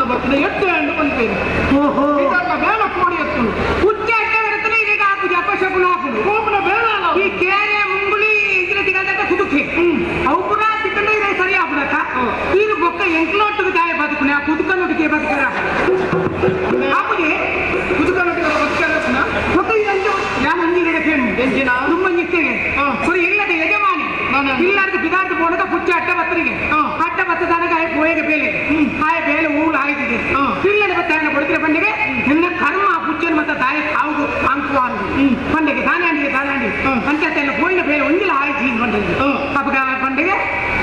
ಬರ್ತದೆ ಎತ್ತೆ ಹಣ್ಣು ಬಂತೇನೆ. ಇದನ್ನ ಬೇಡ ಕೋಡಿ ಎತ್ತು. ತಪ್ಪು ಪಂಡೆಗೆ ತಾನಾಂಡಿಗೆ ತಾನಾಂಡಿ ಅಂಚತ್ತೆಲ್ಲ ಪೋಯಿನ ಬೇಲೆ ಒಂಜಿಲ ಆಯ್ತು ಪಂಡಲ್ಗೆ ಅಪ್ಪಗ ಪಂಡೆಗೆ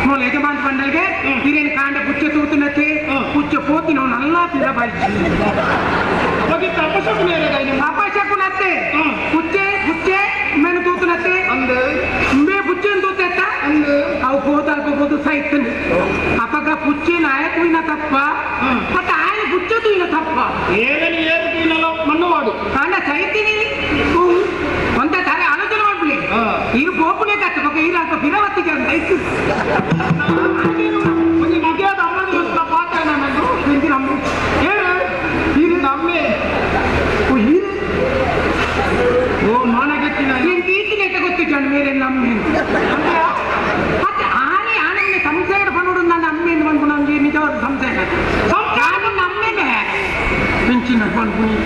ಮೂಲ ಯಜಮಾನ್ ಪಂಡಲ್ಗೆ ಹಿರಿಯನ ಕಾಂಡ ಪುಚ್ಚೆ ತೂತುನತ್ತೆ ಪುಚ್ಚೆ ಪೋತಿನ ನಲ್ಲ ಪಿರ ಬಾಯ್ಚಿ ಅಪಶಕುನತ್ತೆ ಪುಚ್ಚೆ ಪುಚ್ಚೆ ಮೇನು ತೂತುನತ್ತೆ ಮೇ ಪುಚ್ಚೆನ್ ತೂತೆತ್ತ ಅವು ಪೋತಾಲ್ಪ ಪೋತು ಸೈತನು ಅಪಗ ಪುಚ್ಚೆನ ಆಯತುವಿನ ತಪ್ಪ ಮತ್ತೆ ಆಯನ ಪುಚ್ಚೆ ತೂಯಿನ ತಪ್ಪ ಏನೇನು ಏರು ತೂಯಿನಲ್ಲ ಮಣ್ಣುವಾಡು ಕಾಂಡ ಸೈತಿನಿ ಒಂತ ತಾರೆ ಆಲೋಚನೆ ಮಾಡ್ಬಿಡಿ ಇರು ಪೋಪುನೇ ಕತ್ತ ಪಕ್ಕ ಇರು ಅಲ್ಪ ಬಿರವತ್ತಿಗೆ ಅಂತ ಇತ್ತು ಒಂದು ನಿಜವಾದ ಅಮ್ಮನ ಯೋಚನೆ ಪಾತ್ರ ನನ್ನದು ನಮ್ಮ ಏನು ಇದು ನಮ್ಮೆ ಓ ಹೀರು ಓ ಮಾನಗೆತ್ತಿನ ನಿನ್ಗೆ ಈಚಿನ ಗೊತ್ತು ಜನ ಮೇಲೆ ನಮ್ಮೆ ಮತ್ತೆ ಆನೆ ಆನಂದ ಸಂಸಾರ ಪನ್ನೋಡು ನನ್ನ ಅಮ್ಮೆಂದು ಬಂದ್ಕೊಂಡು ನಮ್ಗೆ ನಿಜವಾದ ಸಂಸಾರ ನಾನು ನಮ್ಮೇನೆ ಪಿಂಚಿನ ಪನ್ಪುನಿ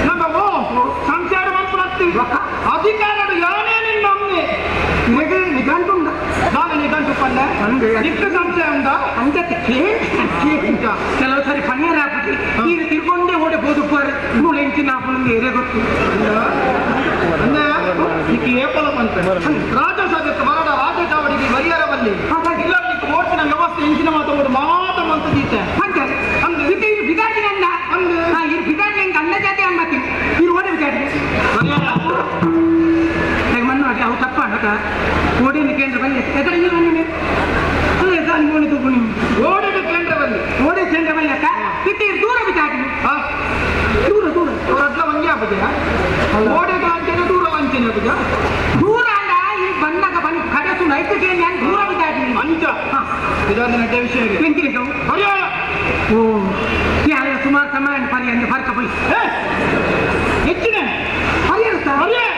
ನಮ್ಮ ಓ ಸಂಸಾರ ಮಂತ್ರತ್ತಿ ಅಧಿಕಾರ ಯಾನೇ ನಿನ್ನ ಅಮ್ಮೆ ನಿಮಗೆ ನಿಗಂಟುಂಡ ನಾನು ನಿಗಂಟು ಪಲ್ಲೆ ನಿಕ್ಕ ಸಂಶಯ ಉಂಡ ಅಂಚತ್ತೆ ಕೆಲವು ಸಾರಿ ಪನ್ನೀರ್ ಹಾಕಿ ನೀರು ತಿರ್ಕೊಂಡೇ ಓಡೆ ಬೋದುಪ್ಪಾರೆ ಮೂಳೆ ಇಂಚಿನ ಹಾಕೊಂಡು ಏರೇ ಗೊತ್ತು ನಿಕ್ಕ ಏಪಲ ಬಂತ ರಾಜಸಭೆಗೆ ಬರಡ ರಾಜಚಾವಡಿಗೆ ಬರಿಯರವಲ್ಲಿ ಇಲ್ಲ ನಿಕ್ಕ ಓಡ್ತಿನ ವ್ಯವಸ್ಥೆ ಇಂಚಿನ ಮಾತು ಮಾತ ಮಂತ ದೀತೆ ಅಂತೆ ಇದು ಇದು ಬಿದಾಟಿನ ಅಂದ ಇದು ಬಿದಾಟಿನ ಹಿಂಗೆ ಅಂದ ಜಾತಿ ಅಂಬತ್ತಿ ಇದು ಓಡಿ ಬಿದಾಟಿ ಮಣ್ಣು ಅವು ತಪ್ಪ ಅಕ್ಕ ಓಡಿನ ಕೇಂದ್ರ ಬನ್ನಿ ಎಕಡೆ ಇಲ್ಲ ಬನ್ನಿ ಅಲ್ಲ ನಾನು ಓಡಿ ತೂಪು ನೀವು ಓಡಿದ ಕೇಂದ್ರ ಬಲ್ಲಿ ಓಡಿ ಕೇಂದ್ರ ಬನ್ನಿ ಅಕ್ಕ ಇಟ್ಟು ದೂರ ಬಿದ್ದಾಟಿ ದೂರ ದೂರ ಅವರದ್ಲ ಒಂದೇ ಆಗುದಿಲ್ಲ ಓಡಿದ ಅಂಚನೆ ದೂರ ವಂಚನೆ ಆಗುದ ದೂರ ಅಂಡ ಈ ಬಂದಾಗ ಬಂದು ಕಡಸು ನೈತು ಕೇಂದ್ರ ದೂರ ಬಿದ್ದಾಟಿ ಅಂಚ ಇದಾದ ನಡ್ಡ ವಿಷಯ ಎಂತಿರಿಕವು ಪರ್ಯಾಯ ಓ ಯಾರ ಸುಮಾರು ಸಮಯ ಪರಿ ಅಂದ್ರೆ ಫರ್ಕ ಪೋಯ್ ಹೆಚ್ಚಿನ ಪರಿಹಾರ ಪರ್ಯಾಯ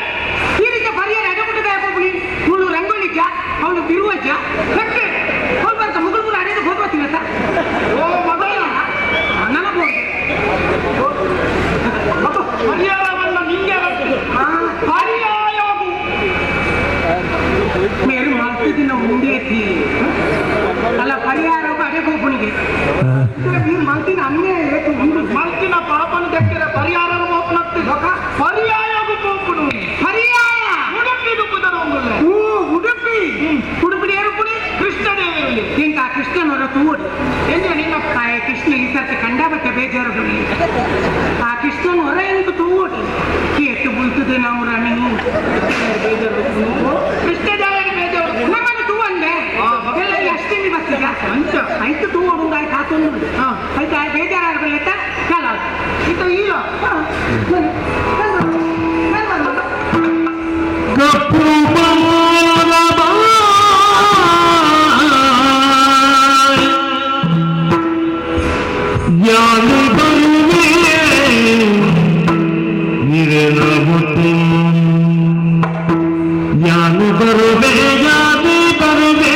ಈ ರೀತಿ ಪರಿಹಾರ ಎಡಬಿಟ್ಟದ ಯಾಕೊಬ್ಬಳಿ ಇವಳು ರಂಗೋಲಿಜ್ಜ ಅವಳು ಬಿರುವಜ್ಜ ಕಟ್ಟೆ ಅವಳು ಬರ್ತ ಮುಗುಳು ಮುಗುಳು ಅಡಿಗೆ ಹೋಗ್ಬತ್ತೀನಿ ಸರ್ ಓ ಮಗ ನನಗೂ ಪರಿಹಾರವನ್ನ ನಿಂಗೆ ಪರ್ಯಾಯವು ಮೇರು ಮಲ್ತಿದ್ದಿನ ಉಂಡೇತಿ ಅಲ್ಲ ಪರಿಹಾರ ಅದೇ ಗೋಪುಣಿಗೆ ಮಲ್ತಿನ ಅನ್ಯಾಯ ಉಂಡು ಮಲ್ತಿನ ಪಾಪನ ದಕ್ಕಿರ ಪರಿಹಾರ ಮೋಪನತ್ತಿ ಪರ್ಯಾಯವು ಪೋಪುನು ಪರ್ಯಾಯ ಉಡುಪಿ ದುಪ್ಪುದರ ಒಂದುಲ್ಲೆ ಓ ಉಡುಪಿ ಉಡುಪಿ ಏರುಪುಡಿ ಕೃಷ್ಣದೇವರಲ್ಲಿ ಇಂಕ ಕೃಷ್ಣನವರ ತೂಡು ಎಂದ್ರೆ ನಿನ್ನ ಆ ಕೃಷ್ಣ ಈ ಸರ್ತಿ ಕಂಡಾಬಟ್ಟೆ ಬೇಜಾರು ಆ ಕೃಷ್ಣನ ಹೊರ ಇಂಕ ತೂಡು ಕೇತು ಬುಲ್ತದೆ ನಾವು ರಾಣಿ ಬೇಜಾರು ಕೃಷ್ಣ ಜಾರಿಗೆ ಬೇಜಾರು ನಮ್ಮನ್ನು ತೂ ಅಂದೆ ಎಲ್ಲ ಈ ಅಷ್ಟಮಿ ಬಸ್ಸಿಗ ಅಂಚ ಆಯ್ತು ತೂ ಒಂದು ಆಯ್ತು ಆತೊಂದು ಆಯ್ತು ಆ ಬೇಜಾರಾಗಲಿತ್ತ ಕಾಲ ಇತ ಇಲ್ಲ ಕಪ್ಪು ಯಾನು ಬರುವೆ ನಿರನ ಹುಟ್ಟು ಯಾನು ಬರುವೆ ಯಾನು ಬರುವೆ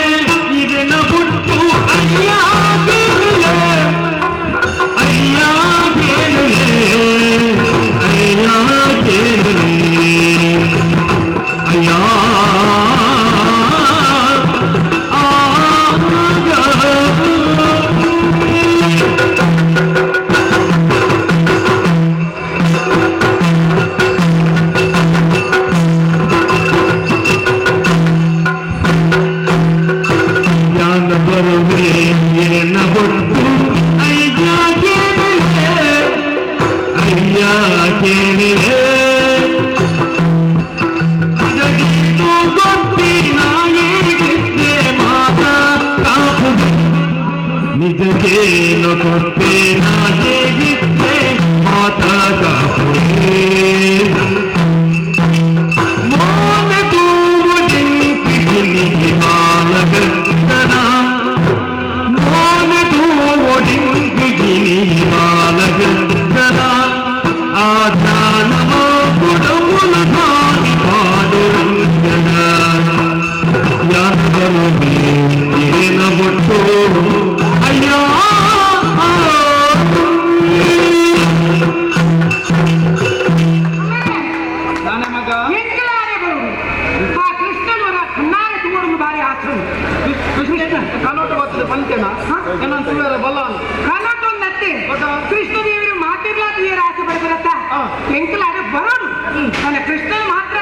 ನಿರನ ಹುಟ್ಟು ಅಯ್ಯ ಕೇಳುವೆ ಅಯ್ಯ ಕೇಳುವೆ ಅಯ್ಯ ಕೇಳುವೆ ಅಯ್ಯ ಯಾನ ಬರುವೆ ಏನ ಹೊಟ್ಟು ಅಯ್ಯ ಕೇಳಿದೆ ಅಯ್ಯ ಕೇಳಿದೆ ಅದಗಿತ್ತು ಗೊತ್ತಿನಾಯಿಗಿದ್ದೆ ಮಾತ ಕಾಪುದು ನಿಜಕ್ಕೇನು ಕೊಟ್ಟೆ ನಾಯಿಗಿದ್ದೆ ಮಾತ ಕಾಪುದೆ ಮೋನ ತೂವು ಡಿಂಕಿ ಬಾಲಗಂಗನ ಮೋನ ತೂವು ಡಿಂಕಿ ಬಾಲಗಂಗನ ಆ ಧ್ಯಾನಮ ಗುಡಮುಲ ಧಾನಿ ಪಾಡುರಂಗನ ಯಾರು ಏನ ಒಟ್ಟು ಅಯ್ಯ ನಾನೇ ಮಗ ಎಂಕಲಾರೆ ಬರುವುದು ಆ ಕೃಷ್ಣನವರ ಕಣ್ಣಾರೆ ತೂಡು ಬಾರಿ ಆಸು ಕೃಷ್ಣ ಕನೋಟ ಬರ್ತದೆ ಪಂಚನ ನನ್ನ ತುವೇರ ಬಲ ಕನಟೊಂದತ್ತೆ ಕೃಷ್ಣದೇವರು ಮಾತಿರ್ಲಾ ತುಯರ ಆಸೆ ಪಡ್ಬರತ್ತ ಎಂಕಲಾಡ ಬರೋಡು ನನ್ನ ಕೃಷ್ಣನ ಮಾತ್ರ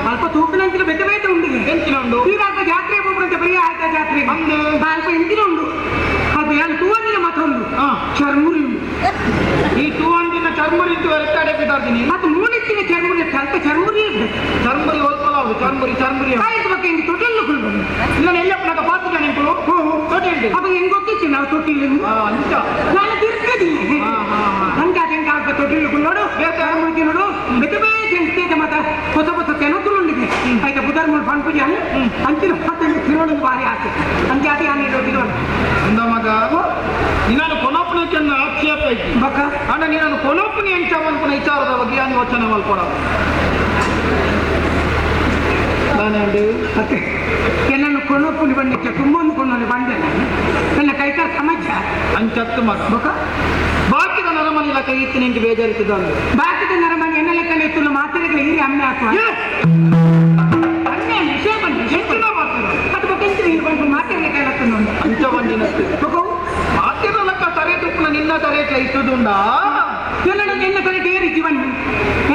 ಅಲ್ಪ ತೂಪಿನಂಚಿನ ಬೆದ್ದ ಬೇತೆ ಉಂಡು ಎಂಚಿನ ಉಂಡು ಈಗ ಅಲ್ಪ ಜಾತ್ರೆ ಹೋಗ್ಬಿಡುತ್ತೆ ಬರೀ ಆಯ್ತಾ ಜಾತ್ರೆ ಅಂದು. ಅಲ್ಪ ಎಂಚಿನ ಉಂಡು ಅಲ್ಪ ಯಾನ್ ತೂವಂದಿನ ಮಾತ್ರ ಉಂಡು ಹಾ. ಚರ್ಮುರಿ ಉಂಡು ಈ ತೂವಂದಿನ ಚರ್ಮುರಿ ಇತ್ತು ಎತ್ತಾಡೆ ಬಿದ್ದಾರ್ದಿನಿ ಮತ್ತು ಮೂಡಿತ್ತಿನ ಚರ್ಮುರಿ ಅಲ್ಪ ಚರ್ಮುರಿ ಇರ್ಬೇಕು ಚರ್ಮುರಿ ಒಲ್ಪಲ ಉಂಡು ಚರ್ಮುರಿ ಚರ್ಮುರಿ ಆಯ್ತು ಬಗ್ಗೆ ಹಿಂಗೆ ತೊಟ್ಟಿಲು ಕುಲ್ಬೋದು ಇಲ್ಲ ಎಲ್ಲಪ್ಪನಾಗ ಪಾತ್ರ ನಿಂಪುಳು ತೊಟ್ಟಿಲ್ಟಿ ಅಪ್ಪ ಹೆಂಗ್ ಗೊತ್ತಿತ್ತು ನಾವು ತೊಟ್ಟಿಲು ಅಂಚ ನಾನು ತಿರ್ಗದಿ ಹಾ, ಹಾ, ಹಾ. ಅಂತಾದ ಅಲ್ಪ ತೊಟ್ಟಿಲು ಕುಲ್ಲೋಡು ಬೇತೆ. ಚರ್ಮುರಿ ತಿನ್ನೋಡು ಬೆದ್ದ ಬೇತೆ ಎಂತೇದ ಮಾತ್ರ ಹೊಸ ಹೊಸ ತೆನಕುಲು ಉಂಡಿದೆ ಆಯ್ತಾ ಬುಧರ್ ಮೂರು ಪನ್ಪುಜಿ ಅಲ್ಲ ಅಂಚಿನ ಮತ್ತೆ ತಿನ್ನೋಡು ಭಾರಿ ಆಸೆ ಅಂಚಾತಿ ಆನೆ ತೊಟ್ಟಿಲು ಅಂದ ಮಗ ನಿನ್ನನ್ನು ಕೊನೊಪ್ಪನ ಆಕ್ಷೇಪ ಐತಿ ಬಕ್ಕ ಅಣ್ಣ ನೀನನ್ನು ಕೊನೊಪ್ಪನಿ ಎಂಚ ಮನ್ಪುನ ವಿಚಾರದ ಬಗ್ಗೆ ಯಾನು ಯೋಚನೆ ಮಲ್ಕೊಡ ನಾನೇ ಮತ್ತೆ ಎಲ್ಲನ್ನು ಕೊಂಡೊಪ್ಪುನಿ ಬಂದಿಕ್ಕೆ ತುಂಬೊಂದು ಕೊಂಡೊಂದು ಬಂದೆ ನಾನು ನನ್ನ ಕೈಕಾರ ಸಮಾಜ ಅಂಚತ್ತು ಮಗ ಬೊಕ ಬಾಕಿದ ನರಮನಿಲ ಕೈ ಇತ್ತು ನಿಂಗೆ ಬೇಜಾರಿಸಿದ ಬಾಕಿದ ನರಮನಿ ಎನ್ನ ಲೆಕ್ಕ ಇತ್ತು ಮಾತ್ರೆಗಳ ಹೀರಿ ಅಮ್ಮೆ ಹಾಕುವ ಅಮ್ಮೆ ವಿಷಯ ಬಂದು ವಿಷಯ ಹೆಚ್ಚಿನ ಮಾತಿನ ಅದು ಬೊಕ ಎಂತ ಹೀರಿ ಬಂದು ಮಾತ್ರೆಗಳ ಕೈಲತ್ತುಂಡು ಅಂಚ ಬಂದಿನತ್ತು ಬೊಕ ಮಾತಿನ ಲೆಕ್ಕ ತರೆ ತುಪ್ಪನ ನಿನ್ನ ತರೆ ಇತ್ತುದುಂಡ ಎಲ್ಲ ಎಲ್ಲ ಕಡೆ ಏರಿ ಜೀವನ್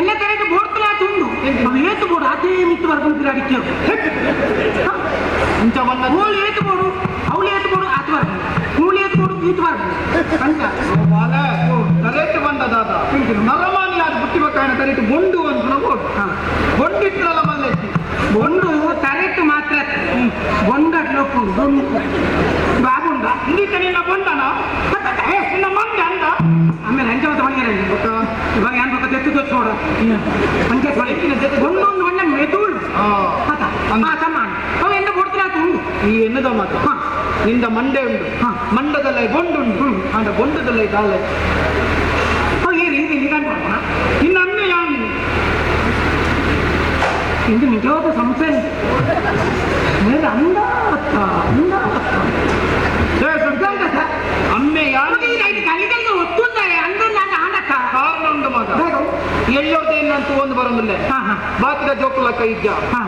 ಎಲ್ಲ ಕಡೆ ಬೋಡ್ತಲಾ ತುಂಡು ಅವು ಏತು ಬೋಡು ಅದೇ ಮಿತ್ತು ಬರ್ಕೊಂಡು ಅಡಿಕೆ ಅಂಚ ಬಂದ ಓಳು ಏತು ಬೋಡು ಅವಳು ಏತು ಬೋಡು ಆತು ಬರ್ಬೋದು ಮೂಳು ಏತು ಬೋಡು ಈತು ಬರ್ಬೋದು ಅಂತ ಬಾಲ ತರೇಟು ಬಂದ ದಾದ ನರಮಾನಿ ಅದು ಬುಟ್ಟಿ ಬಕ್ಕಾಯನ ತರೇಟು ಬೊಂಡು ಅಂತ ಬೋಡು ಹಾ. ಬೊಂಡಿತ್ತಲ್ಲ ಮಲ್ಲೆತ್ತಿ ಬೊಂಡು ತರೆಟ್ಟು ಮಾತ್ರ ಬೊಂಡಟ್ಲೊಪ್ಪು ಬೊಂಡು ಬಾಬುಂಡ ಇಂದಿತ್ತ ನಿನ್ನ ಬೊಂಡನ ನಿನ್ನ ಮಂಡೆ ಅಂದ ಆಮೇಲೆ ಅಂಚೆ ಮನೆಯಲ್ಲಿ ಇವಾಗ ಏನ್ ಬೇಕು ತೆತ್ತು ದೋಚ ನೋಡು ಅಂಚೆ ಬೊಂಡು ಒಂದು ಒಳ್ಳೆ ಮೆದುಳು ಆ, ಆತ ಆ ಸಮಾನ ಅವು ಎಂತ ಬೊಡ್ತಲಾ ಉಂಡು ಈ ಎನ್ನದ ಮಾತು ಹಾ ನಿಂದ ಮಂಡೆ ಉಂಡು ಹಾ. ಮಂಡದಲ್ಲ ಬೊಂಡುಂಡು ಅಂಡ ಬೊಂಡದಲ್ಲ ದಾಲ ಅವು ಏರಿ ಹಿಂಗೆ ನಿಗಂಟ ನಿನ್ನ ಅನ್ನ ಯಾನ್ ಇದು ನಿಜವಾದ ಸಂಶಯ ಮೇಲೆ ಅಂದ ಅತ್ತ ಅಂದ ಅತ್ತ ಜಯ ಸಂತ ಅಮ್ಮೆ ಯಾನ್ ಕಲಿಗಳಿಗೆ ಒತ್ತುತ್ತಾರೆ ಅಂದ ನಾನು ಆನಕ್ಕ ಕಾರಣ ಉಂಡು ಮಗ ಎಳ್ಳೋದೇನಂತ ಒಂದು ಬರೋದಿಲ್ಲ ಹಾ ಹಾ ಬಾಕಿದ ಜೋಕುಲಕ್ಕ ಇದ್ದ ಹಾ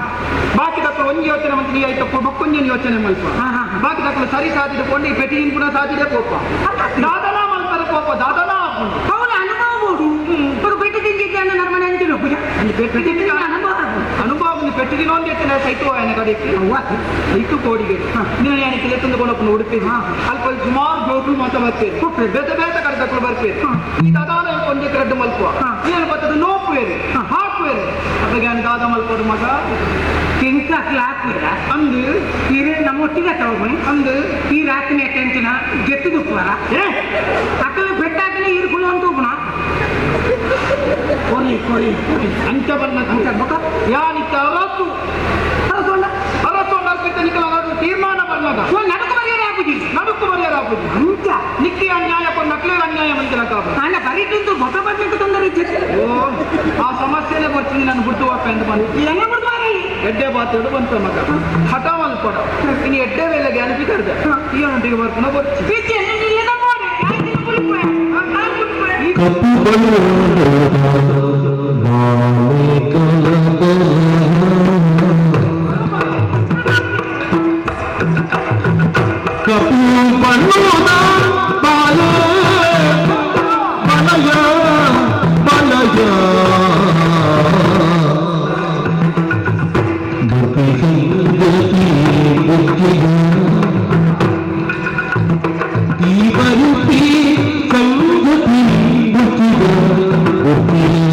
ಬಾಕಿದಕ್ಕಳು ಒಂಜಿ ಯೋಚನೆ ಮಂತ್ರಿ ನೀ ಆಯ್ತಪ್ಪ ಬೊಕ್ಕೊಂಜಿನ ಯೋಚನೆ ಮಲ್ಪ ಹಾ, ಹಾ, ಹಾ. ಬಾಕಿದಕ್ಕಳು ಸರಿ ಸಾಧಿದ ಕೊಂಡು ಈ ಪೆಟ್ಟಿನ ಪುನಃ ಸಾಧಿದೆ ಕೋಪ ದಾದನಾ ಮಲ್ಪರ ಕೋಪ ದಾದನಾ ಆಪುಂಡು ಅವನ ಅನುಭವ ಬೋಡು ஒரு பெட்டு ತಿಂದಿದ್ದಾನೆ ನಮ್ಮ ಮನೆ ಅಂತಿರು ಪೂಜೆ ಅಲ್ಲಿ ಪೆಟ್ಟು ತಿಂದಿದ್ದ ಅನುಭವ ಅನುಭವ ಒಂದು ಪೆಟ್ಟು ದಿನ ಒಂದು ಎತ್ತಿನ ಸೈತು ಆಯನ ಕಡೆಗೆ ಅವ್ವ ಸೈತು ಕೋಡಿಗೆ ಹಾ. ನೀನು ಯಾನಿಗೆ ಎತ್ತಂದು ಕೊಡಪ್ಪನ ಉಡುಪಿ ಹಾ. ಅಲ್ಪ ಸುಮಾರು ಜೋಕುಲು ಮಾತ ಬರ್ತೇನೆ ಹೋಗ್ತೇನೆ. ಬೇತೆ ಬೇತೆ ಕಡೆದಕ್ಕಳು ಬರ್ಪೇನೆ ಹಾ. ಈ ದಾದಾನ ಒಂದೇ ಕರೆಡ್ ಮಲ್ಪುವ ಹಾ. ನೀನು ಬರ್ತದೆ ನೋಪುವೇರು ಹಾ. ಹಾಕುವೇರು ಅಪ್ಪಗೆ ಯಾನ್ ದಾದ ಮಲ್ಪಡು ಮಗ ತಿಂಕ ಹಾಕ್ಬೇಡ ಅಂದು ಈ ನಮ್ಮ ಒಟ್ಟಿಗೆ ತಗೊಂಡು ಅಂದು ಈ ರಾತ್ರಿ ಟೆನ್ಷನ್ ಗೆತ್ತು ದುಪ್ಪುವರ ಏ ಅಕ್ಕಲು ಬೆಟ್ಟಾಕಲೆ ಈರ್ಕೊಳ್ಳು ಅಂತ ಹೋಗೋಣ ಕೋರಿ ಕೋರಿ ಕೋರಿ ಅಂಚ ಬಣ್ಣ ಅಂತ ಬೊಕ ಯಾನಿತ್ತ ಅರಸು ಅರಸೊಂಡ ಅರಸು ಅರ್ಪಿತ ನಿಖಲ ತೀರ್ಮಾನ ಬಣ್ಣದ ಓ ನಡಕ ಬರೆಯರೆ ಆಪುಜಿ ನಡುಕು ಬರೆಯರ ಆಪುಜಿ ಅಂಚ ನಿಕ್ಕಿ ಅನ್ಯಾಯ ಕೊಂಡು ನಕ್ಲೆ ಅನ್ಯಾಯ ಮಂತಿನ ಕಾಪು ಅಣ್ಣ ಬರೀಟುಂದು ಬೊಕ ಬಂದಿತ್ತು ತೊಂದರೆ ಇಚ್ಛೆ ಓ ಆ ಸಮಸ್ಯೆನೇ ಬರ್ತೀನಿ ನಾನು ಬಿಡ್ತು ವಾಪ ಅಂತ ಬಂದು ಎಲ್ಲ ಬಿಡ್ದು ಮಾರಾಯಿ. ಎಡ್ಡೆ ಬಾತೇಡು ಬಂತ ಮಗ ಹಠ ಮಲ್ಪಡ ಇನ್ನು ಎಡ್ಡೆ ವೇಳೆಗೆ ಅನಿಪಿ ಕರ್ದೆ ಈ ಒಟ್ಟಿಗೆ ಬರ್ಪುನ ಬರ್ಚಿ ಬೀಚಿ ಎಲ್ಲ ನಿಲ್ಲದ ಬೋಡೆ. ಯಾಕೆ ಕುಲಿಪೆ? ಆ ಕುಲಿಪೆ. ಕಪ್ಪು ಬಣ್ಣದ ಬಾಲ ಬಲಯ ಬಲಯ ಗತಿ ಗತಿ ಬುದ್ಧಿಯ ಬರುತ್ತಿ ಸಂಗತಿ ಬುದ್ಧಿಯ ಬುದ್ಧಿಯ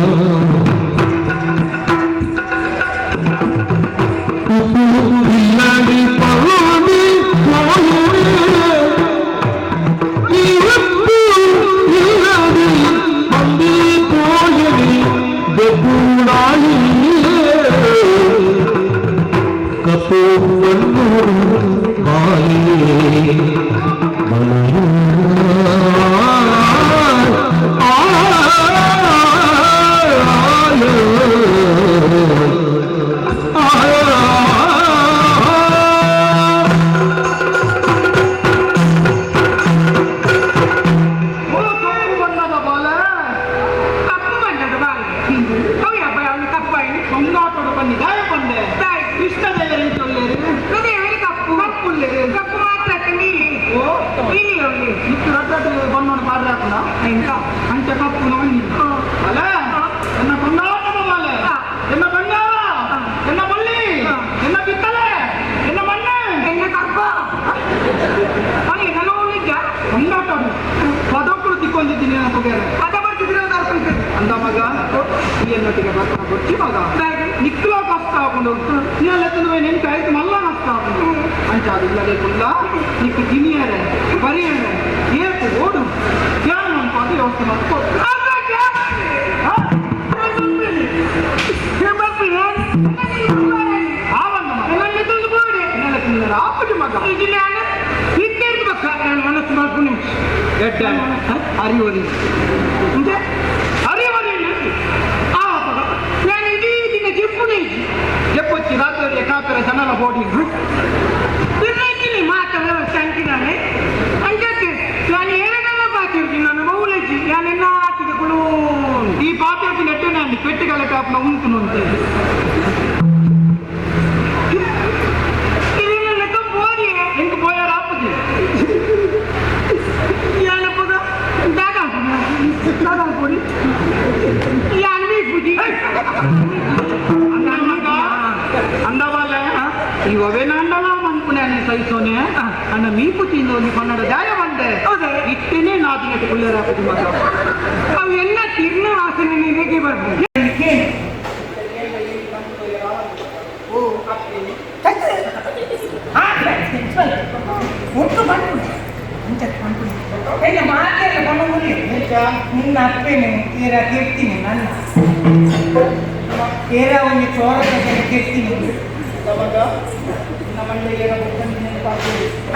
ಎಲ್ಲಿಯನ್ನೊಟ್ಟಿಗೆ ಬರ್ತಾನ ಗೊತ್ತಿ ಮಗ ನಿಕ್ಲ ಕಷ್ಟ ಹಾಕೊಂಡು ನೀನೆಲ್ಲ ನೆನ್ಪು ಆಯ್ತು ಮಲ್ಲ ಕಷ್ಟ ಹಾಕೊಂಡು ಅಂಚ ಅದು ಇಲ್ಲದೆ ಕುಲ್ಲ ನಿಕ್ಕು ತಿನಿಯರೆ ಬರಿಯರೆ ಏಕು ಓಡು ಯಾರು ಅನ್ಕೋ ಅದು ವ್ಯವಸ್ಥೆ ಮಾಡ್ಕೊ. ಮನಸ್ಸು ಮಾಡ್ಕೊಂಡು ಎಡ್ಡ ಅರಿವರಿ ಅರಿವರಿ. ನಾನು ಇಡೀ ದಿನ ಜಿಪ್ಪುನೇ ಜಪ್ಪಚ್ಚಿ ರಾತ್ರಿ ಕಾಪೆರ ಜನಲ ಬೋಡಿ ತಿರ್ಗೈತೀನಿ ಮಾತ ವ್ಯವಸ್ಥೆ ಅಂತಿದ್ದಾನೆ ಅಂಚತ್ತೆ. ನಾನು ಏನೆಲ್ಲ ಪಾತಿರ್ತೀನಿ, ನಾನು ಮೌಲಜ್ಜಿ ನಾನೆಲ್ಲ ಹಾಕಿದ. ಈ ಪಾತ್ರೆ ನೆಟ್ಟನೆ ಅಲ್ಲಿ ಪೆಟ್ಟಿಗೆಲ್ಲ ಕಾಪನ ಉಂಟು ಅಂತೆ. ಇದನ್ನೆಲ್ಲ ಬೋಡಿ ಎಂಕ್ ಪೋಯಾರ ಆಪುಜಿ. ಏನಪ್ಪದ ದಾದ ದಾದ ಕೊಡಿ ಯಾನ್ ಪೂಜಿ. ಅಂದವಲ್ಲ ಇವೇ ನಾಂಡಲ ಮನ್ಪುನೆ ಸಹಿಸೋನೆ ಅಣ್ಣ ಮೀಪು ತಿಂದು ಒಂದು ಕನ್ನಡ ದಾಯ ಬಂದೆ. ಹೌದಾ? ಇಟ್ಟೇನೆ ನಾದಿನ ಕುಳ್ಳರ ಆಪುಜಿ ಮಗ. ಅವು ಎಲ್ಲ ತಿರ್ನ ವಾಸನೆ ಹೇಗೆ ಬರ್ಬೋದು? ಒಟ್ಟು ಬಂದು ಮಾತೆಲ್ಲ ಬಂದು ನಿನ್ನ ಅಪ್ಪೇನೆ ತೀರ ಕೇಳ್ತೀನಿ, ನನ್ನ ತೀರ ಒಂದು ಚೋರದ ಕೇಳ್ತೀನಿ.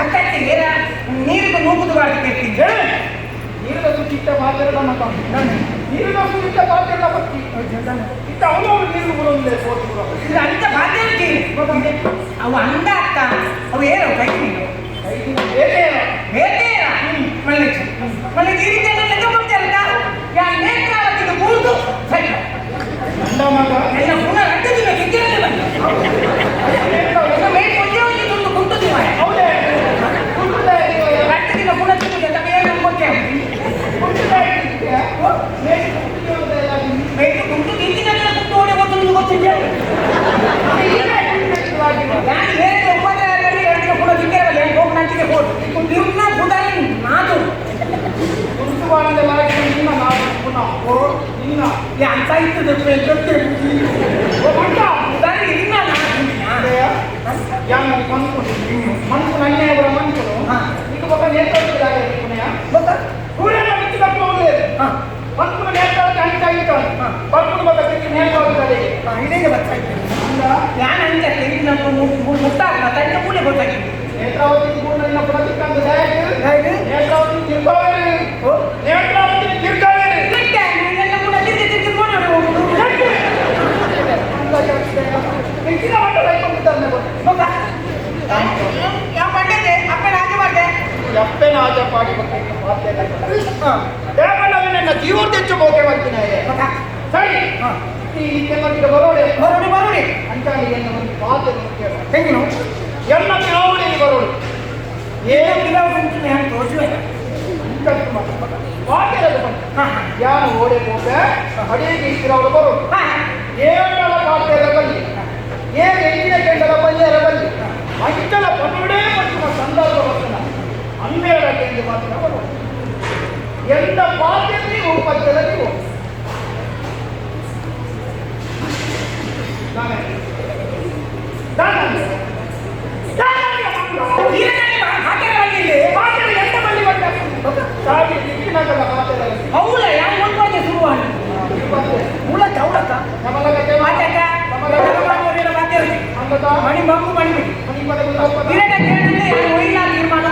ಅಕ್ಕ ಏರ ನೀರಿಗೆ ನೂಕುದು ಬಾರ್ದು ಕೇಳ್ತೀನಿ. ನೀರಿನ ಸುತ್ತಿಟ್ಟ ಪಾತ್ರೆ ಮಗ, ನೀರಿನ ಸುತ್ತಿಟ್ಟ ಪಾತ್ರೆ ಬತ್ತಿ ಇತ್ತ ಅವನು ನೀರು ಬರೋದಿಲ್ಲ ಸೋತು. ಇದು ಅಂತ ಬಾಧ್ಯತೆ ಅವು ಅಂದ ಅಕ್ಕ ಅವು ಏನು ಕೈ ಬೇಟೆಯ ಮಳ್ಳಿ ಮಳ್ಳಿ ಈ ರೀತಿ ಎಲ್ಲ ಲೆಕ್ಕ ಮಾಡ್ತಾರಲ್ಲ. ಯಾ ನೇತ್ರಾವತಿಗೆ ಕೂರ್ದು ಸರಿ. ಅಂದ ಮಗ. ಎಲ್ಲ ಪುನಃ ರಟ್ಟು ದಿನ ಕಿಕ್ಕಿರಲಿ ಬಂದು ಮೇಟ್ ಒಂದೇ ಒಂದು ತುಂಡು ಕುಂಟು ದಿವ. ಹೌದೇ. ರಟ್ಟು ದಿನ ಪುನಃ ತಿಂದು ತಮ್ಮ ಏನು ಅನ್ಕೊಕ್ಕೆ ಮೇಟ್ ಕುಂಟು ತಿಂದಿನ ಕುಂಟು ಓಡಿ ಗೊತ್ತು ಗೊತ್ತಿಲ್ಲ. ನಾನು ಹೇಳಿದ್ರೆ ಉಪಾಧ್ಯಾಯರಲ್ಲಿ 2 ದಿನ ಪುನಃ ತಿಂದಿರಲ್ಲ ಏನು ಹೋಗಿ ನಂಟಿಗೆ ಹೋಗಿ ತಿರ್ನ ಬುಧಾರಿ ನಾದು. ಅಂತ ಇತ್ತು ಬುಧಾರಿ ಇಲ್ಲ ಇದೇ ಬರ್ತಾ ಇದ್ದೀನಿ ನಾನು ಅಂಜ ನಮ್ಮ ಮುಟ್ಟಾಗ ತನ್ನ ಮೂಲೆ ಗೊತ್ತಾಗಿತ್ತು. ನೇತ್ರಾವತಿ ನೇತ್ರಾವತಿ ತಿರ್ಗಾವೇರಿ, ನೇತ್ರಾವತಿ ತಿರ್ಗಾವೇರಿ. ಎಲ್ಲ ಕೂಡ ತಿರ್ಗಿ ತಿರ್ಗಿ ನೋಡಿ ಹೋಗುದು. ಹೆಚ್ಚಿನ ಮಟ್ಟದ ಯಾವ ಪಂಡಿತೆ ಅಪ್ಪನ ಆಜೆ ಮಾಡ್ದೆ. ಅಪ್ಪನ ಆಜ ಪಾಡಿ ದೇವಣ್ಣ ಜೀವ ತೆಚ್ಚು ಮೋಕೆ ಬರ್ತೀನಿ. ಸರಿ, ಈ ಕೆಮ್ಮತ್ತಿಗೆ ಬರೋಡೆ. ಬರೋಡಿ ಬರೋಡಿ. ಅಂಚಾಳಿ ಎನ್ನ ಒಂದು ಪಾತ್ರೆ ಹೆಂಗಿನು ಎನ್ನ ಪಿರಾವಳಿಯಲ್ಲಿ ಬರೋಡು. ಏನು ಪಿರಾವಳಿ ಅಂತ ನಾನು ತೋರಿಸುವೆ. ಯಾನು ಓಡೆ ಹೋದೆ ಅಡಿಗೆ ಇತ್ತಿರವಳು ಬರೋಡು ಏಳರ ಪಾತ್ರೆಯ ಬಲ್ಲಿ ಏಳು ಎಂಟಿನ ಕೆಂಡಲ ಬಲ್ಲಿಯರ ಬಲ್ಲಿ ಅಂಚಲ ಪನ್ನುಡೇ ಮತ್ತು ಸಂದರ್ಭ ಬರ್ತನ ಹನ್ನೆರಡ ಕೆಂಡು ಮಾತ್ರ ಬರೋಡು. ಎಂತ ಪಾತ್ರೆ ನೀವು ಪಚ್ಚಲ ನೀವು ನಾನೇ ನಾನೇ ಹೌದಾ? ಯಾವ ಒಂದು ಶುರುವಾದ ಮಣಿ ಮಂಗು ಮಣಿ ಕಿರಣ ಕೇಳಿದ್ರೆ ಒಯ್ಯ ತೀರ್ಮಾನ.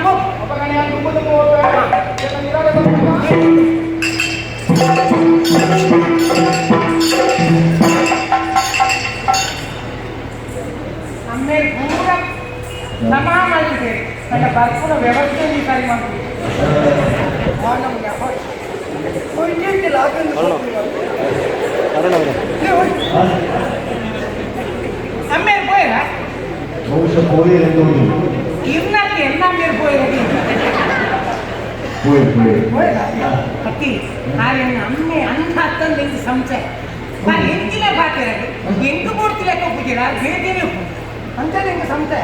ಆಮೇಲೆ ಪೂರ ಸಮ ಮಾಡಿದೆ ನನ್ನ ಬರ್ಪುನ ವ್ಯವಸ್ಥೆ ಸರಿ ಮಾಡ್ತೀವಿ. ಅಮ್ಮೇಲೆ ಪೋಯರ. ಬಹುಶಃ ಪೋಯರ್. ಇರ್ನಾಕ್ಕೆ ಎಲ್ಲ ಮೇರೆ ಪೋಯರ. ಪೋಯರ್ ಪೋಯರ್. ಪೋಯರ ಅತ್ತಿ ಆರ್ಯನ ಅಮ್ಮೆ ಅಂತ ಹತ್ತಂದು ಎಂಕ್ ಸಂಶಯ. ಬಾರಿ ಎಂಚಿನ ಪಾತೆರ ಎಂಕ್ ಪೂರ್ತಿ ಲೆಕ್ಕ ಪೂಜಿರ ಬೇರೆ ಅಂತೆಲ್ಲ ಎಂಕ್ ಸಂಶಯ.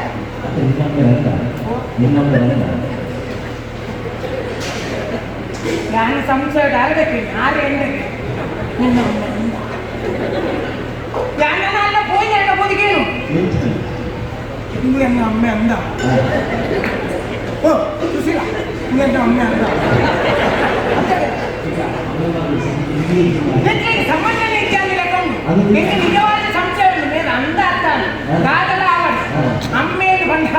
ನಿನ್ನಮ್ಮ ಅಲ್ಲ. ನಾನು ಸಂಶಯ ಆರ್ಬೇಕು ಆರು ಎಂಡಕ್ಕೆ ನಿನ್ನ ಅಮ್ಮ ಅಂದ. ಯಾನಲ್ಲ ಪೋಯಿನ ಪೋದಿಗೇನು ಇಂದು ಎನ್ನ ಅಮ್ಮೆ ಅಂದ ಓ ಸುಶೀಲ ಇಂದು ಎನ್ನ ಅಮ್ಮೆ ಅಂದ ಸಂಬಂಧನೇ ಇದ್ದಾನೆ ಲೆಕ್ಕ ನಿಂಗೆ ನಿಜವಾದ ಸಂಶಯ ಉಂಟು ಮೇಲೆ ಅಂದ ಅತ್ತಾನೆ ದಾದಲ ಆವಡಿ ಅಮ್ಮೇನು ಬಂದ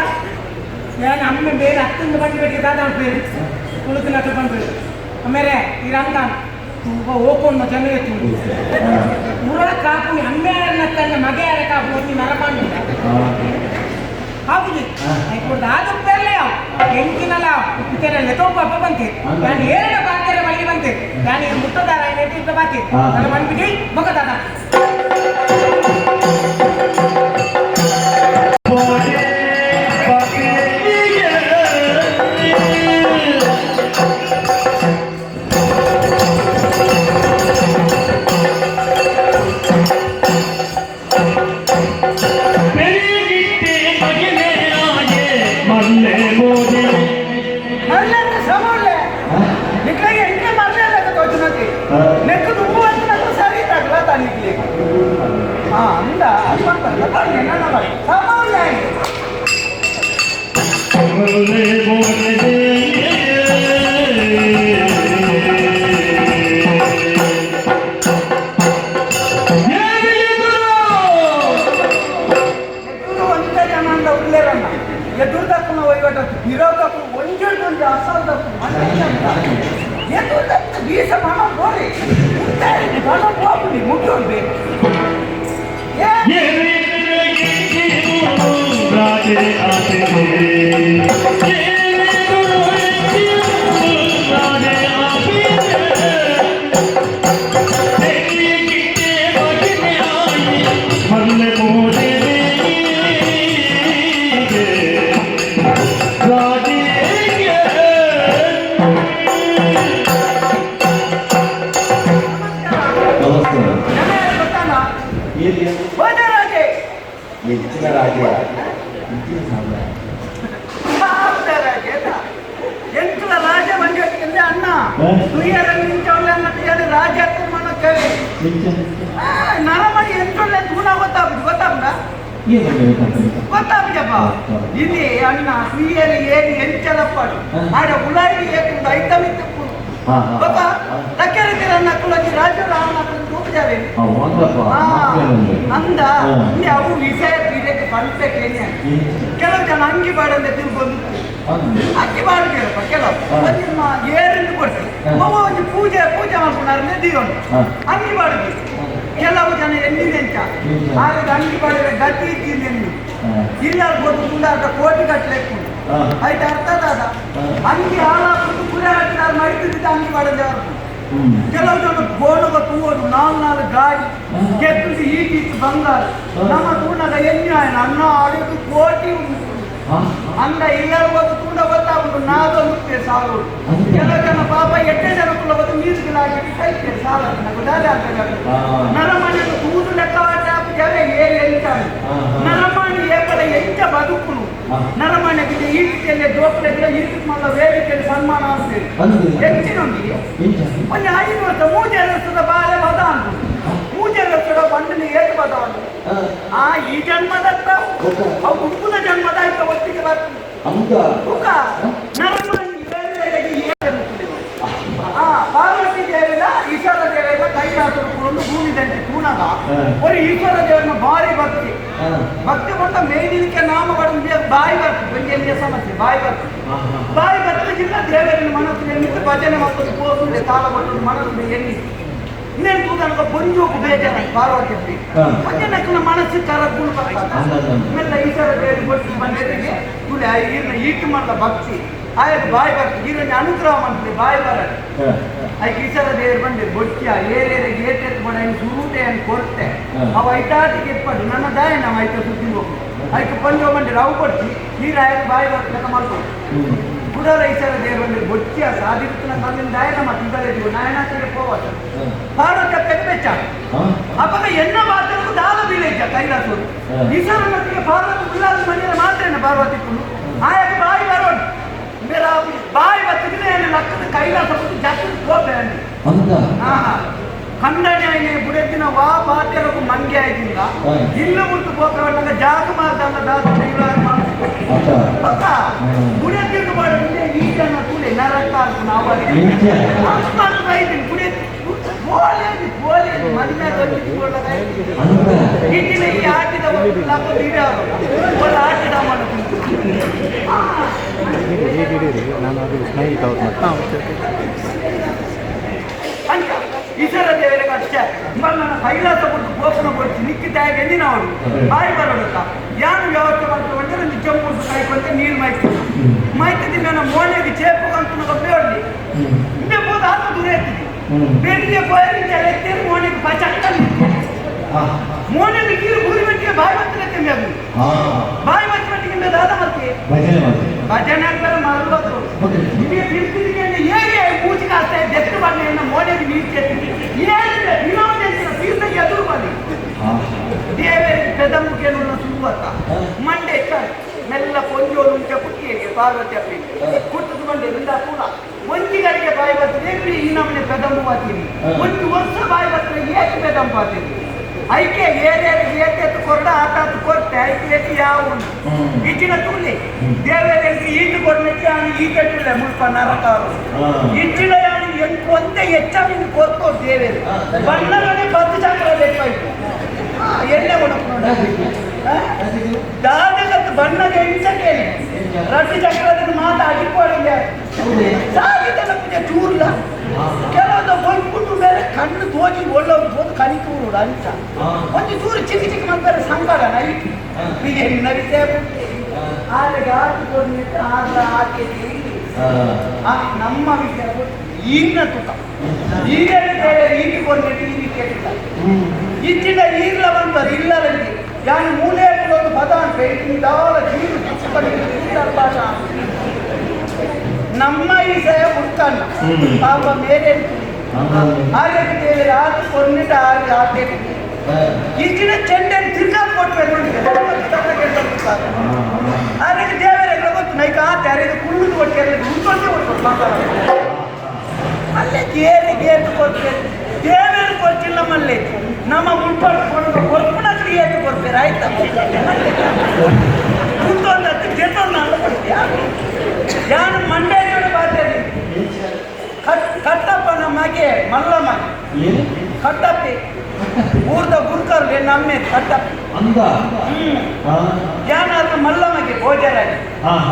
ನಾನು ಅಮ್ಮೆ ಬೇರೆ ಅತ್ತಂದು ಬಂದು ಬೇಟಿ ದಾದ ಬೇರೆ ಕುಳಿತು ಬಂದು ಆಮೇಲೆ ಇರಂತ ತುಂಬ ಓಕೊಂಡು ಜನ ಎತ್ತು ಊರ ಕಾಪು ಅಮ್ಮೆ ತನ್ನ ಮಗ ಯಾರ ಕಾಪು ಒಂದು ನರಮಾನಿ ಹೌದು ಆದು ಪೆರ್ಲೆ ಅವು ಎಂಕಿನಲ್ಲ ಇತರಲ್ಲ ತೋಪ ಹಬ್ಬ ಬಂತೆ ನಾನು ಏರಡ ಬಾಕೆರೆ ಮಲ್ಲಿ ಬಂತೆ ನಾನು ಮುಟ್ಟದಾರ ಏನಿಟ್ಟು ಬಾಕಿ ನಾನು ಬಂದ್ಬಿಟ್ಟು ಬೊಗದಾದ ಇಲ್ಲಿ ಅಣ್ಣ ಸುಯ್ಯಲಿ ಏನು ಎಂಚಲಪ್ಪಾಡು ಆಡ ಉಲಾಯಿ ಏಕುಂಡು ಐತಮಿತ್ತಪ್ಪು ಗೊತ್ತಾ ಲಕ್ಕೆರತಿರ ನಕ್ಕುಲಜಿ ರಾಜ ರಾಮನ ರೂಪಜಾವೆ ಅಂದ ಇಲ್ಲಿ ಅವು ವಿಷಯ ಇದಕ್ಕೆ ಪಂಪೆ ಕೇಳಿ ಕೆಲವು ಜನ ಅಂಗಿ ಬಾಡಂದೆ ತಿಳ್ಕೊಂಡು ಅಕ್ಕಿ ಬಾಡಿಗೆರಪ್ಪ ಕೆಲವು ನಿಮ್ಮ ಏರಿಂದ ಕೊಡ್ತೀವಿ ಒಬ್ಬ ಒಂದು ಪೂಜೆ ಪೂಜೆ ಮಾಡ್ಕೊಂಡಾರೆ ದೀವನು ಅಂಗಿ ಬಾಡಿಗೆ ಕೆಲವು ಜನ ಎಲ್ಲಿದೆ ಎಂಚ ಆಗ ಅಂಗಿ ಬಾಡಿಗೆ ಗತಿ ಇದ್ದಿಲ್ಲ ಇಲ್ಲ ಗೊತ್ತು ಕೋಟಿ ಕಟ್ಟಲೆ ಆಯ್ತು ಅರ್ಥ ದಾದ ಅಂಗಿ ಹಾಳಾಗ್ಬಿಟ್ಟು ಕುರಿ ಹಾಕಿದ ಮಡಿತಿದ್ದ ಅಂಗಿ ಬಾಡದೆ ಅವರು ಕೆಲವು ಜನ ಗೋಣಗ ತೂವದು ನಾಲ್ಕು ನಾಲ್ಕು ಗಾಡಿ ಕೆತ್ತು ಈಟಿತ್ತು ಬಂಗಾರ ನಮ್ಮ ತೂಣಗ ಎಣ್ಣೆ ಅನ್ನ ಆಡಿದ್ದು ಕೋಟಿ ಅಂದ ಇಲ್ಲರೂ ಒಂದು ತುಂಡ ಗೊತ್ತಾಗುದು ನಾದ ಮುತ್ತೆ ಸಾಲು ಕೆಲವು ಜನ ಪಾಪ ಎಟ್ಟೆ ಜನ ಕುಲ್ಲ ಬಂದು ನೀರು ಹಾಕಿ ಕೈತೆ ಸಾಲ ದಾದ ಆಗ್ತದೆ ನರಮನೆ ತೂದು ಲೆಕ್ಕ ಜವೆ ಏ ಎಂತ ನರಮಾಣಿ ಏಪಲ ಎಂಚ ಬದುಕುನು ನರಮಾಣಿ ಈಟಿಯಲ್ಲಿ ಜೋಪಲೆ ಈಟಿ ಮಲ್ಲ ವೇದಿಕೆಯಲ್ಲಿ ಸನ್ಮಾನ ಆಗ್ತದೆ ಹೆಚ್ಚಿನೊಂದಿಗೆ ಒಂದು 5 ವರ್ಷ 3 ವರ್ಷದ ಬಾಳೆ ಬದ ಅಂತು 3 ವರ್ಷದ ಬಂಡಲಿ ಏಟು ಬದ ಅಂತು ಆ ಈ ಜನ್ಮದತ್ತ ಅವು ಹುಟ್ಟುದ ಜನ್ಮದ ಆಯ್ತ ಒಟ್ಟಿಗೆ ಬರ್ತದೆ ನರಮಾಣಿ ಪಾರ್ವತಿ ದೇವಿನ ಈಶ್ವರ ದೇವಿನ ಕೈಲಾಸರು ಒಂದು ಭೂಮಿ ದಂತೆ ತೂಣಗ ஒரு ಈಶ್ವರ ದೇವನ ಭಾರಿ ಭಕ್ತಿ ಭಕ್ತಿ ಕೊಂಡ ಮೇಲಿಕ್ಕೆ ನಾಮ ಬಡ ಬಾಯಿ ಬರ್ತದೆ ಒಂಜಿ ಎಲ್ಲಿಯ ಸಮಸ್ಯೆ ಬಾಯಿ ಬರ್ತದೆ ಬಾಯಿ ಬರ್ತದಿಲ್ಲ ದೇವರಿನ ಮನಸ್ಸಿನ ಎನ್ನಿತ್ತು ಭಜನೆ ಮಕ್ಕಳು ಪೋಸುಂಡೆ ತಾಳ ಕೊಟ್ಟು ಮನಸ್ಸಿನ ಎನ್ನಿ ಇನ್ನೇನು ತೂದನಕ ಬೊಂಜೋಕು ಬೇಜಾರ ಪಾರ್ವತಿ ಒಂಜನಕ್ಕನ ಮನಸ್ಸು ಕರಗುಳು ಬರ್ತದೆ ಮೆಲ್ಲ ಈಶ್ವರ ದೇವರಿಗೆ ಕೊಟ್ಟು ಬಂದಿಗೆ ತುಳಿ ಈರ್ನ ಈಟು ಮಾಡಲ ಭಕ್ತಿ ಆಯ್ತು ಬಾಯಿ ಬರ್ತದೆ ಈರನ್ನ ಅನುಗ್ರಹ ಮಾಡ್ತದೆ ಬಾಯಿ ಬರ ಆಯ್ಕೆ ಈಶ್ವರ ದೇವರು ಬಂದೆ ಬೊಚ್ಚಿಯ ಏರೇರಿಗೆ ಏಟೆತ್ತು ಬಡ ಸುರೂಟೆ ಅನ್ನು ಕೊಡ್ತೆ ಅವ ಐತಾಟಿಗೆ ಇಪ್ಪಡು ನನ್ನ ದಾಯ ನಾವು ಐತ ಸುದ್ದಿ ಹೋಗು ಆಯ್ಕೆ ಪಂಜೋ ಬಂಡಿ ರಾವು ಕೊಡ್ತಿ ನೀರು ಆಯ್ತು ಬಾಯಿ ಬರ್ತಕ್ಕ ಮಾಡ್ಕೊಂಡು ಗುಡರ ಈಶ್ವರ ದೇವರು ಬಂದೆ ಬೊಚ್ಚಿಯ ಸಾಧಿನ ಕಲ್ಲಿನ ದಾಯನ ಮತ್ತು ಇದರ ನಾಯನಾಥಿಗೆ ಪೋವತ ಪಾರ್ವತಿ ಬೆಚ್ಚ ಅಪ್ಪಗ ಎನ್ನ ಮಾತ್ರ ದಾಲ ಬೀಳಿದ್ದ ಕೈಲಾಸರು ಈಶ್ವರನೊಟ್ಟಿಗೆ ಪಾರ್ವತಿ ಬಿಳಾದ ಮನೆಯ ಮಾತ್ರೇನ ಪಾರ್ವತಿ ಕುಲು ಆಯಾಗ ಬಾಯಿ ಬರೋಣ ಬಾಯಿ ಬತ್ತಿದ್ರೆ ಲಕ್ಕದ ಕೈಲಾಸ ಬಿಟ್ಟು ಜಾಸ್ತಿ ಕೋಪೆ ಅಂದಿ. ಕಂಡನೆ ಬುಡೆದಿನ ವಾ ಪಾತೆರಗು ಮಂಗೆ ಆಯ್ತಿಲ್ಲ ಇಲ್ಲು ಮುಟ್ಟು ಪೋಕವನ್ನಗ ಜಾಗ ಮಾತಲ್ಲ ದಾದ ಅಕ್ಕ ಬುಡೆದಿನ ಬಾಡಿಂದೆ ಈ ಜನ ತುಲೆ ನರಕ ನಾವು ಬೈದಿನಿ ಬುಡೆ ಪೋಲೇದಿ ಪೋಲೇದಿ ಮದಿಮೆ ಇಟ್ಟಿನ ಈ ಆಟಿದ ಆಟಿದ ಅಂತ ಈಶ್ವರ ದೇವರಿಗೆ ಅಷ್ಟೇ ಮಲ್ಲನ ಕೈಲಾಸ ಕೊಟ್ಟು ಗೋಪನ ಕೊಟ್ಟು ನಿಕ್ಕಿದ್ದಾಗ ಎಂದಿನ ಅವರು ಬಾಯಿ ಬರೋಡತ್ತ ಯಾರು ವ್ಯವಸ್ಥೆ ಮಾಡ್ಕೊಂಡ್ರೆ ಒಂದು ಜಮ್ಮು ಕಾಯ್ಕೊಂತ ನೀರು ಮಾಯ್ತಿ ಮಾಯ್ತಿದ್ದೀನಿ ನನ್ನ ಮೋನೆಗೆ ಚೇಪು ಅಂತ ಬೇಡಲಿ ಇಂಬೆ ಹೋದ ಆತ ದೂರ ಇರ್ತೀನಿ ಬೇಡಿಗೆ ಬೋಯರಿ ಎತ್ತೀರಿ ಮೋನೆಗೆ ಪಚಕ್ಕಲ್ಲಿ ಮೋನೆಗೆ ನೀರು ಗುರಿ ಮಟ್ಟಿಗೆ ಬಾಯಿ ಬತ್ತಿರತ್ತೆ ಮ್ಯಾಗು ಬಾಯಿ ಬತ್ತಿ ಮಟ್ಟಿಗೆ ಮೇಲೆ ದಾದ ಮತ್ತೆ ಭಜನೆ ಆಗ್ತಾರೆ ಮರಳು ನಿಮಗೆ ತಿಳ್ತಿದ್ದಕ್ಕೆ ಹೇಗೆ ಪೂಜೆ ಆಗ್ತಾ ಇದೆ ಎತ್ತು ಬಣ್ಣ ಮೋನೆಗೆ ನೀರು ಚೇರ್ತೀನಿ ಏನಿದೆ ವಿನೋದ ತೀರ್ಥಕ್ಕೆ ಎದುರು ಬನ್ನಿ ದೇವರಿಗೆ ಪೆದಮುಖೇನು ಸುರುವತ್ತ ಮಂಡೆ ಮೆಲ್ಲ ಕೊಂಜೋಲು ಉಂಚ ಕುಟ್ಟಿಗೆ ಪಾರ್ವತಿ ಅಪ್ಪಿ ಕುಟ್ಟದ ಮಂಡೆ ಇಂದ ಪೂರ ಒಂಜಿಗಳಿಗೆ ಬಾಯಿ ಬರ್ತದೆ ಈ ನಮ್ಮನೆ ಪೆದಮು ಬಾತೀನಿ ಒಂದು ವರ್ಷ ಬಾಯಿ ಬರ್ತದೆ ಏಕೆ ಪೆದಮು ಬಾತೀನಿ ಐಕೆ ಏರಿಯಾರಿಗೆ ಏತೆತ್ತು ಕೊರಡ ಆತಾತು ಕೊರತೆ ಐಕೆ ಏತಿ ಯಾವ ಉಂಟು ಇಚ್ಚಿನ ತುಳಿ ದೇವರಿಗೆ ಈಟು ಕೊಡ್ಲಿಕ್ಕೆ ಅವನು ಈಟ ತುಳ್ಳೆ ಮುಲ್ಪ ನರಕಾರು ಇಚ್ಚಿನ ಯಾನು ಎಂಟು ಒಂದೇ ಹೆಚ್ಚಾಗಿ ಕೊರ್ತೋ ದೇವರು ಬಣ್ಣಗಳೇ ಪತ್ತು ಚಕ್ರ ಬೇಕಾಯ್ತು ಎಣ್ಣೆ ಕೊಡಪ್ಪ ದಾದಕತ್ತು ಬಣ್ಣದ ಎಂಚ ಕೇಳಿ ರಟ್ಟಿ ಚಕ್ರದ ಮಾತು ಅಡಿಕೋಡಿಗೆ ಸಾಗಿದಲ್ಲ ಪೂಜೆ ಚೂರ್ಲ ಕೆಲವೊಂದು ಬೊಲ್ಪುಟ್ಟು ಮೇಲೆ ಕಣ್ಣು ತೋಜಿ ಒಳ್ಳೆ ಹೋದು ಕಣಿಕೆ ಊರು ಅಂಚ ಒಂದು ಚೂರು ಚಿಕ್ಕ ಚಿಕ್ಕ ಮಾಡ್ತಾರೆ ಸಂಬಾರ ನೈಟ್ ಈಗ ನರಿಸೇ ಆಗ ಹಾಕಿಕೊಂಡು ಆಗ ಹಾಕಿ ನಮ್ಮ ವಿಚಾರ ಈಗಿನ ತುಟ ಈಗ ಈಗ ಕೊಂಡು ಈಗ ಕೇಳಿಲ್ಲ ಇಚ್ಚಿನ ಈರ್ಲ ಬಂತಾರೆ ಇಲ್ಲರಲ್ಲಿ ಯಾನು ಮೂಲೆ ಒಂದು ಪದ ಅಂತ ದಾಲ ಜೀರು ಭಾಷಾ ನಮ್ಮ ಈ ಸಯ ಹುಡ್ಕಣ್ಣ ಪಾಪ ಮೇರೆ ಹಾಗೆ ದೇವರ ಆತು ಕೊನ್ನಿಟ ಆಗಿ ಆಟೆ ಇಚ್ಚಿನ ಚೆಂಡೆಯನ್ನು ತಿರ್ಗಾ ಕೊಟ್ಬೇಕು ಅದಕ್ಕೆ ದೇವರ ಗೊತ್ತು ನೈಕ ಆತ ಕುಳ್ಳು ಕೊಟ್ಟೆ ಉಂಟೊಂದೇ ಕೊಟ್ಟು ಅಲ್ಲೇ ಗೇರೆ ಗೇತು ಕೊಡ್ತೇವೆ ದೇವರು ಕೊಡ್ತಿಲ್ಲ ಮಲ್ಲೆ ನಮ್ಮ ಉಳ್ಪಾಡು ಕೊಡೋದು ಕೊರ್ಪುಣಕ್ಕೆ ಏತು ಕೊಡ್ತೀರ ಆಯ್ತಾ ಕುಂತೊಂದು ಹತ್ತು ಗೆದ್ದೊಂದು ಅಲ್ಲ ಕೊಡ್ತೀಯ ಯಾನು ಮಂಡ್ಯ ಬಾತೇನೆ ಕಟ್ಟಪ್ಪ ನಮ್ಮ ಮಗೆ ಮಲ್ಲ ಮಗೆ ಕಟ್ಟಪ್ಪಿ ಊರ್ದ ಗುರುಕರ್ಲೆ ನಮ್ಮೆ ಕಟ್ಟಪ್ಪಿ ಯಾನಾದ್ರೂ ಮಲ್ಲ ಮಗೆ ಭೋಜರಾಗಿ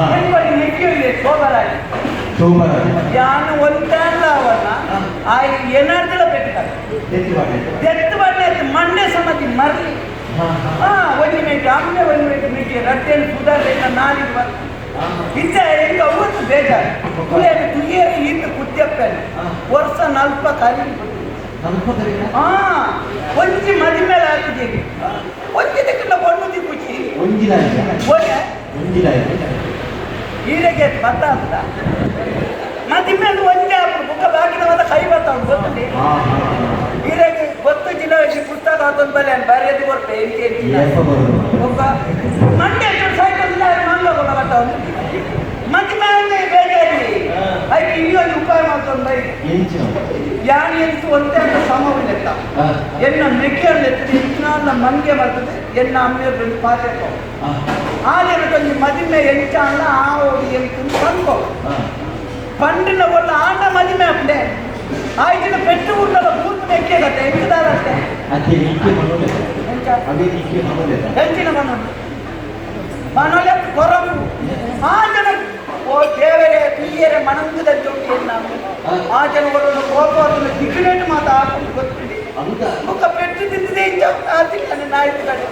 ಹೆಣ್ಬಡಿ ನೆಕ್ಕಿಯಲ್ಲಿ ಶೋಭರಾಗಿ ಯಾನು ಒಂದಲ್ಲ ಅವನ್ನ ಆ ಏನಾರ್ದಲ್ಲ ಪೆಟ್ಟು ಎತ್ತು ಬಣ್ಣ ಮಣ್ಣೆ ಸಮಾಧಿ ಮರ್ಲಿ ಒಂದು ಮಿನಿಟ್ ಆಮೇಲೆ ಒಂದು ಮಿನಿಟ್ ಮಿಟ್ಟಿ ರಟ್ಟೆಯನ್ನು ಸುಧಾರ ನಾನಿಗೆ ಬರ್ ಇಂತ ಹೆಂಗ ಅವತ್ತು ಬೇಜಾರು ತುಳಿಯಲ್ಲಿ ತುಳಿಯರಿ ಇಂದು ಕುದ್ಯಪ್ಪೇನೆ ವರ್ಷ ನಲ್ಪ ಕರಿ ಹಾ ಒಂಜಿ ಮದಿ ಮೇಲೆ ಹಾಕಿದ್ದೀವಿ ಒಂಜಿ ದಿಕ್ಕಿನ ಬಣ್ಣು ದಿಕ್ಕುಚಿ ಈರೆಗೆ ಬತ್ತ ಅಂತ ಮದಿ ಮೇಲೆ ಒಂಜಿ ಹಾಕು ಬುಕ್ಕ ಬಾಕಿನ ಕೈ ಬರ್ತಾ ಉಂಟು ಗೊತ್ತಲ್ಲಿ ಈರೆಗೆ ಗೊತ್ತು ಜಿನ ಪುಸ್ತಕ ಹಾಕೊಂಡ್ ಬಲೆ ಬರೆಯದು ಕೊಡ್ತೆ ಎಂತ ಒಬ್ಬ ಮಂಡ್ಯ ಸೈಕಲ್ ಮಂಗ ಬರ್ತಾ ಉಂಟು ಮದಿ ಮೇಲೆ ಬೇಜಾರಿ ಅದಕ್ಕೆ ಇನ್ನೊಂದು ಉಪಾಯ ಮಾಡ್ಕೊಂಡು ಬೈ ಯಾನು ಎಂತು ಒಂದೇ ಅಂತ ಸಮವಿಲ್ಲ ಎನ್ನ ಮೆಕ್ಕೆಯಲ್ಲಿ ಎತ್ತಿನ ಮಂಗೆ ಬರ್ತದೆ ಎನ್ನ ಅಮ್ಮೆಯವರು ಬಂದು ಪಾತ್ರೆ ಆದ್ರೆ ಮದಿಮೆ ಎಂಚಾಣ ಆ ಓಡಿ ಎಂತ ಪಂಗೋ ಪಂಡಿನ ಒಳ್ಳ ಆಂಡ ಮದಿಮೆ ಅಪ್ಪೆ ಆಯ್ತಿನ ಪೆಟ್ಟು ಊಟದ ಪೂರ್ತಿ ಮೆಕ್ಕೆಗತ್ತೆ ಎಂಟದಾರತ್ತೆ ಎಂಚಿನ ಮನೋಲಿ ಮನೋಲೆ ಕೊರಗು ಆ ಜನ ಓ ದೇವರೇ ಪಿಯ್ಯರೆ ಮಣಂಗುದಂತೆ ಉಂಟು ನಾನು ಆ ಜನಗಳು ಕೋಪವನ್ನು ದಿಗ್ನೇಟ್ ಮಾತು ಹಾಕೊಂಡು ಗೊತ್ತಿದೆ ಮುಖ ಪೆಟ್ಟು ತಿಂದಿದೆ ಇಂಚ ಆತಿಲ್ಲ ನಾಯ್ತು ಕಡೆ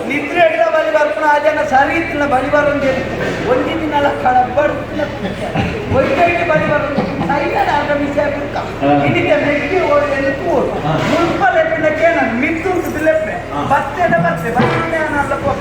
ನಿದ್ರೆ ಎಡ್ಲ ಬಲಿ ಬರ್ಪಣ ಆ ಜನ ಸರಿ ಇತ್ತಿಲ್ಲ ಬಲಿ ಬರೋದು ಒಂಜಿ ದಿನ ಕಡಬಡ್ತಿಲ್ಲ ಒಯ್ದೈದು ಬಲಿ ಬರೋದು ಸೈಯದ ಅರ್ಧ ವಿಷಯ ಬಿಡ್ತ ಇನ್ನಿದ್ದ ಮೆಕ್ಕಿ ಓಡಿ ತೂರು ಮುಲ್ಪಲೆ ಪಿಂಡ ಕೇಳ ಮಿತ್ತು ಲೆಪ್ಪೆ ಬತ್ತೆಡ ಬತ್ತೆ ಬತ್ತೆ ಅಲ್ಲ ಹೋಗ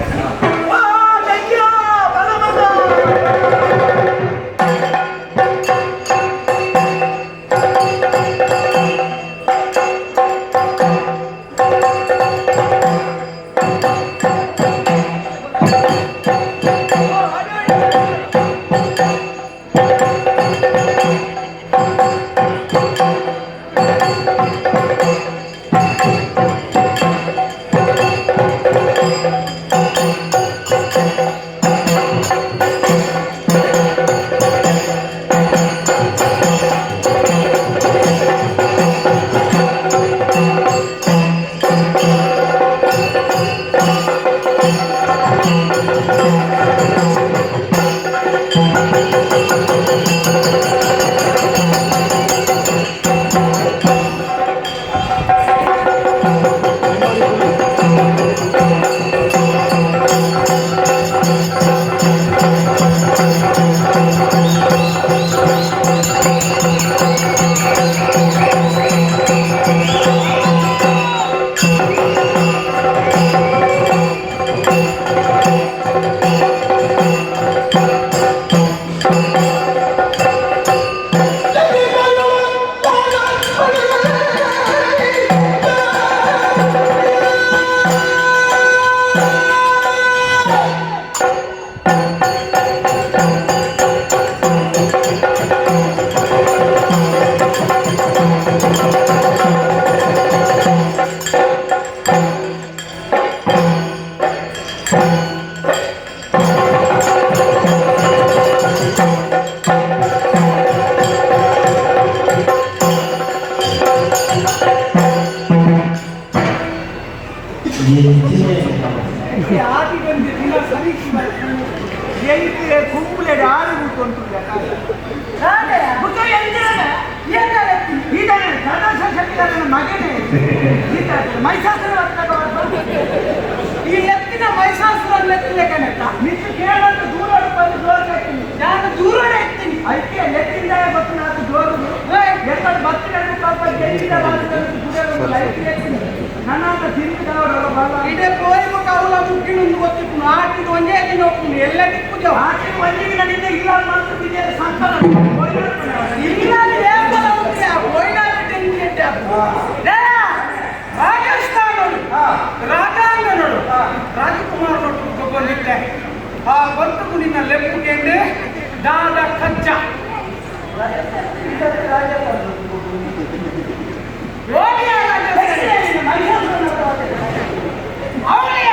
ಆದಿ ಬಂದು ದಿನ ಸರಿ ಕುಂಬುಲೆಡ್ ಆರು ಕೂತುಂಟು. ಈತನೇ ಸದಾಶ ಶೆಟ್ಟಿಗಾರನ ಮಗನೇ ಈತ. ಮೈಸಾಸುರ. ಈ ಲೆತ್ತಿನ ಮೈಸಾಸುರ ಲೆತ್ತಿನ ಕಣಕ್ಕ. ನಿನ್ನ ಕೇಳಂತ ದೂರ ಬಂದು ಜೋರು ಕಟ್ತೀನಿ. ನಾನು ದೂರ ಇರ್ತೀನಿ. ಅದಕ್ಕೆ ಲೆತ್ತಿಂದ ಗೊತ್ತು ನಾತು ಜೋರು. ಎక్కడ ಬತ್ತಿನ ಪಾಪ ಗೆಲ್ಲಿದ ನನ್ನ ತಿಂದವರು ಬಲ. ಇಡೇ ಪೋಯಿ ಮುಖ ಅವಲ ಮುಕ್ಕಿನೊಂದು ಗೊತ್ತಿತ್ತು. ಆಟಿದ ಒಂದೇ ದಿನ ಹೋಗ್ತೀನಿ ಎಲ್ಲ ತಿಕ್ಕುದೇವು. ಆಕೆ ಒಂದಿಗೆ ನನ್ನಿಂದ ಇಲ್ಲ ಮಾಡ್ತಿದ್ದೀಯ ಸಂಕಲ. ಇಲ್ಲ ಏಪಲ ಉಂಟು ಪೋಯಿನಾದ ರಾಜಸ್ಥಾನ ರಾಜಾಂಗ ನೋಡು ರಾಜಕುಮಾರ್ ನೋಡು ಗೊಬ್ಬಲಿಟ್ಟೆ ಆ ಬಂತು ನಿನ್ನ ಲೆಪ್ಪು ಕೇಂದ್ರ ದಾದ ಕಚ್ಚ ಹೋಗಿ ಆ ರಾಜಸ್ಥಾನ. ಅವನೇ.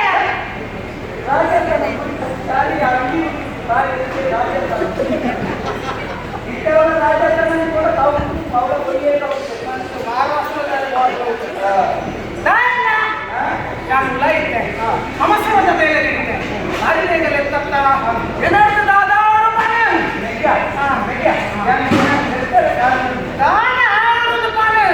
ಅವಸರದ ಮೇಲೆ ಅರಿವೆಗಲೆತ್ತತ್ತ ಏನಾಯ್ತು ದಾದಾರು ಮನೆ ದಾನ ಆರುದು ಮನೆ.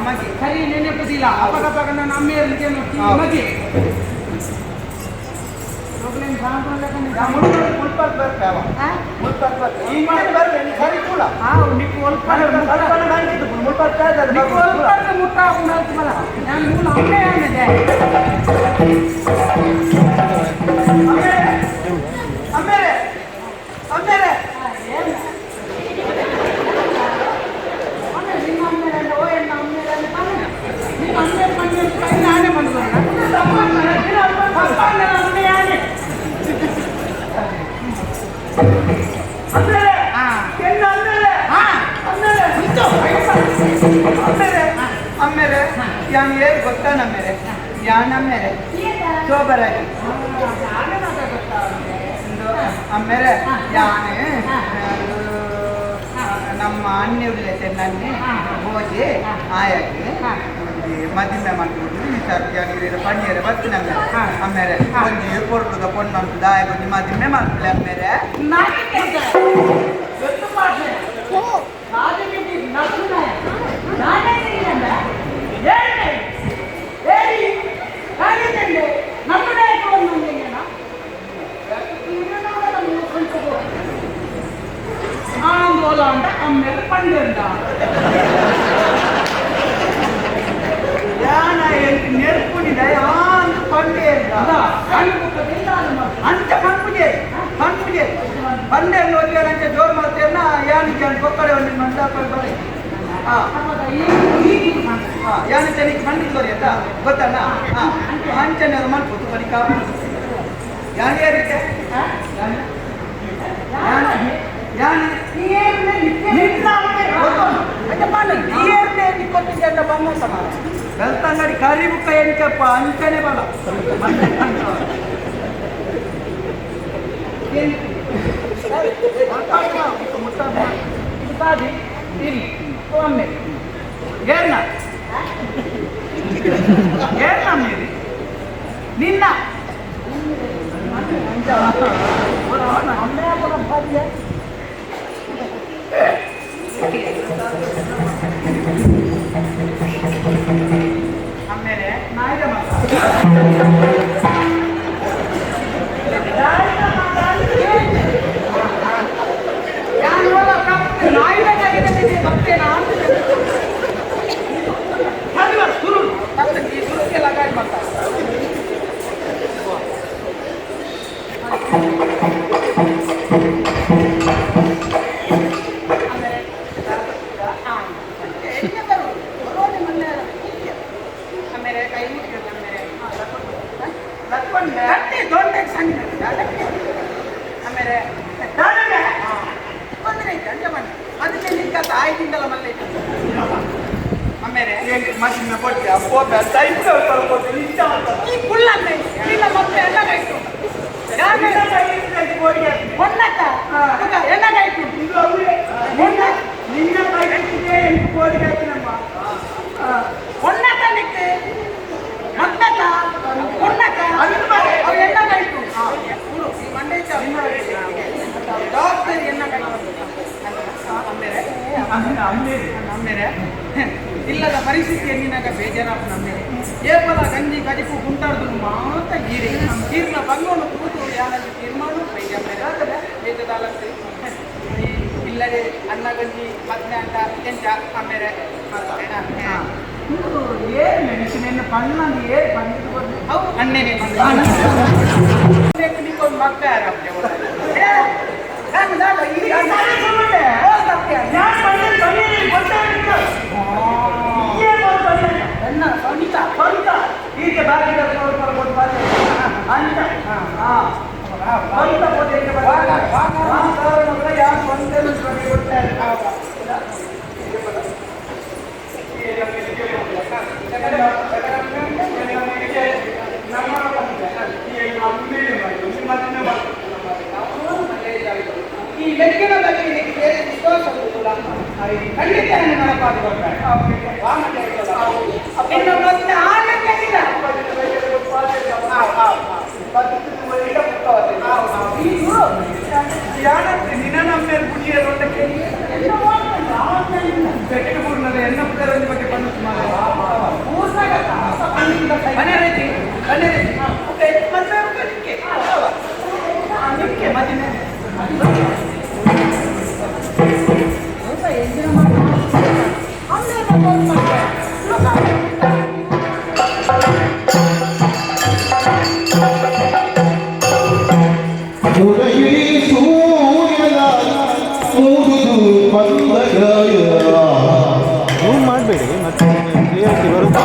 ಮಗೆ ಸರಿ ನೆನಪುದಿಲ್ಲ ಅಪಗಪಗ ನಾನು ಅಮ್ಮೇರಿಗೆ ಮಗೆ ಅಮ್ಮೇರೆ ಯಾನ್ ಏರ್ ಗೊತ್ತಾ ನಮ್ಮೇರೆ ಯಾನ್ ಅಮ್ಮೇರೆ ಸೋಬರಾಜಿ ಅಮ್ಮೇರೆ ಯಾನೆ ನಮ್ಮ ಅಣ್ಣೆ ನನ್ನೆ ಹೋಗಿ ಆಯಾಗಿ ಮದಿಮೆ ಮಾಡ್ಕೊಂಡು ವಿಚಾರ ಪಣ್ಣಿಯರ ಬತ್ತು ನಮ್ಮೇರೆ ಅಮ್ಮೇರೆ ಒಂಜಿ ಪೊರ್ಲುದ ಪೊಣ್ಣು ದಾಯ ಒಂಜಿ ಮದಿಮೆ ಮಾಡ್ಕೊಳ್ಳಿ ಅಮ್ಮೇರೆ ಅಂಚ ಪನ್ಪುಜೆ ಪನ್ಪುಜೆ ಪಂಡೆ ಅಂಚೆ ಜೋರು ಮಾಡ್ತೇನ ಯಾನಿಗೆ ಅಂತ ಕೊಕ್ಕಡೆ ಒಂದು ಮಂದ ಬರೆ ಹಾಂ ಯಾನ ಚೆನ್ನಿಗೆ ಮಂಡಿ ತೋರಿ ಆಯ್ತಾ ಗೊತ್ತಣ್ಣ ಹಾಂ ಅಂಚನೆ ಅದು ಮಲ್ಪು ಬರೀ ಕಾಪು ಯಾನ್ ಯಾರಿಗೆ ಯಾನ್ ಬೆಳ್ತಂಗಡಿ ಕರಿ ಬುಕ್ಕ ಎಂಚಪ್ಪ ಅಂಚನೆ ಬಲ ನಿನ್ನ ಆಮೇಲೆ ನಾಯಿದ ಮಗ ಇಲ್ಲದ ಪರಿಸ್ಥಿತಿಯಲ್ಲಿ ನಾಗ ಬೇಜಾರಾಪ ನಮ್ಮೇಲೆ ಏಪಲ ಗಂಜಿ ಕಜಿಪು ಗುಂಟಾಡ್ದು ಮಾತ ಗೀರಿ ಗೀರ್ನ ಬಂಗೋನು ಕೂತು ಯಾರಲ್ಲಿ ತೀರ್ಮಾನ ಬೇಜದಾಲತ್ತೆ ಇಲ್ಲದೆ ಅನ್ನ ಗಂಜಿ ಮದ್ನೆ ಅಂಡ ಕೆಂಚ ಆಮೇಲೆ ಏರ್ ಮೆಣಸಿನ ಪಣ್ಣಂದು ಏರ್ ಬಂದಿದ್ದು ಅವು ಅಣ್ಣನೇ ನಿಕ್ಕೊಂದು ಮಕ್ಕ ಹೀಗೆ ಬಾಗಿಲ ಅಂತ ಈ ಲೆಕ್ಕಿನ ಬಗ್ಗೆ ಇದಕ್ಕೆ ಬೇರೆ ವಿಶ್ವಾಸ ಉಂಟುಲ್ಲ ಖಂಡಿತ ನಡಪಾದು ಕೊಡ್ತಾರೆ ಮತ್ತೆ ಆ ಲೆಕ್ಕಿಲ್ಲ ನಿನ್ನ ನಮ್ಮ ಮೇಲೆ ಪುಡಿಯ ರೂಮ್ ಮಾಡಬೇಡಿ ಮತ್ತೆ ಕ್ಲಿಯರಿಟಿ ಬರುತ್ತೆ.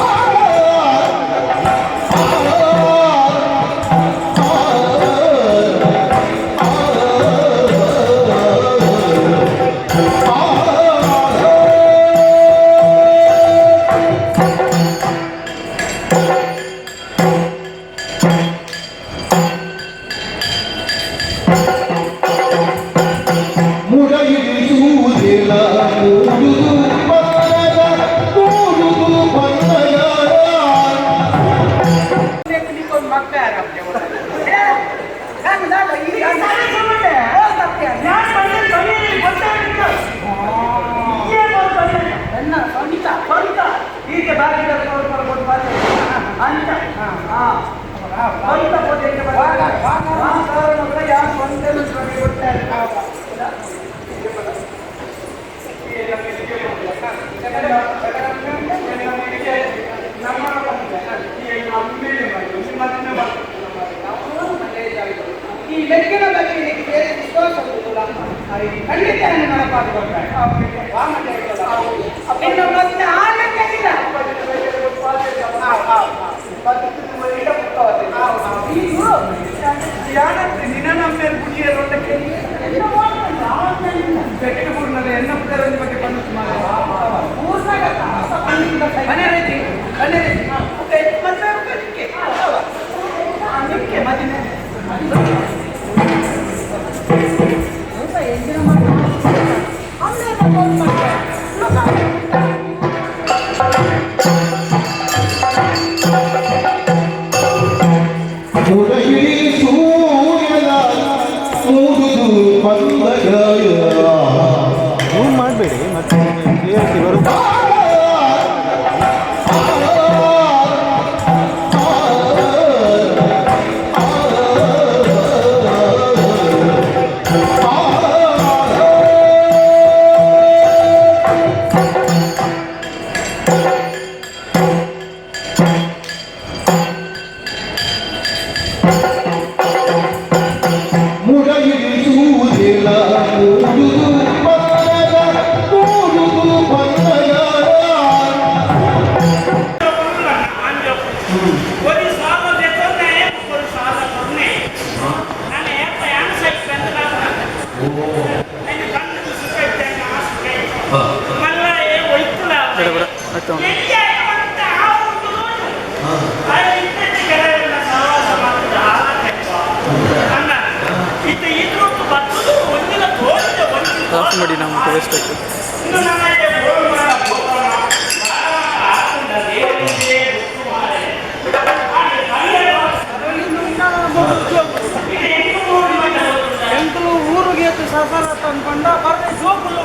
ಮುರಯಿಸುವುದಿಲ್ಲ ಮೂಡುದು ಪನ್ನಗ ಮೂಡುದು ಪನ್ನಗ. ಈ ಲೆಕ್ಕದ ಬಗ್ಗೆ ನಿನಗೆ ಬೇರೆ ವಿಶ್ವಾಸ ಉಂಟುಲ್ಲ? ಖಂಡಿತ ನಿನ್ನ ಮತ್ತೆ ಆ ಲೆಕ್ಕಕ್ಕಿಲ್ಲ. ಮುರಯಿಸುವುದಿಲ್ಲ ಮೂಡುದು ಪನ್ನಗ. ರೂಮ್ ಮಾಡಬೇಡಿ ಮತ್ತೆ ಕ್ಲಿಯರಿಟಿ ಬರುತ್ತೆ. ಮುರಯಿಸುವುದಿಲ್ಲ ಮೂಡುದು ಪನ್ನಗ ಮೂಡುದು ಪನ್ನಗ. ஒரு சாதத்தை சொன்னேன், ஒரு சாதம் சொன்னேன். நான் ஏப்ப யானை கண்ணுக்கு சுக்கட்டேன் ஆசை மல்ல ஒய்க்குல ಆಫ್ ಮಾಡಿ ನಮ್ಗೆ ವೇಸ್ಟ್ ಆಗ್ತದೆ. ಎಂಕಲು ಊರಿಗೆ ಸಸರ ತಂದ್ಕೊಂಡ ಬರ್ರೆ ಜೋಕುಲು.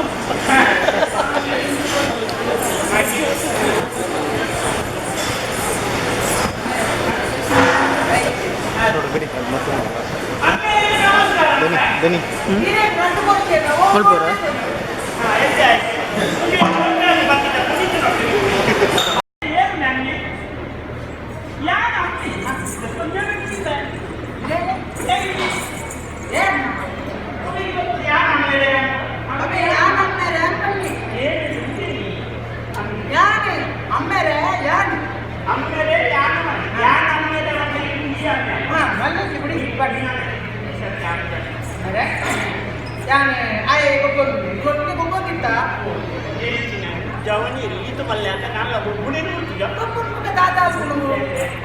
ಬಿಡಿ ಅದು ಮತ್ತೆ ದನಿ ದನಿ. ಮಲ್ಪುರ.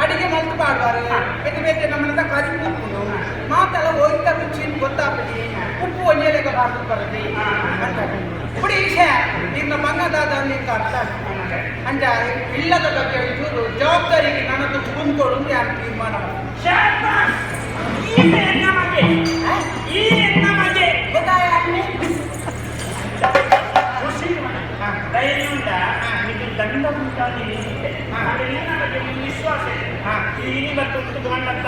ಅಡಿಗೆ ಮಲ್ತು ಪಾಡ್ವಾರು ಬೇತೆ ಬೇತೆ ನಮ್ಮನ್ನ ಕಾಜು ಕೂತ್ಕೊಂಡು ಮಾತಲ್ಲ ಹೋಯ್ತ ರುಚಿ ಗೊತ್ತಾಪಡಿ ಉಪ್ಪು ಒಂಜೇಲೆಕ ಬಾರ್ದು ಬರದಿ ಅಂತಾರೆ. ಪುಡಿ ವಿಷಯ ನಿನ್ನ ಮಂಗದಾದ ನಿಂತ ಅರ್ಥ ಅಂಚ ಇಲ್ಲದ ಬಗ್ಗೆ ಒಂಚೂರು ಜವಾಬ್ದಾರಿಗೆ ನನ್ನದು ಕುಂತ್ಕೊಡು ಯಾರು ತೀರ್ಮಾನ ಗೊತ್ತಾಯ? ಧೈರ್ಯ. ದಂಡ ಉಂಟಾಗಿ ವಿಶ್ವಾಸ. ಇನಿ ಬತ್ತು ಗಂಡತ್ತ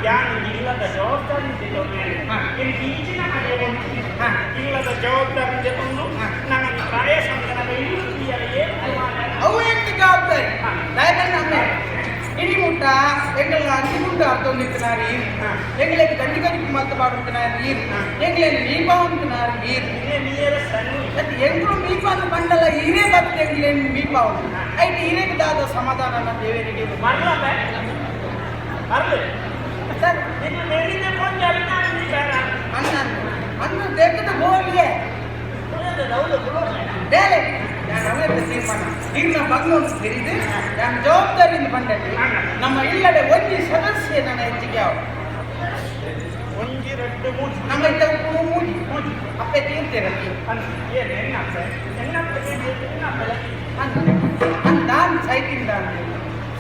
ಯಾನು ಇಲ್ಲದ ಜವಾಬ್ದಾರಿ ಈಚಿನ ಇಲ್ಲದ ಜವಾಬ್ದಾರಿ ಜೊತೆ ನನ್ನ ಪ್ರಾಯ ಸಂದರ್ಭ ಅವು ಎಂತ ಜವಾಬ್ದಾರಿ ದಯಕಂಡ ಇಡಿ ಮುಟ್ಟ ಎಂಗಲ ಅಂಜಿ ಗುಂಡು ಅರ್ಥೊಂದಿತ್ತಿನಾರು ಎಂಗ್ಲೆಗ್ ಗಂಡಿ ಗಂಡಿ ಮಲ್ತ ಪಾಡುತ್ತಿನಾರು ಈರ್ ಎಂಗ್ಲೆನ್ ಮೀಪಾವಂತಿನಾರು ಈರ್ ಮತ್ತೆ ಎಂಗ್ಲು ಮೀಪಾದ ಬಂಡಲ ಈರೇ ಬತ್ತು ಎಂಗ್ಲೇನ್ ಮೀಪಾವು ಐಟ್ ಈರೇಗ್ ದಾದ ಸಮಾಧಾನ ದೇವರಿಗೆ. ಮರಲ ಮರಲು. ಸರ್. ನಿನ್ನ ಮೇಲಿಂದ ಕೊಂಚ ಅನ್ನ ಅನ್ನ ದೇಕದ ಗೋಲಿಯೇ ಬೇಲೆ ನಾನು ಅವೆಲ್ಲ ತೀರ್ಮಾನ ಇನ್ನ ಬಂದು ತಿಳಿದು ನಾನು ಜವಾಬ್ದಾರಿಯಿಂದ ಬಂದಲ್ಲಿ ನಮ್ಮ ಇಲ್ಲಡೆ ಒಂಜಿ ಸದಸ್ಯ ನನ್ನ ಹೆಚ್ಚಿಗೆ ಅವ. ಒಂಜಿ ರಡ್ಡು ಮೂಜಿ. ನಮ್ಮ ಇದ್ದ ಉಪ್ಪು ಮೂಜಿ ಮೂಜಿ ಅಪ್ಪೆ ತೀರ್ತೀರ. ಏನು ಎಣ್ಣಪ್ಪ ಎಣ್ಣಪ್ಪ ಎಣ್ಣಪ್ಪಲ್ಲ. ಅಂದ ನಾನು ಸೈತಿಂದ.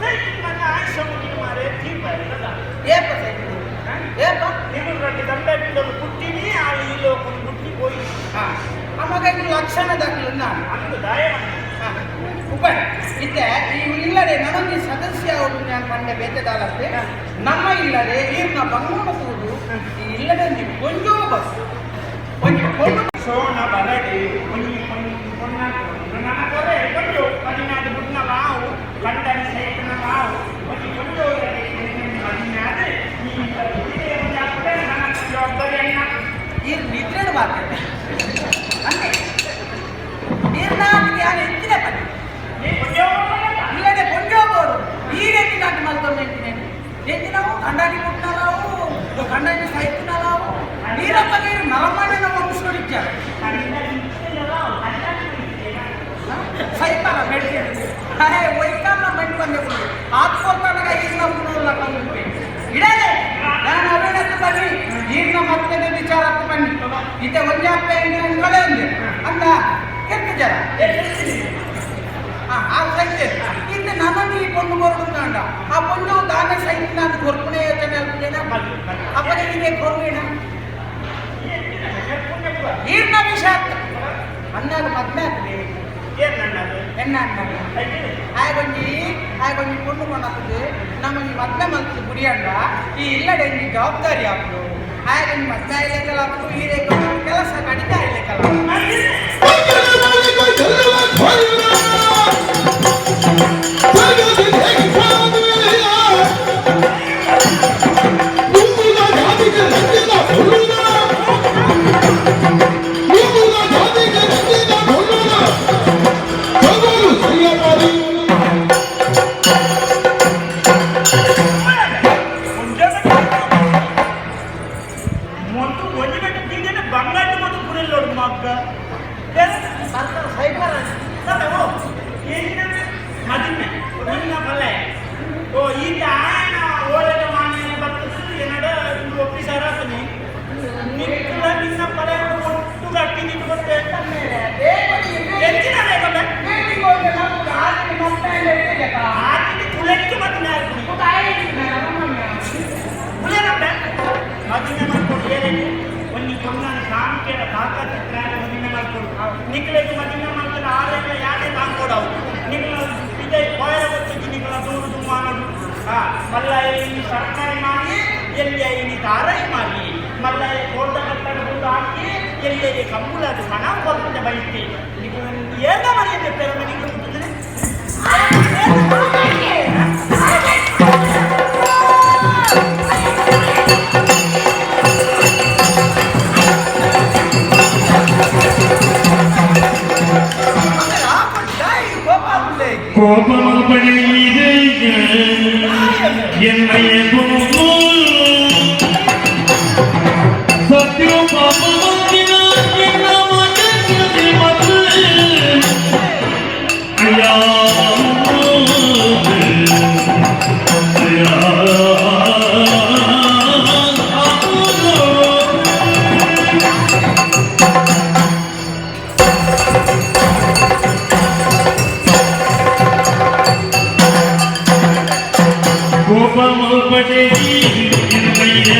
ಸರಿ, ಮನೆ ಆಯುಷ್ಯ ಮುಗಿದ ಮಾರೆ ತೀರ್ಪ. ಏಪ ಸೈತಿಂದ ಏಪ? ನೀವು ರಡ್ಡು ದಂಡ ಬಿದ್ದಲು ಪುಟ್ಟಿನಿ ಆ ಈ ಲೋಕನ ಪುಟ್ಟಿ ಹೋಯಿ. ಹಾಂ, ಆ ಮಗ ಲಕ್ಷಣ ದಾಖಲು ನಾನು. ಅಂದು ದಾಯ. ಉಪಾಯ ಇತ್ತೆ ಈ ಇಲ್ಲಡೆ ನಮಗೆ ಸದಸ್ಯ ಅವರು ನಾನು ಪಂಡೆ ಬೇತೆದಾಲತ್ತೆ ನಮ್ಮ ಇಲ್ಲಡೆ ಈರ್ನ ಬಂಗೋಣ ತೂದು ಈ ಇಲ್ಲಡೆ ನೀವು ಕೊಂಜೋ ಬಸ್ ಒಂಜಿ ಕೊಂಡು. ಸೋಣ ಬರಡಿ ಒಂಜಿ ಪೊನ್ನ ನನ್ನ ಕೊರೆ ಕೊಂಜು 14 ಬುಡ್ನ ಮಾವು ಕಂಡನಿ ಸೈತನ ಮಾವು ಒಂಜಿ ಕೊಂಜು 14 ಈ ನನ್ನ ಜವಾಬ್ದಾರಿ ಅಣ್ಣ. ಈರ್ ನಿದ್ರೆಡ್ ಬಾತೆ ಅಂದೆ ನೀರ್ನಾಥ್ ಯಾರು ಹೆಚ್ಚಿನ ಪನಿ. ನೀ ಕೊಂಜೋ. ಇಲ್ಲಡೆ ಕೊಂಜೋ ಬೋಡು ಈ ರೀತಿ ನಾಟಿ ಮಲ್ತೊಂದು ಎಂಚಿನವು ಕಂಡಾನಿ ಪುಟ್ಟನಾವು ಕಂಡಾನಿ ಸೈತನಾವು ನೀರಪ್ಪಗೆ ನರಮಣ್ಣ ವಂಶೋಡಿಚ್ಚಾರು ಸೈತಾರ ಬೆಳಿಗ್ಗೆ ಅರೆ ವೈಕಲ್ಲ ಮಂಡಿ ಬಂದೆ ಆತ್ಕೊಳ್ತಾನಾಗ ಈರ್ನ ಪುನೋಲ್ಲ ಕಂಡು ಇಡಲೇ ನಾನು ಅವೇನತ್ತು ಬನ್ನಿ ಈರ್ನ ಮತ್ತದ ವಿಚಾರ ಹತ್ತು ಬನ್ನಿ ಇತ್ತೆ ಒಂಜಿ ಅಪ್ಪೆ ಅಂಗಳೆ ಅಂದೆ ಅಂದ ಕೆಟ್ಟ ಜನ. ಆ ಸೈತೆ ಇನ್ನು ನಮಗೆ ಈ ಪೊಣ್ಣು ಬರೋದು ಆ ಪೊಣ್ಣು ದಾನ ಸೈತಿನ ಅಂತ ಕೊರ್ಪುಣೆ ಯೋಚನೆ ಅಲ್ಪೇನ ಅಪ್ಪಗೆ ನಿಮಗೆ ಕೊರ್ವೇಣ ಈರ್ನ ವಿಷ ಅನ್ನಾದ ಮದ್ವೆ ಆಗ್ತದೆ. ಏನು ನನ್ನದು? ಎಣ್ಣ ಆಯಗೊಂಜಿ ಆಯಗೊಂಜಿ ಪೊಣ್ಣು ಕೊಣ್ಣತ್ತದೆ ನಮಗೆ ಮದ್ವೆ ಮಲ್ತದ ಗುಡಿಯಂಡ ಈ ಇಲ್ಲಡೆ ಒಂಜಿ ಜವಾಬ್ದಾರಿ ಆಪುಂಡು ಆಯಗೊಂಜಿ ಮದ್ವೆ ಆಯ್ಲೆಕ್ಕಲ ಆಪುಂಡು ಈ ರೇಖ ಕೆಲಸ ಕಡಿತ ಆಯ್ಲೆಕ್ಕಲ. ಮೊತ್ತು ಒಂಜಿ ಬೆಟ್ಟ ಬೀಜನ ಬಂಗಾಟ ಮತ್ತು ಪುರೆಲ್ಲೋಡು ಮಗ್ಗ. ಸರ್ಕಾರ ಸೈಕಲ್. ಓ ಏನಿನ ಮದಿಮೆ ನಿನ್ನ ಫಲೆ ಓ ಈತ ಆಯನ ಓಲದ ಮಾನ್ಯ ಬರ್ತದೆ ಏನಡ ಇಂದು ಒಪ್ಪಿಸಾರ ಆತನಿ ನಿಕ್ಕಲ ನಿನ್ನ ಫಲೆ ಒಟ್ಟು ಗಟ್ಟಿ ನಿಂತು ಬರ್ತೇ ಹೆಚ್ಚಿನ ಬೇಕಲ್ಲ. ಆತಿಗೆ ತುಳೆಕ್ಕೆ ಮದಿಮೆ ಆಗ್ತೀನಿ ಪುಳೆನಪ್ಪ ಮದಿಮೆ ಮಾಡ್ಕೊಡು ಏನೇನು ಒಂಜಿ ಕೊನ್ನಾನ ಕಾಂಕೆಡ ಕಾಕ ಚಿತ್ರ ಮದಿಮೆ ಮಾಡ್ಕೊಡು ನಿಕ್ಲೆಗ್ ಮದಿಮೆ ಮಾಡ್ತಾರೆ ಆರೆಗ್ಲ ಯಾನೇ ತಾಂಕೊಡವು ನಿಕ್ಲ ಇದೇ ಪೋಯರ ಗೊತ್ತಿದ್ದು ನಿಕ್ಲ ದೂರು ದುಮ್ಮಾನಡು ಹಾ ಮಲ್ಲಾಯ ಈ ಸರ್ಕಾರಿ ಮಾಡಿ ಎಲ್ಲಿ ಈ ದಾರೈ ಮಾಡಿ ಮಲ್ಲಾಯ ಕೋಟ ಕಟ್ಟಡ ಗುಂಡು ಹಾಕಿ ಎಲ್ಲಿ ಕಂಬುಲ ಅದು ಹಣ ಕೊಡ್ತದೆ ಬೈತಿ ನಿಕ್ಲ ಏನ ಮನೆಯಲ್ಲಿ ಪೆರ ಮನೆಗೆ ಮುಟ್ಟಿದ್ರೆ. கோபமல்படையிலே என்னைய சத்தியம் ஐயா ஐயா. கோபமல்படை என்னைய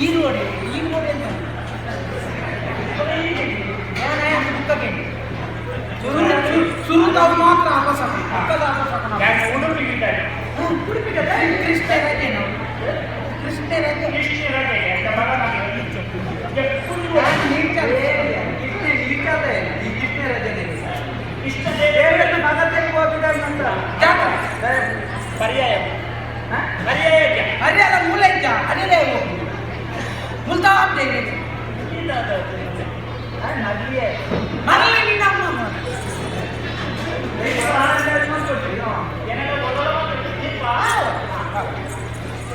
ಈ ರೋಡ್ ಸುರುತಾವು ಮಾತ್ರ ಆಕರ್ಷಕ ಪಕ್ಕದ ಆಕರ್ಷಕ. ಉಡುಪಿಗಿದ್ದಾರೆ. ಉಡುಪಿಗೆ ಕೃಷ್ಣ ರಜೆ, ನಾವು ಕೃಷ್ಣ ರಜೆ. ಕೃಷ್ಣ ರಜೆ ಅಂತ ಪರ್ಯಾಯ ಪರ್ಯಾಯ. ಹರಿಯಲ್ಲ ಮೂಲ ಇದ್ದ ಹರಿಯಲೇ ಮುಲ್ತಾ ಮರಳಿ ನಮ್ಮ.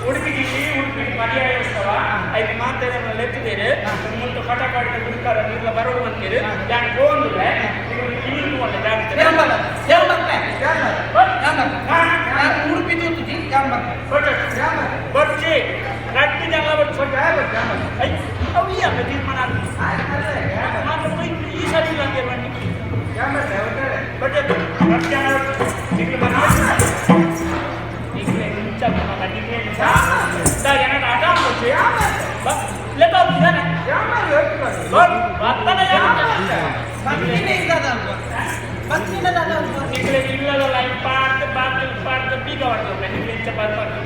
ಉಡುಪಿಗೆ ಉಡುಪಿಗೆ ಪರ್ಯಾಯ ಉತ್ಸವ ಐದು ಮಾತೆಲ್ಲ ಲೆತ್ತಿದ್ದೀರಿ. ಮುಂದೆ ಕಟಕಾಡಿದ ಗುರುಕಾರ ನೀರ್ಲ ಬರೋಡು ಅಂತೀರಿ. ಯಾನ್ ಹೋಂದುಲೆ ನೀರು ಒಳ್ಳೆ ಜಾಗ್ತದೆ. ಉಡುಪಿ ತೂತುಜಿ. ಬೊಚ್ಚಿ ರಡ್ಡು ಜನ ಬೊಚ್ಚಿ ಅವು ಈ ಅಮ್ಮ ತೀರ್ಮಾನ ಮಾತ್ರ. ಈ ಸರಿ ಇಲ್ಲ ಅಂತ ಬನ್ನಿ. ಬಟ್ ರಡ್ಡು ಜನ ನಿಕ್ಲೆ ಇಂಚ ನಿಕ್ಲೆ ಏನಾದ್ರು ಆಟ ಬೊಚ್ಚಿ ಲೆಕ್ಕ ಹೋಗ್ತಿದ್ದಾನೆ ಬರ್ತದೆ. ನಿಕ್ಲೆ ಇಲ್ಲದಲ್ಲ ಪಾರ್ಕ್ ಪಾರ್ಕ್ ಪಾರ್ಕ್ ಬೀಗ ಹೊಡೆದ್ರೆ ನಿಕ್ಲೆ ಇಂಚ ಬರ್ಬಾರ್ದು.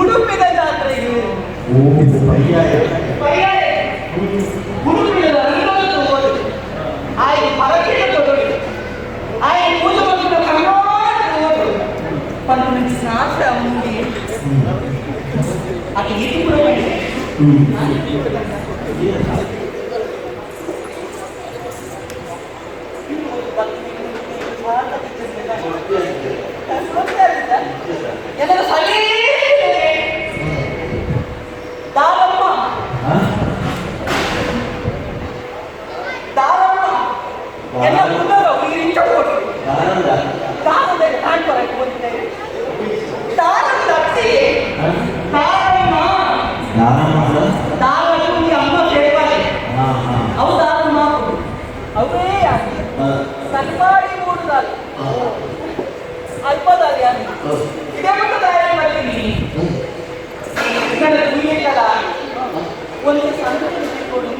ಉಡುಪಿದ ಜಾತ್ರೆಗೆ ಪರ್ಯಾಯ ಉಡುಪಿದ ರಂಗದ ಆಯ್ ಪರಕಿನ ತೊಡಗಿ ಆಯ್ ಪೂಜೆ ಮಾಡಿದ ಕನ್ನಡ ಪನ್ಪುನ ಶಾಸ್ತ್ರ ఉంది. ಅದು ಇದು ಕೂಡ. ಎಲ್ಲರೂ ಸಲಿ ದಾರಮ್ಮ ದಾರಮ್ಮ ಎಲ್ಲ ಮುಂದೆ ಇಂಚ ಕೊಟ್ಟು ದಾರದ ಕಾಣ್ಬರಕ್ಕೆ ಬಂದಿದ್ದಾರೆ. ದಾರದ ಅತ್ತಿ ದಾರಮ್ಮ ದಾರಮ್ಮ ಅಮ್ಮ ಸೇರ್ಪಾಲೆ ಅವು ದಾರಮ್ಮ ಅವೇ ಆಗಿ ಸಲ್ಪಾಡಿ ಮೂಡುದಾರಿ ಅಲ್ಪದಾರಿ ಅಲ್ಲಿ ಇದೇ ಮತ್ತೆ ತಯಾರಿ ಮಾಡ್ತೀನಿ. ನನ್ನ ಕುಯ್ಯಲ್ಲ ಒಂದು ಸಂತತಿ ಕೊಡು.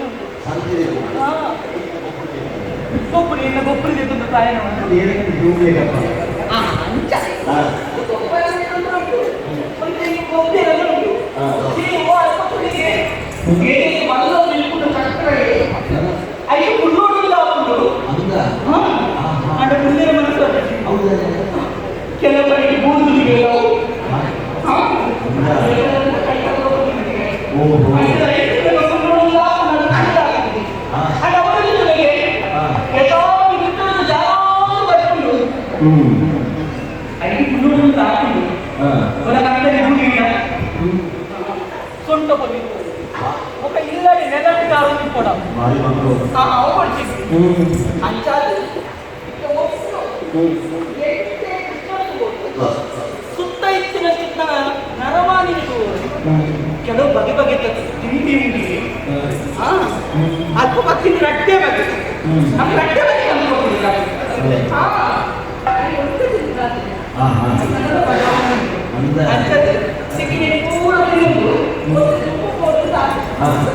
ಗೊಬ್ಬರ ಇನ್ನು ಗೊಬ್ಬರ ತಿಂದು ತಾಯನ ಅಂಚ ಗೊಬ್ಬರ ಉಂಟು, ಒಂದು ಗೊಬ್ಬರ ಉಂಟು. ಅಲ್ಪ ತುಳಿಗೆ ಮಲ್ಲ ನಿಲ್ಕೊಂಡು ಕಟ್ಟರೆ ಐದು ಮುಳ್ಳೋಡಿಲ್ಲ ಉಂಟು. ಅಂದ್ರೆ ಮುಂದಿನ ಮನಸ್ಸು ಕೆಲವರಿಗೆ ಬೂದುಲಿಗೆ ಸೊಂಟ ఒక ಇಲ್ಲಡಿ ನೆಲಕ್ಕೆ ಕೊಡ ಅವು ಅಂಚಾದ ಸುತ್ತ ಇತ್ತಿನ ಚಿತ್ತ ನರಮಾನಿ. ಕೆಲವು ಬಗೆ ಬಗೆ ತಿಂಡಿ ಉಂಡಿ ಅಲ್ಪ ಬತ್ತಿನ ರಡ್ಡೆ ಬಗೆ ನಮ್ಮ ರಡ್ಡೆ ಬಗೆ ಸಿಕ್ಕಿನ ಪೂರ Oh,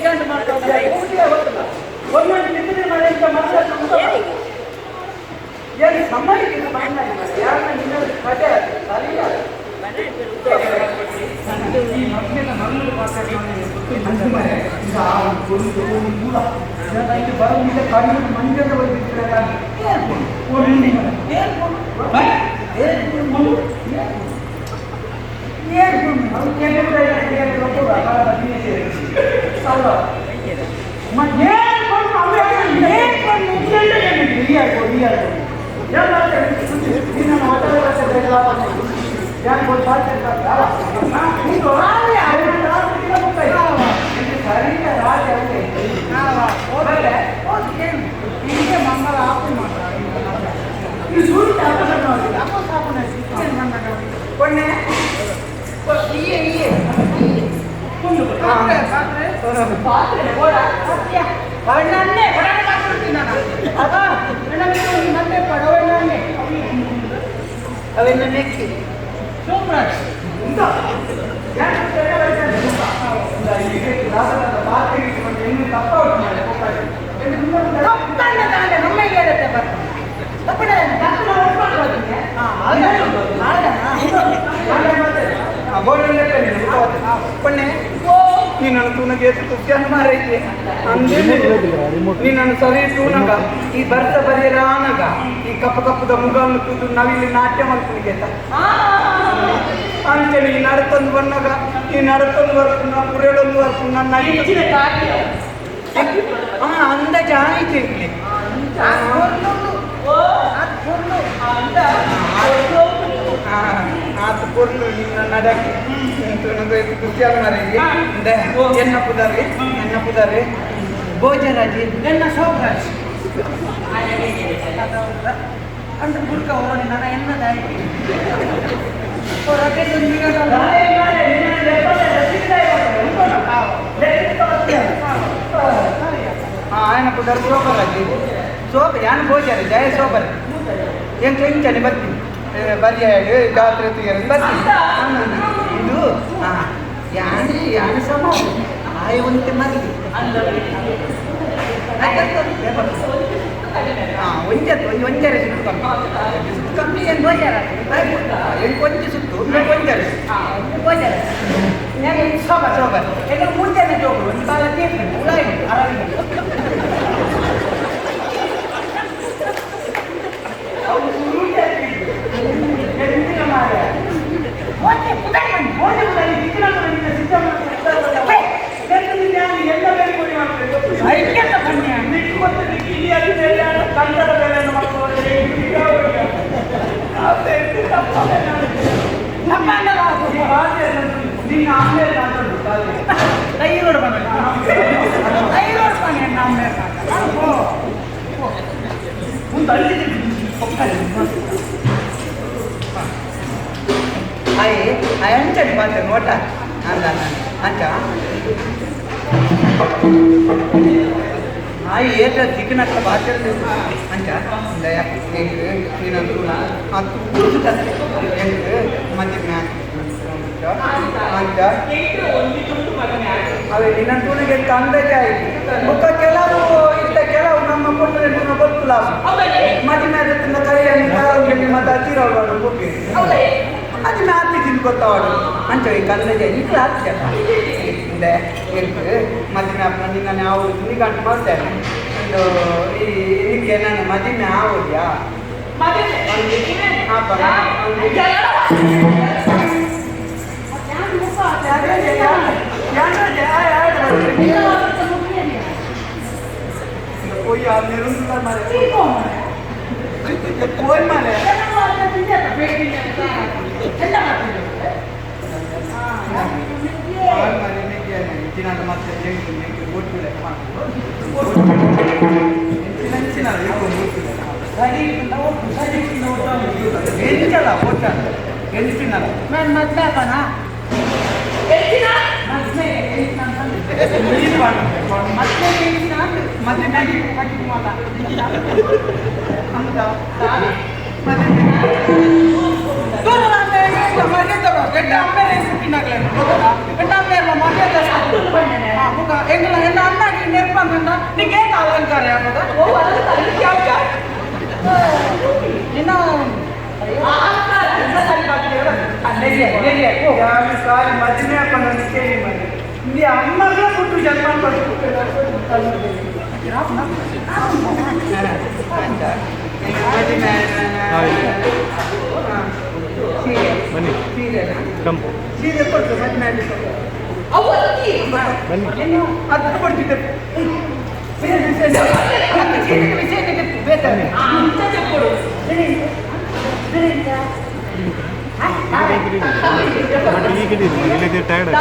ನಿಗಂಟು ಮಾಡ್ಕೊಂಡು ಏನು ಸಮಯಕ್ಕೆ ಕತೆ ಸರಿಯಾ. ಈ ಮಕ್ಕಳ ಮಗಳು ಮಂಜದ ಅವೆಲ್ಲ ನೆಕ್ಕಿ ಸೋಮರಾಜ್ ನೀನು ತೂನಗೆ ಕುಕ್ಕಿಯನ್ನು ಮಾರೈತೆ ನೀನನ್ನು ಸರಿ ತೂನಗ ಈ ಬರ್ತ ಬರೆಯಲ ಆನಗ ಈ ಕಪ್ಪ ಕಪ್ಪದ ಮುಗವನ್ನು ಕೂತು ನಾವಿಲ್ಲಿ ನಾಟ್ಯ ಮಾಡ್ಕೊಂಡಿಗೆ ಅಂಚನೆ ಈ ನಡತೊಂದು ಬಣ್ಣಗ ಈ ನಡತೊಂದು ಬರ್ಪುನ ಪುರೇಳೊಂದು ಬರ್ಪುನ ಹಾ ಅಂದಾಜು ಆಯ್ತು ಇಲ್ಲಿ. ಆತ ಪೊರ್ಲು ನಿನ್ನ ನಡಕ್ಕೆ ಖುಷಿಯಾದ ಮಾರೈಗೆ ಎನ್ನ ಪುದಾರಿ ಎನ್ನ ಪುದಾರಿ ಭೋಜರಾಜಿ ಎನ್ನ ಸೋಮರಾಜ್ ಅಂಡ್ ಬುಡ್ಕ ಓಡಿ ನನ್ನ ಎನ್ನದಾಯಿ ఆయన ಪುದಾರ್ ಸೋಬರಾಜಿ ಸೋಬ ಯಾನು ಭೋಜರ ಜಯ ಸೋಬರ್ ಎಂಕ್ ಇಂಚನೆ ಬರ್ತೀನಿ ಬರಿಯ ಜಾತ್ರೆ ತುಯರ್ ಬರ್ತೀನಿ. ಇದು ಯಾನೆ ಯಾನೆ ಸಮ ಆಯ ಒಂತೆ ಮಲ್ಲಿ ಹಾಂ ಒಂಜೆ ಒಂಜಿ ಒಂಜರೆ ಸುತ್ತು ಕಮ್ಮಿ ಸುತ್ತು ಕಮ್ಮಿ ಏನು ಎಂಟು ಒಂಜಿ ಸುತ್ತು ಒಂಜರೆ ಭೋಜರ ಸೋಬ ಸೋಬ ಎಲ್ಲ ಮುಂಚೆನೆ ಜೋಗು ಒಂದು ಕಾಲ ತೀರ್ಪು ಉಳಾಯಿ ಅರವಿಂದ ಅಂಚನೆ ಪಾತ್ರ ನೋಟ ಅಲ್ಲ ಅಂಚ ಆಯ್ ಏಟ ದಿಕ್ಕನಟ್ಲ ಪಾತ್ರ ಅಂಚ ದಯ ನೀನಂದು ಅದು ಮಧ್ಯೆ ಅಂಚ ಅವೇ ನಿನ್ನ ತುಣಿಗೆ ಅಂದಾಜೆ ಆಯ್ತು. ಬೊಕ್ಕ ಕೆಲವು ಇತ್ತ ಕೆಲವು ನಮ್ಮ ಕೊಟ್ಟರೆ ಗೊತ್ತಿಲ್ಲ ಮದಿಮೆ ಆದತ್ತಿನ ಕೈಯಲ್ಲಿ ಕಾಲಲ್ಲಿ ಮತ್ತೆ ಹತ್ತಿರವಾಡು ಹೋಗಿ ಅದು ಆತಿ ತಿಂದು ಗೊತ್ತವಾಡು ಅಂಚ ಈ ಕಂದಜೆ ಈಗಲೂ ಆಗ್ತದೆ ಎಂಕ್ ಮದಿಮೆ ಅಪ್ಪ ನಿನ್ನ ನಾವು ನಿಗಂಟು ಮಾಡ್ತೇನೆ ಒಂದು ಈ ಇದಕ್ಕೆ ನಾನು ಮದಿಮೆ ಆವುದ್ಯಾ ನಾನು ಮದ್ವೆ ಆಗೋಣ ಪಂಡ ನಿಕೇತ ಅಲಂಕಾರ ಯಾವದ ಓ ಅಲಂಕಾರ ಯಾವ್ದ ನಿನ್ನ ಅಲಂಕಾರ ಸರಿ ಸಾರಿ ಮದುವೆ ಪಂಡ ಕೇಳಿ ಮಾಡಿ ನೀ ಅಮ್ಮಗೆ ಪುಟ್ಟು ಜನ್ಮ ಬನ್ನಿ ಕಮ್ ಸೀರೆ ಕೊಡ್ತು ಮದುವೆ ಬನ್ನಿ ಅದು ಕೊಡ್ತಿದ್ದೆ ಬಟ್ ಈಗ ಹಿಡೀರಿ ಇಲ್ಲದೆ ಟೈರ್ಡ್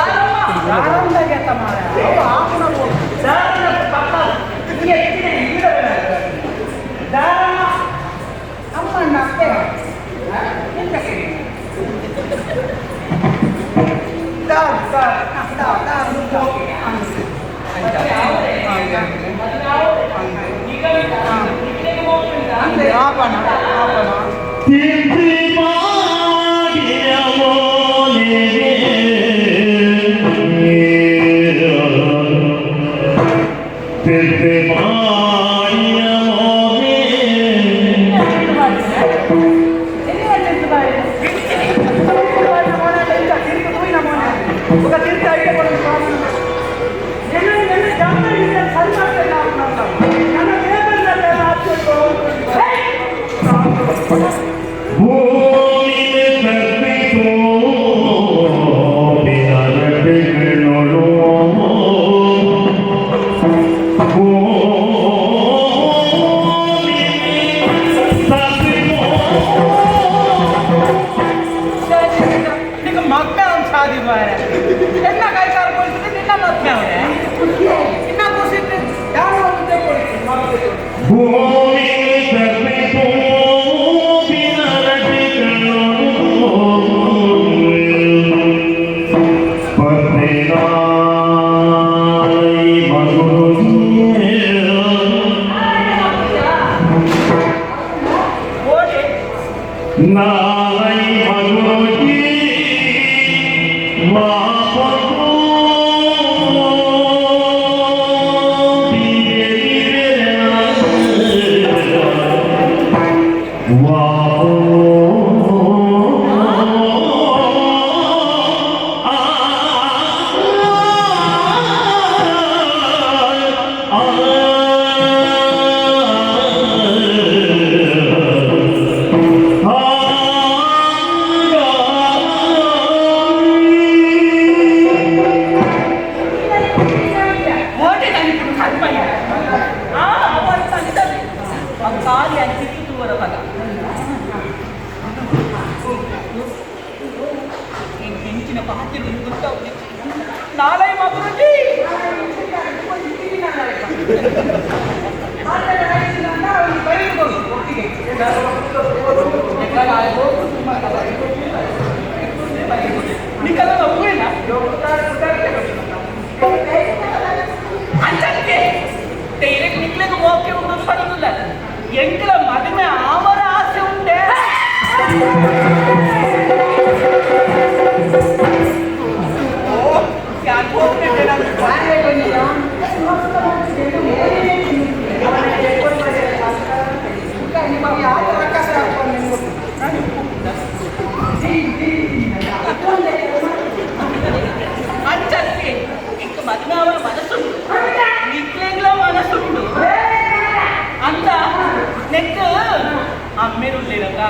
ಅಮ್ಮೇರುಳ್ಳೇನಕ್ಕ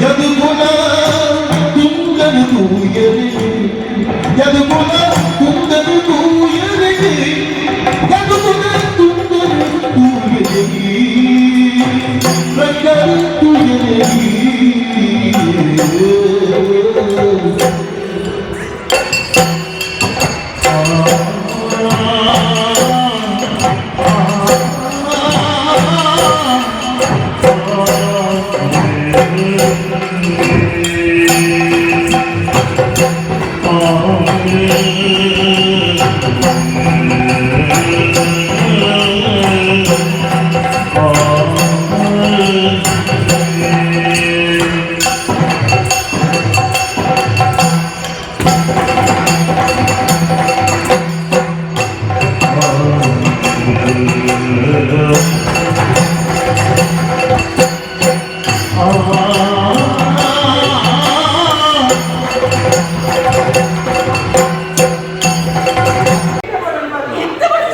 ಯದುಕುಲ ತುಂಗನು ತೂಯರೆ, ಯದುಕುಲ ತುಂಗನು ತೂಯರೆ, ಯದುಕುಲ ತುಂಗನು ತೂಯರೆ, ರಂಗನು ತೂಯರೆ.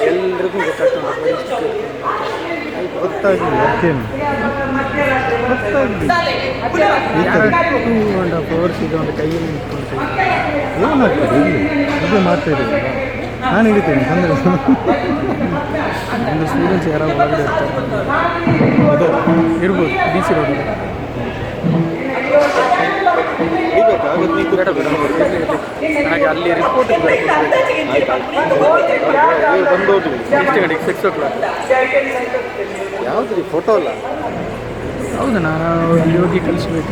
ಎಲ್ರಿಗೂ ಗೊತ್ತಾಗ್ತದೆ. ಗೊತ್ತಾಗಲಿ ಅಕ್ಕೇನು ಗೊತ್ತಾಗಲಿ. 2.5 ಅವರ್ಸ್ ಇದು ಒಂದು ಕೈಯಲ್ಲಿ ನಿಂತ್ಕೊಳ್ತೀವಿ. ಏನಾಗ್ತದೆ ಇಲ್ಲಿ? ಅದೇ ಮಾಡ್ತಾ ಇದ್ದೀವಿ. ನಾನು ಹಿಡಿತೇನೆ ತೊಂದರೆ. ಒಂದು ಸ್ಟೂಡೆಂಟ್ಸ್ ಯಾರೋ ಒಳಗಡೆ ಇರ್ತಾರೆ ಇರ್ಬೋದು. ಡಿ ಸಿ ರೋಡ್ ನನಗೆ ಅಲ್ಲಿ ರಿಪೋರ್ಟ್ ಎಷ್ಟು ಗಂಟೆಗೆ? 6 o'clock. ಯಾವ್ದು ರೀ ಫೋಟೋ ಅಲ್ಲ? ಹೌದು, ನಾನು ಅಲ್ಲಿ ಹೋಗಿ ಕಲಿಸ್ಬೇಕು.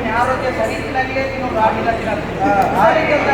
ಇಲ್ಲ ಆರೋಗ್ಯ ಸರಿ ಜಾತ್ರೆ.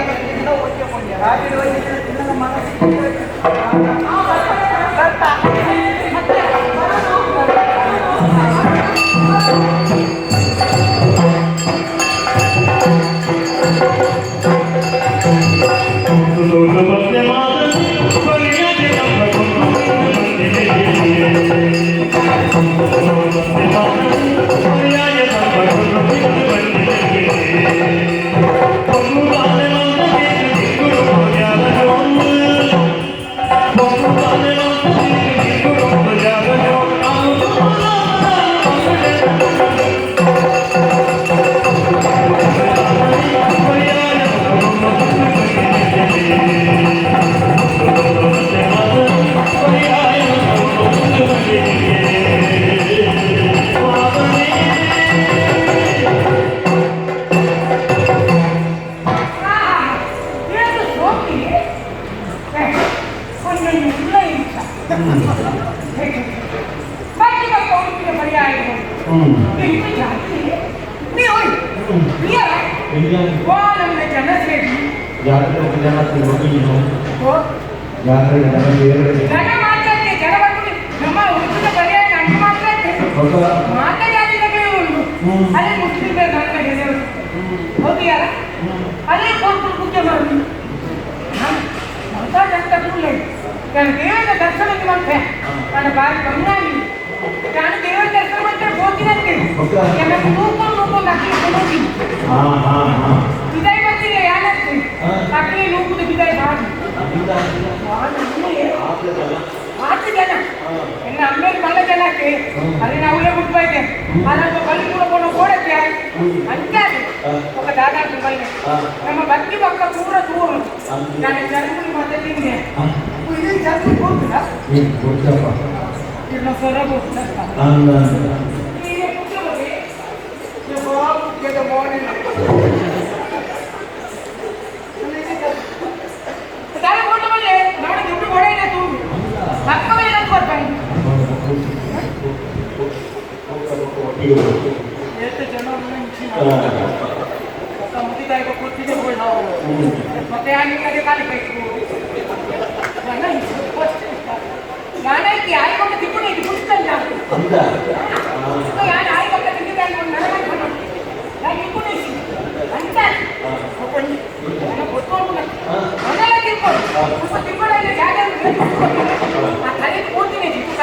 ಮಾತ ಜಾತಿದಕ್ಲೆ ಉಂಡು ಅದೇ ಮುಸ್ಲಿಂ ಗಂಡ ಹೌದು ಯಾರ ಅದೇ ಕೊಟ್ಟು ಪೂಜೆ ಮಾಡುದು ಮಾತಾ ಜಾತ ನಾನು ದೇವರ ದರ್ಶನ ಮಾಡ್ತೆ ನಾನು ಬಾರಿ ಕಮ್ಮಿ ನಾನು ದೇವರ ದರ್ಶನ ಮಾಡ್ತಾರೆ ಹೋಗಿನಂತೆ எனக்கு ನೂಕೊಂಡು ನೂಕೊಂಡು ಅಕ್ಕಿ ಕೊಡೋಗಿ ಬಿದಾಯಿ ಬರ್ತೀನಿ ಯಾನಂತೆ ಅಕ್ಕಿ ನೂಕುದು ಬಿದಾಯಿ ಬಾಡಿ ಆತು ಜನ ಎನ್ನ ಅಮ್ಮೇಲೆ ಮಲ್ಲ ಜನಕ್ಕೆ ಅಲ್ಲಿ ನಾವು ಬಿಟ್ಬೈತೆ ಅಲ್ಲೊಂದು ಬಲ್ಲಿ ಕೂಡ ಕೊಂಡು ಓಡಕ್ಕೆ ಅಂಚಾದೆ ఒక దాదాపు ಬಲ್ಲೆ ನಮ್ಮ ಬತ್ತಿ ಪಕ್ಕ ಪೂರ ದೂರ ನಾನು ಜರ್ಮನಿ ಮತ್ತೆ ತಿಂದೆ ಇದು ಜರ್ಮನಿ ಹೋಗ್ತದ ಇಲ್ಲ ಸೊರ ಹೋಗ್ತದ ಈಗ ಮುಖ್ಯವಾಗಿ ಮುಖ್ಯದ ಮೋನೆ ದಾರೆ ಓಟ ಬಲ್ಲೆ ನಾಡು ದುಡ್ಡು ಕೊಡ ಇಲ್ಲ ತೂಗು ಪಕ್ಕ ಮೇಲೆ ಕೊಡ್ತಾನೆ ಎಷ್ಟು ಜನ ಮುಗಿದಾಯ್ಕ ಕೂತಿದೆ ಮತ್ತೆ ಆ ಕಾಲಿ ಬೇಕು ನಾನೈತಿ ಆಯ್ಕೊಂಡ ತಿಪ್ಪುನಿ ಇದು ಪುಸ್ತಕ ಯಾನ್ ಆಯ್ಕೊಂಡ ತಿಂದಿದ್ದಾನೆ ನಾನು ಇಪ್ಪುನಿ ಅಂತ ಮನೆಲ್ಲ ತಿಳ್ಕೊಡು ಸ್ವಲ್ಪ ತಿಳ್ಕೊಳ್ಳೋ ಜಾಗ ಆ ತಲೆ ಕೂರ್ತೀನಿ ಚಿಕ್ಕ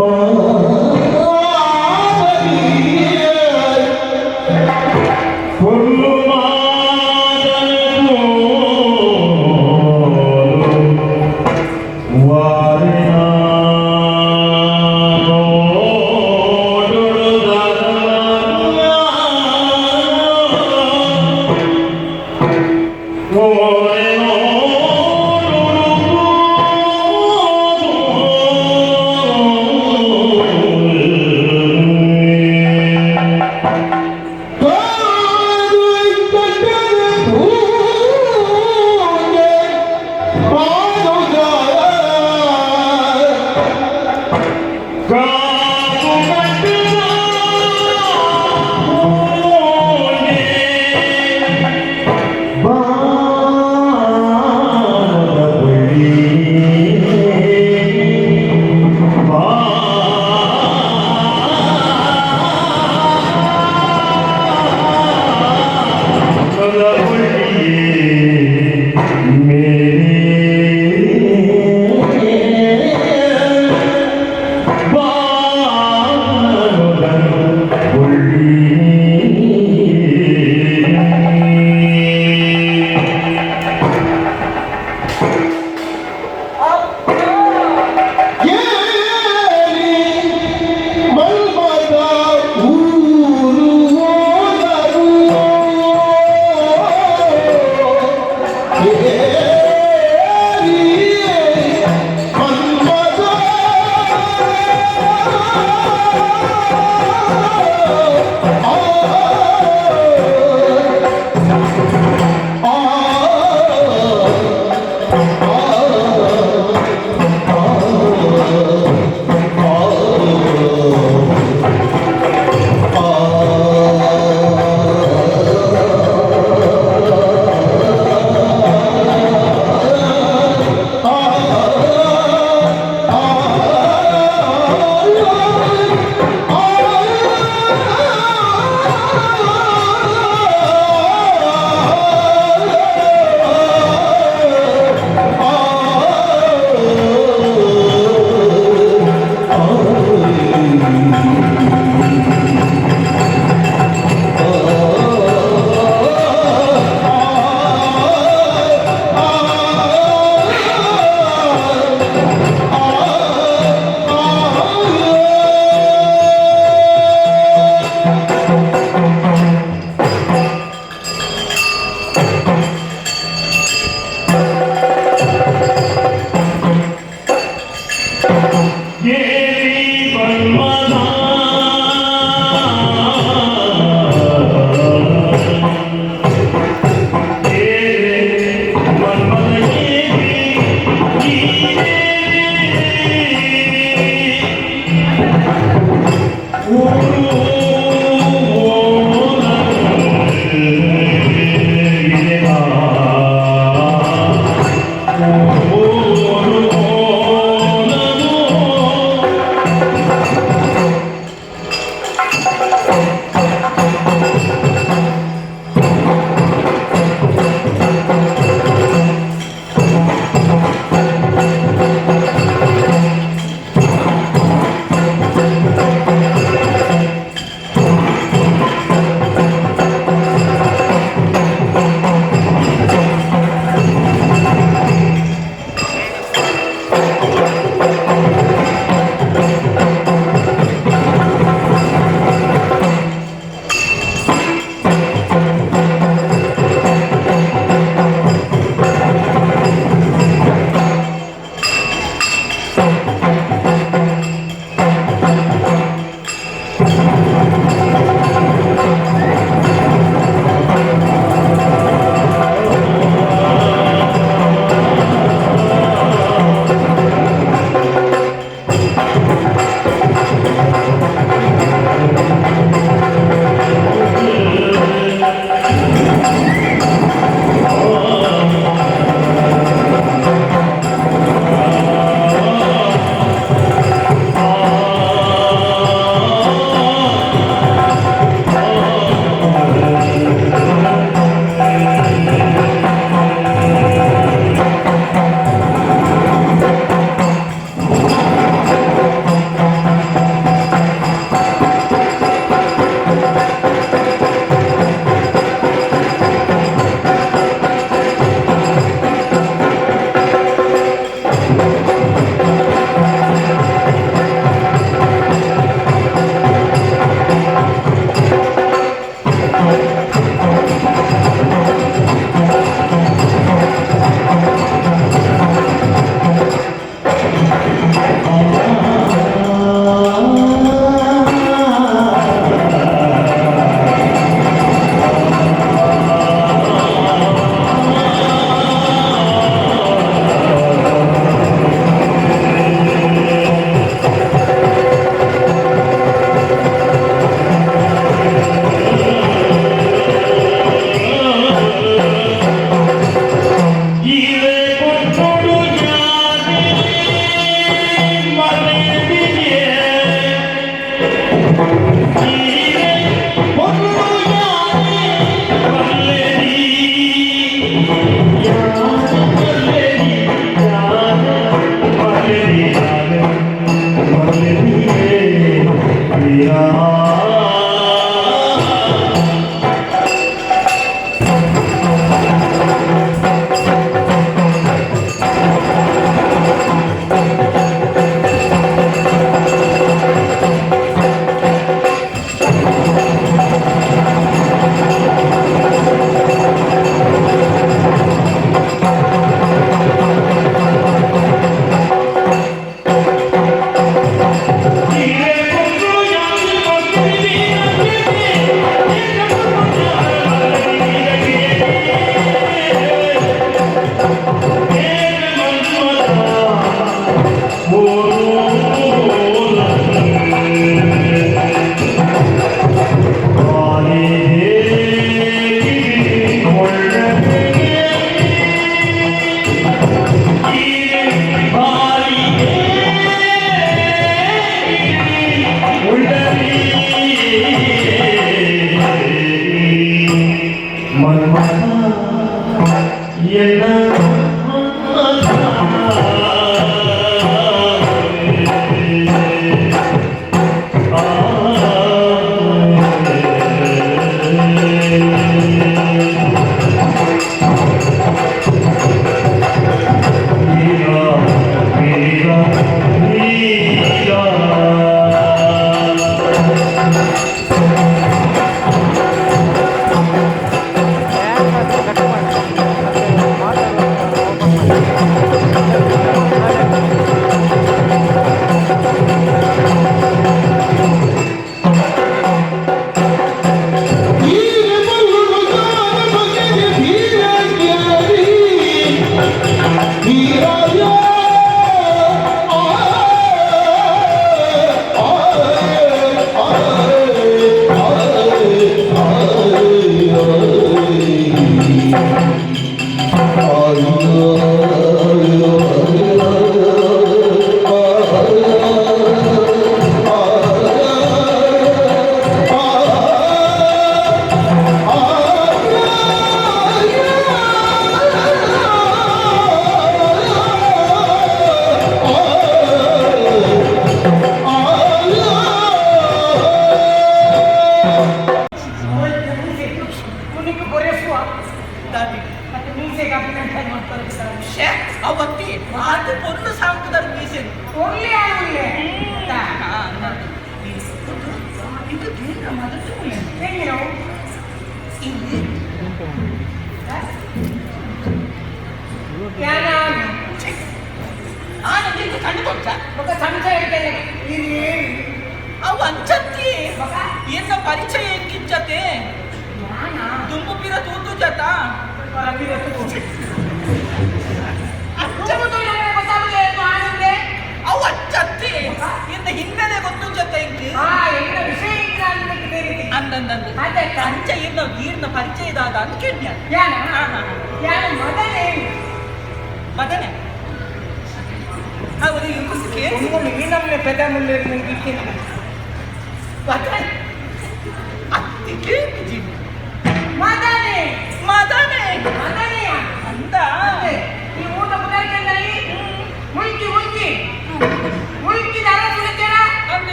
Bye.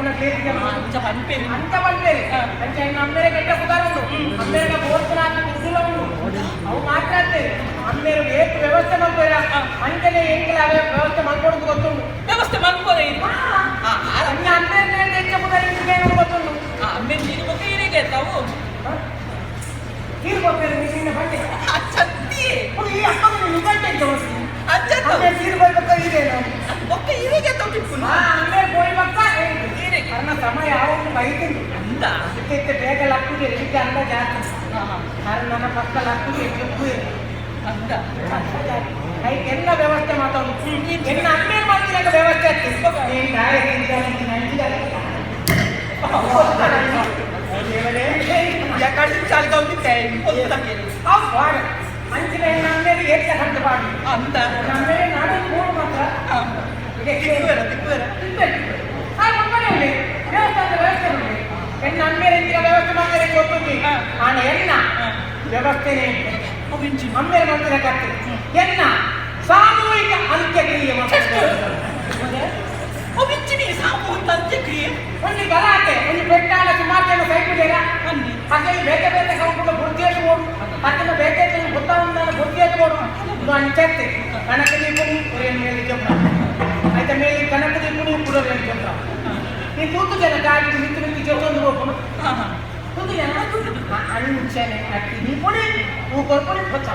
ಮಲ್ಪುನ ಅಂಚ ಪನ್ಪೇರು ಅಂತ ಪನ್ಪೇರು ಅಂಚ ಅಮ್ಮೇರೆ ಕೆಟ್ಟ ಪುದಾರ್ ಉಂಡು ಅಮ್ಮೇರೆ ಬೋರ್ತನ ಕುಸುಲ ಉಂಡು ಅವು ಮಾತ್ರ ಅತ್ತೇರು ಅಮ್ಮೇರು ಏತ್ ವ್ಯವಸ್ಥೆ ಮಲ್ಪೇರ ಅಂಚನೆ ಎಂಕಲ ಅವೇ ವ್ಯವಸ್ಥೆ ಮಲ್ಪೊಡುದು ಗೊತ್ತುಂಡು ವ್ಯವಸ್ಥೆ ಮಲ್ಪೊರೆ ಇರಿ ಅನ್ನ ಅಮ್ಮೇರು ಹೆಚ್ಚ ಪುದಾರ್ ಇಂಚ ಗೊತ್ತುಂಡು ಅಮ್ಮೇರು ನೀರು ಬೊಕ್ಕ ಇರೆಗೆ ತಾವು ನೀರು ಕೊಪ್ಪೇರು ನಿನ್ನ ಬಂಡೆ ಅಚ್ಚತ್ತಿ ಈ ಅಕ್ಕನ ನಿಗಂಟೆ ಅಂಚ ಅಮ್ಮೇರು ನೀರು ಬರ್ಬೇಕ ಇದೆ ನಾವು ಬೊಕ್ಕ ಇರೆಗೆ ತಾವು ಟಿಪ್ಪುನು ಅಮ್ಮೇರು ಪೋಯಿ ಬೊಕ್ಕ ಅನ್ನ ಸಮಯ ಯಾವತ್ತು ಬೈತಿಂದು ಅಂದ ಇತ್ತೆ ಬೇಗ ಲಕ್ಕುದೆ ಇದಕ್ಕೆ ಅಂದ ಜಾತಿ ಆದ್ರೆ ನನ್ನ ಪಕ್ಕ ಲಕ್ಕುದೆ ಚೆಪ್ಪು ಅಂದ ಅದಕ್ಕೆ ಎಲ್ಲ ವ್ಯವಸ್ಥೆ ಮಾತಾಡು ಎನ್ನ ಅಮ್ಮೇರು ಮಾಡ್ತೀರ ವ್ಯವಸ್ಥೆ ಆಗ್ತದೆ ನೀನು ದಾರೆ ಯಾಕಂದ್ರೆ ಚಾಲ್ಕೌತಿ ಅಂಚಿನ ಅಮ್ಮೇರು ಏಟ್ಲ ಕಂಡು ಪಾಡು ಅಂದ ನಮ್ಮೇಲೆ ನಾಡು ಮೂರು ಮಾತ್ರ ತಿಕ್ಕುವೆರ ತಿಕ್ಕುವೆರ ದೇವಸ್ಥಾನದ ವ್ಯವಸ್ಥೆ ಉಂಟು ಎನ್ನ ಅಮ್ಮೇರೆ ಇಂದಿನ ವ್ಯವಸ್ಥೆ ಮಾಡ್ತಾರೆ ಗೊತ್ತುಂಟು ಆನ ಎನ್ನ ವ್ಯವಸ್ಥೆನೇ ಅಮ್ಮೇರೆ ಮಾಡ್ತಾರೆ ಕತ್ತೆ ಎನ್ನ ಸಾಮೂಹಿಕ ಅಂತ್ಯಕ್ರಿಯೆ ಮಾಡ್ತಾರೆ ಒಬಿಂಚಿನಿ ಸಾಮೂಹಿಕ ಅಂತ್ಯಕ್ರಿಯೆ ಒಂದು ಗಲಾಟೆ ಒಂದು ಪೆಟ್ಟಾಲ ಸುಮಾರು ಜನ ಸೈಕುದೇರ ಹಾಗೆ ಬೇತೆ ಬೇತೆ ಕಂಪುಟ ಬುದ್ಧಿಯಲ್ಲಿ ಓಡು ಅದನ್ನು ಬೇತೆ ಗೊತ್ತಾಗ ಬುದ್ಧಿಯಲ್ಲಿ ಓಡು ಇದು ಅಂಚತ್ತೆ ಕನಕ ದೀಪುನಿ ಕುರಿಯನ್ ಮೇಲೆ ಜಂಪ ಆಯ್ತ ಮೇಲೆ ಕನಕ ದೀಪುನಿ ಕುರಿಯನ್ ಜಂಪ ನೀ ತೂತು ಜನ ಗಾಡಿ ನಿಂತು ನಿಂತು ಜೊತ್ತೊಂದು ಹೋಗ್ಕೊಂಡು ತೂತು ಜನ ಅಂಚನೆ ಅಕ್ಕಿ ದೀಪುನಿ ಹೂ ಕೊರ್ಪುನಿ ಹೊತ್ತ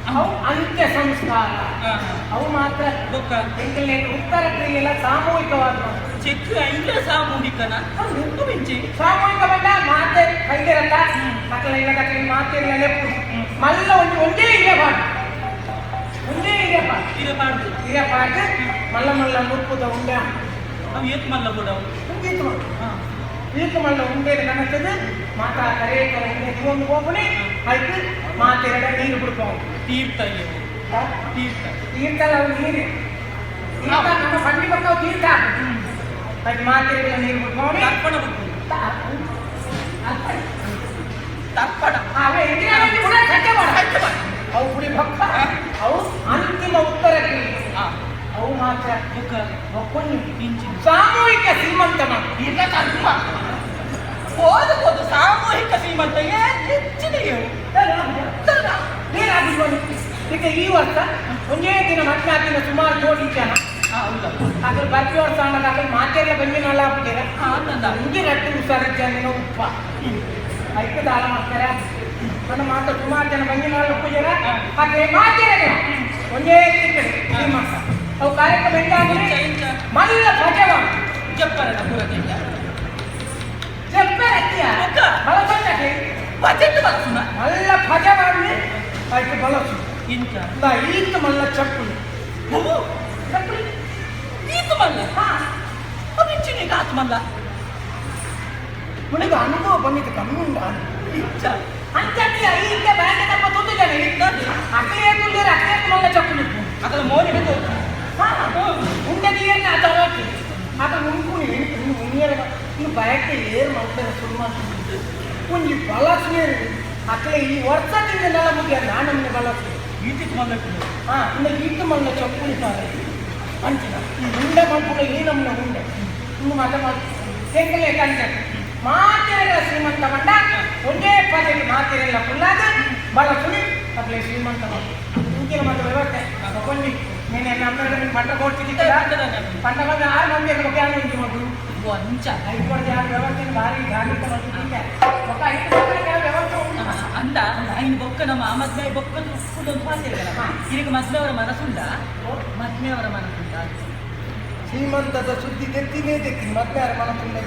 ಅವು ಅಂತ್ಯ ಸಂಸ್ಕಾರ ಅವು ಮಾತ್ರ ಬೊಕ್ಕ ಉತ್ತರ ಕ್ರಿಯೆಲ್ಲ ಸಾಮೂಹಿಕವಾದ ಚೆಕ್ ಐಂದ ಸಾಮೂಹಿಕನ ಒಬಿಂಚಿ ಸಾಮೂಹಿಕ ಬಂದ ಮಾತೆ ಕೈದಿರತ್ತ ಮಕ್ಕಳ ಇಲ್ಲ ಕತ್ತಲ ಮಾತೆ ಲೆಪ್ಪು ಮಲ್ಲ ಒಂದು ಒಂದೇ ಇರೆ ಪಾಡು ಒಂದೇ ಇರೆ ಪಾಡು ಇರೆ ಪಾಡ್ದು ಇರೆ ಪಾಡು ಮಲ್ಲ ಮಲ್ಲ ಮುಪ್ಪುದ ಉಂಡೆ ಅವು ಏತ್ ಮಲ್ಲ ಕೂಡ ಈತು ಮಲ್ಲ ಈತು ಮಲ್ಲ ಉಂಡೆ ಕನಸದು ಮಾತಾ ಕರೆ ಕರೆ ಉಂಡೆ ಒಂದು ಹೋಗುಣಿ ಆಯ್ತು ಮಾತೆರಡ ನೀರು ಬಿಡ್ಕೊಂಡು ತೀರ್ಥ ತೀರ್ಥ ತೀರ್ಥ ಅಲ್ಲ ಅವು ನೀರು ತೀರ್ಥ ನಮ್ಮ ಸಣ್ಣ ಮಕ್ಕಳು ತೀರ್ಥ ಅದಕ್ಕೆ ಮಾತೆರಡ ನೀರು ಬಿಡ್ಕೊಂಡು ತರ್ಪಣ ಬಿಡ್ಕೊಂಡು ತರ್ಪಣ ಅವೇ ಇಂದಿರಾ ಕೂಡ ಖರ್ಚೆ ಮಾಡ ಅವು ಪುಡಿ ಭಕ್ತ ಅವು ಅಂತಿಮ ಉತ್ತರ ಕ್ರಿಯೆ ಅವು ಮಾತ್ರ ಸಾಮೂಹಿಕ ಸೀಮಂತ ಇಲ್ಲ ಕರ್ಮ ಹೋದ ಹೋದು ಸಾಮೂಹಿಕ ಸೀಮಂತ ಹೆಚ್ಚಿನ ಈಗ ಈ ವರ್ಷ ಒಂದೇ ದಿನ ಮದ್ವೆ ದಿನ ಸುಮಾರು ಜೋಡಿ ಜನ ಅದ್ರ ಬರ್ತಿ ವರ್ಷ ಅನ್ನೋದು ಮಾತೆಲ್ಲ ಬಂದಿನಲ್ಲ ಆಗ್ಬಿಟ್ಟಿರ ಹಿಂಗೆ ರಟ್ಟು ಹುಷಾರ ಜನ ಉಪ್ಪ ಐದು ದಾಳ ಮಾಡ್ತಾರೆ ನನ್ನ ಮಾತು ಸುಮಾರು ಜನ ಬಂದಿನ ಉಪ್ಪಿದ್ದೀರ ಹಾಗೆ ಮಾತೇರ ಒಂದೇ ಶ್ರೀಮಂತ ಅವು ಕಾರ್ಯಕ್ರಮ ಹೆಂಗಾಗಲಿ ಮಲ್ಲ ಭಜವ ಜಪ್ಪರನ ಪುರದಯ್ಯ ಜಪ್ಪರ ಬಲಸೊಟ್ಟಕ್ಕೆ ಬಜೆಟ್ ಬಲಸುನ ಮಲ್ಲ ಭಜವಾಗ್ಲಿ ಅದಕ್ಕೆ ಬಲಸು ಇಂಚ ಈತ ಮಲ್ಲ ಚಪ್ಪಲಿ ಚಪ್ಪಲಿ ಈತ ಮಲ್ಲ ಅವಿಂಚಿನ ಆತ ಮಲ್ಲ ಮುನಿಗೆ ಅನುಭವ ಬಂದಿತ್ತು ಕಣ್ಣುಂಡ ಇಂಚ ಅಂಚಟ್ಟಿಯ ಈತ ಬ್ಯಾಂಕ್ ತಪ್ಪ ತುತ್ತು ಜನ ಅಕ್ಕಲೇ ತುಂಡಿರ ಅಕ್ಕಲೇ ಮಲ್ಲ ಚಪ್ಪಲಿ ಅದರ ಮೋನಿ ಬಿದ್ದು ಉಂಡೆ ನೀರನ್ನ ಆತ ಹೋಗಿ ಆತ ಉಂಕುನಿ ಇನ್ನು ಉಣ್ಣಿಯರ ಇನ್ನು ಬಯಕೆ ಏರು ಮಾಡ್ತಾರೆ ಶುರು ಮಾಡ್ತಾರೆ ಒಂಜಿ ಬಲಸ್ನೇರು ಅಕ್ಕಲೆ ಈ ವರ್ಷ ತಿಂದ ಮುಗಿಯ ನಾನಮ್ಮನೆ ಬಲಸ್ನೆ ಈತಿತ್ ಮಲ್ಲ ಹಾಂ ಇನ್ನು ಈತ ಮಲ್ಲ ಚಪ್ಪಲಿ ಪಾರೆ ಅಂಚಿನ ಈ ಉಂಡೆ ಮಲ್ಪುನ ಈ ನಮ್ಮನೆ ಉಂಡೆ ಇನ್ನು ಮಾತ ಮಾತು ಎಂಕಲೇ ಕಂಚ ಮಾತೆರೆಲ್ಲ ಶ್ರೀಮಂತ ಮಂಡ ಒಂದೇ ಪದಕ್ಕೆ ಮಾತೆರೆಲ್ಲ ಫುಲ್ಲಾದ ಬಲ ಸುನಿ ಅಪ್ಲೆ ಶ್ರೀಮಂತ ಇಂಕಿನ ಮತ್ತೆ ವ್ಯವಸ್ಥೆ ತಗೊಂಡು నేను అందరూ పంట ಕೊಡ್ತಿದ್ದ పంట ಬಂದ ಆರು ಮಂದಿ ಬಗ್ಗೆ ಇಂಚು ಮಗು ಅಂಚ ಐದು ವ್ಯವಸ್ಥೆ ಭಾರಿ ಧಾರ್ಮಿಕ ఒక ಐದು ವ್ಯವಸ್ಥೆ ಉಂಟು ಅಂದ ಐನು ಬೊಕ್ಕ ನಮ್ಮ ಮದ್ವೆ ಬೊಕ್ಕದು ಉಪ್ಪುದೊಂದು ಮಾತಿರಲ್ಲ ಈಗ ಮದ್ವೆಯವರ ಮನಸ್ಸುಂಡ ಮದ್ವೆಯವರ ಮನಸ್ಸುಂಡ ಶ್ರೀಮಂತದ ಸುದ್ದಿ ತೆತ್ತಿನೇ ತೆತ್ತಿ ಮದ್ವೆಯವರ ಮನಸ್ಸುಂಡ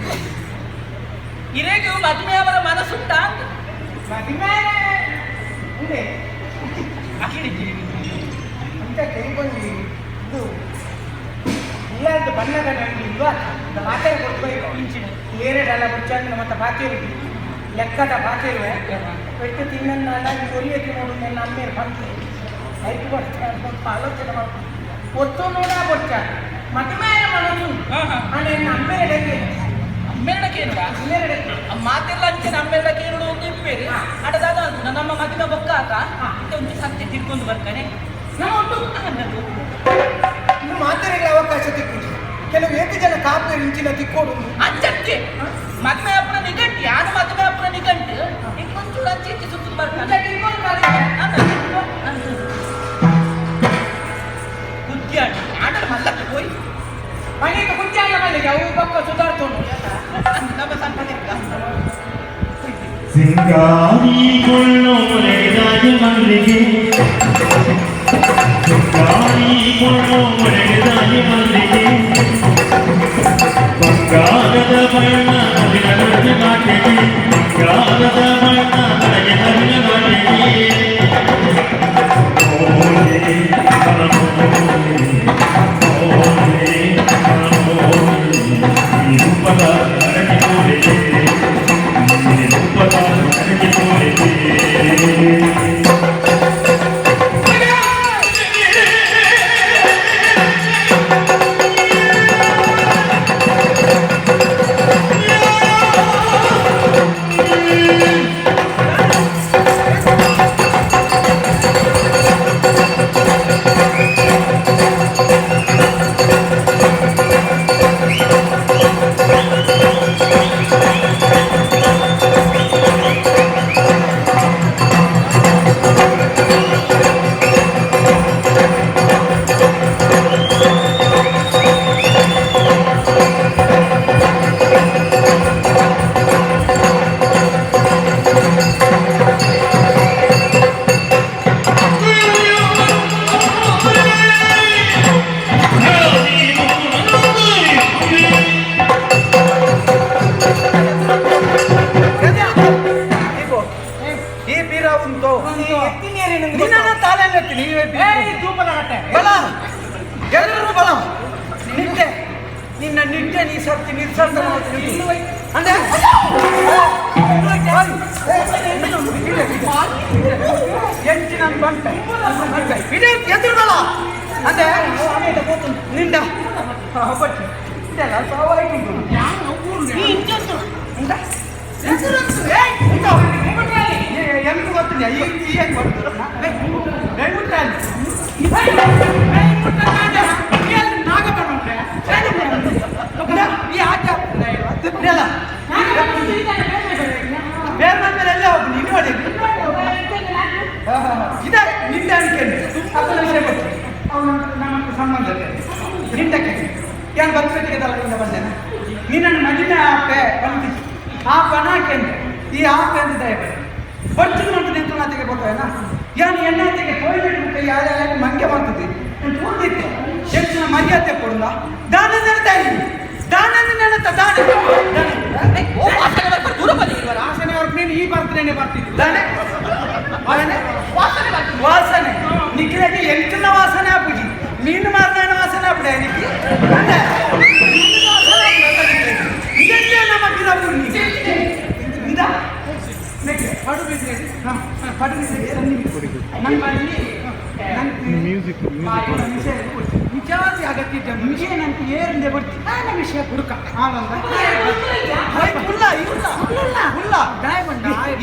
ಇರೇಗು ಮದ್ವೆಯವರ ಮನಸ್ಸುಂಡ ಮದುವೆ ಉಂಡೆ ಅಖಿಳಿದ್ದೀರಿ ಅಂತ ಕೈಗೊಂಡು ಇದು ಇಲ್ಲಾಂತ ಬಣ್ಣದ ನಂಗೆ ಇಲ್ವಾ ಮಾತಾಡಿ ಕೊಡ್ಬೇಕು ಏರೆಡಲ್ಲ ಬುಚ್ಚಾಂದ್ರೆ ಮತ್ತೆ ಬಾತಿರು ಲೆಕ್ಕದ ಬಾತಿರುವೆ ಪೆಟ್ಟು ತಿನ್ನಲ್ಲ ಈ ಒಲಿಯ ತಿನ್ನೋಡು ನನ್ನ ಅಮ್ಮೇರು ಬಂತು ಐದು ವರ್ಷ ಸ್ವಲ್ಪ ಆಲೋಚನೆ ಮಾಡ್ಕೊಂಡು ಒತ್ತು ನೋಡ ಬೊಚ್ಚ ಮದುವೆ ಮನಸ್ಸು ನಾನು ಅಮ್ಮೇರಡಕ್ಕೆ ಅಮ್ಮೇರಡಕ್ಕೆ ಅಮ್ಮೇರಡಕ್ಕೆ ಮಾತೆಲ್ಲ ಅಂಚೆ ಅಮ್ಮೇರಡಕ್ಕೆ ಏನುಡು ಒಂದು ಇಪ್ಪೇರಿ ಅಡದಾದ ನಮ್ಮ ಮದಿನ ಬೊಕ್ಕ ಆತ ಇಂತ ಒಂದು ಸತ್ಯ ತಿರ್ಕೊಂಡು ಬರ್ತಾನೆ ನಮ್ಮ ಒಟ್ಟು ಇನ್ನು ಮಾತೆರೆಗಳ ಅವಕಾಶ ತಿಕ್ಕುದು ಕೆಲವು ಏತು ಜನ ಕಾಪು ಇಂಚಿನ ತಿಕ್ಕೋಡು ಅಂಚಕ್ಕೆ ಮದ್ಮೆ ಅಪ್ಪನ ನಿಗಂಟು ಯಾರು ಮದ್ಮೆ ಅಪ್ಪನ ನಿಗಂಟು ಇಂಕೊಂಚೂರು ಅಂಚೆ ಇಂಚೆ ಸುತ್ತುದು ಬರ್ತಾನೆ ಬುದ್ಧಿಯಾಡಿ ಆಟದ ಮಲ್ಲಕ್ಕೆ ಹೋಯ್ ಮನೆಗೆ ಬುದ್ಧಿಯಾಗ ಮಲ್ಲಿಗೆ ಅವು ಪಕ್ಕ ಸುಧಾರಿಸೋಣ ನಮ್ಮ ಸಂಪತ್ತಿಲ್ಲ ಸಿಂಗಾರಿ ಕೊಳ್ಳೋ ಮೊರೆಗೆದಾಗಿ ಮಲ್ಲಿಗೆ ಸಿಂಗಾರಿ ಕೊಳ್ಳೋ ಮೊರೆಗೆದಾಗಿ ಮಲ್ಲಿಗೆ ಬಂಗಾರದ ಬಣ್ಣ ನವಿನ ನಾಟಿಗೆ ಬಂಗಾರದ ಬಣ್ಣ ನನಗೆ ನವಿನ ನಾಟಿಗೆ ಓಲೆ ಮನಮೋಲೆ ಓಲೆ ಮನಮೋಲೆ ಈ ರೂಪದ ನನಗೆ ಕೋರೆಗೆ ಈ ರೂಪದ ನನಗೆ ಕೋರೆಗೆ. ಈ ಬೀರ ಉಂಟು ನಿನ್ನ ತಾಲೆ ಬಲ ಎಲ್ಲರೂ ಬಲ ನಿಟ್ಟೆ ನಿನ್ನ ನಿಟ್ಟೆ ನೀ ಸತ್ತಿ ನಿರ್ಸರ್ತ ಅಂದ್ರೆ ಎಂಚಿನ ಬಂಟೆ ಇದೇ ಎದುರು ಬಲ ಅಂದ್ರೆ ನಿಂದ ಬಟ್ ಇದೆಲ್ಲ ಸಾವಾಯ್ತು. ಎಂತ ಗೊತ್ತಿಲ್ಲ ಈ ಏನು ಬೇರೆ ಮೇಲೆ ಎಲ್ಲ ಹೋಗು ನೀನು ನೋಡಿ ಇದೆ ನಿಂದ ಅನ್ಕೊಂಡು ವಿಷಯ ಗೊತ್ತು ಅವನು ನಮ್ಮ ಸಂಬಂಧ ನಿಂದಕ್ಕೆ ಏನು ಬರ್ತಕ್ಕೆ ನಿಂದ ಬಂದೇನೆ ನಿನ್ನನ್ನು ಮದುವೆ ಆಪೆ ಬಂದಿತ್ತು ಆ ಪಣ ಹಾಕೆಂದೆ ಈ ಆಪೆ ಅಂತ ದಯ ಬಡ್ಚಿದ ಮಂತು ನಿಂತು ನಾತಿಗೆ ಗೊತ್ತಾಯನ ಏನು ಎಣ್ಣೆಗೆ ಟೊಯ್ಲೆಟ್ ಯಾರ್ಯಾರು ಮಂಗೆ ಮಾಡ್ತದೆ ತೂರ್ದಿತ್ತೆ ಹೆಚ್ಚಿನ ಮರ್ಯಾದೆ ಕೊಡಲ್ಲ ದಾನ ನೆನತಾ ಇದ್ದೀನಿ ದಾನ ನೆನತ ದಾನ ವಾಸನೆ ಬರ್ತಾರೆ ದೂರ ಬನ್ನಿ ಇಲ್ವಲ್ಲ? ವಾಸನೆ ಅವ್ರ ನೀನು ಈ ಬರ್ತೇನೆ ಬರ್ತಿದ್ದೆ ದಾನೆ ವಾಸನೆ ವಾಸನೆ ನಿಖಿಲಗೆ ಎಂಟಿನ ವಾಸನೆ ಆಪುಜಿ ಮೀನು ಮಾರ್ನಾನ ವಾಸನೆ ಆಪುಡೆ ನಿಕ್ಕಿ ಇದಕ್ಕೆ ನಮ್ಮ ಗಿರಪುರ್ನಿ ಇಂದ ಪಡು ಬಿದ್ದೆ ಪಡು ಬಿದ್ದೆ ನನ್ನ ಮನೆಯಲ್ಲಿ ಮ್ಯೂಸಿಕ್ ಮ್ಯೂಸಿಕ್ ನಿಜವಾಗಿ ಅಗತ್ಯ ವಿಷಯ ನಂಗೆ ಏರಿಂದೆ ಬರ್ತಿ ಆನ ವಿಷಯ ಹುಡುಕ ಆನಂದ ಉಲ್ಲ ಇಲ್ಲ ಉಲ್ಲ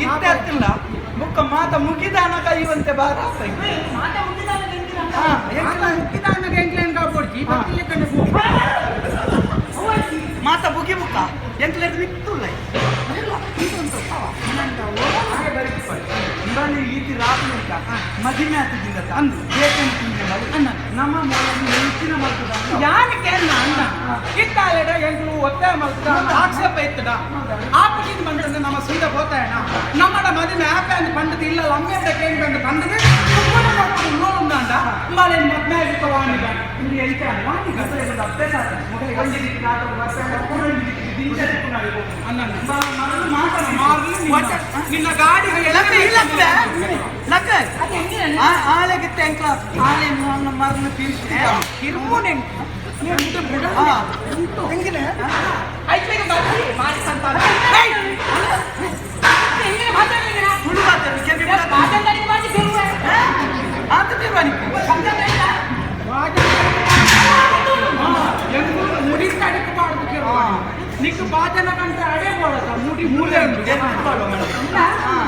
ಇತ್ತೆ ಅತ್ತಿಲ್ಲ ಮುಕ್ಕ ಮಾತ ಮುಗಿದಾನ ಕೈಯುವಂತೆ ಬಾರ ಮಾತ ಬುಗಿ ಬುಕ್ಕ ಎಂಕ್ಲೇಟ್ ಮಿತ್ತುಲ್ಲ ಈತಿ ರಾತ್ರಿ ಮದಿಮೆ ಆತಿದ್ದಿಂದ ಅಂದು ಬೇಕಂತ ನಮ್ಮ ಮೊದಲು ಹೆಚ್ಚಿನ ಮಲ್ತದ ಯಾನಕ್ಕೆ ಅಣ್ಣ ಕಿತ್ತಾಲೆಡ ಎಂಕ್ಲು ಒತ್ತಾಯ ಮಲ್ತದ ಆಕ್ಷೇಪ ಇತ್ತಡ ಆಪುಜಿದ್ ಬಂದ್ರೆ ನಮ್ಮ ಸೀದಾ ಹೋತಾಯಣ ನಮ್ಮಡ ಮದಿಮೆ ಆಪೆ ಅಂದ್ ಪಂಡದ ಇಲ್ಲ ಅಮ್ಮೆಡ ಕೇಂದ್ರ ಅಂದ್ ಪಂಡದ ನೋಡುಂದಾಂಡ ಮಲೆ ಮದ್ಮೆ ಆಗಿತ್ತು ವಾಣಿಗ ಇಲ್ಲಿ ಎಂತ ವಾಣಿಗ ಅಭ್ಯಾಸ ಒಂಜಿ ದಿಕ್ಕಿನ ಆಟೋ ಬರ್ತಾರೆ ಒಂಜಿ ದಿಕ್ಕಿನ ದಿಂಚ ದಿಕ್ಕುನಾಡಿ ಅಣ್ಣ ನಿನ್ನ ಗಾಡಿ ಲಕ್ಕ ಆಲೆಗಿತ್ತ ಎಂಕ್ಲ ಆಲೆ ಮರಣ ತೀರ್ಸಿ ಕಿರುಮುನೆಂಕು ಹೆಂಗಿನ ತುಳು ಮಾತಾಡು ಕೆಮ್ಮಿ ಆತ ತಿರುವಾನಿ ನಿಕ್ಕು ಬಾಜನ ಕಂಡ್ರೆ ಅಡೆ ಬೋಡದ ಮುಡಿ ಮೂಲೆ ಆ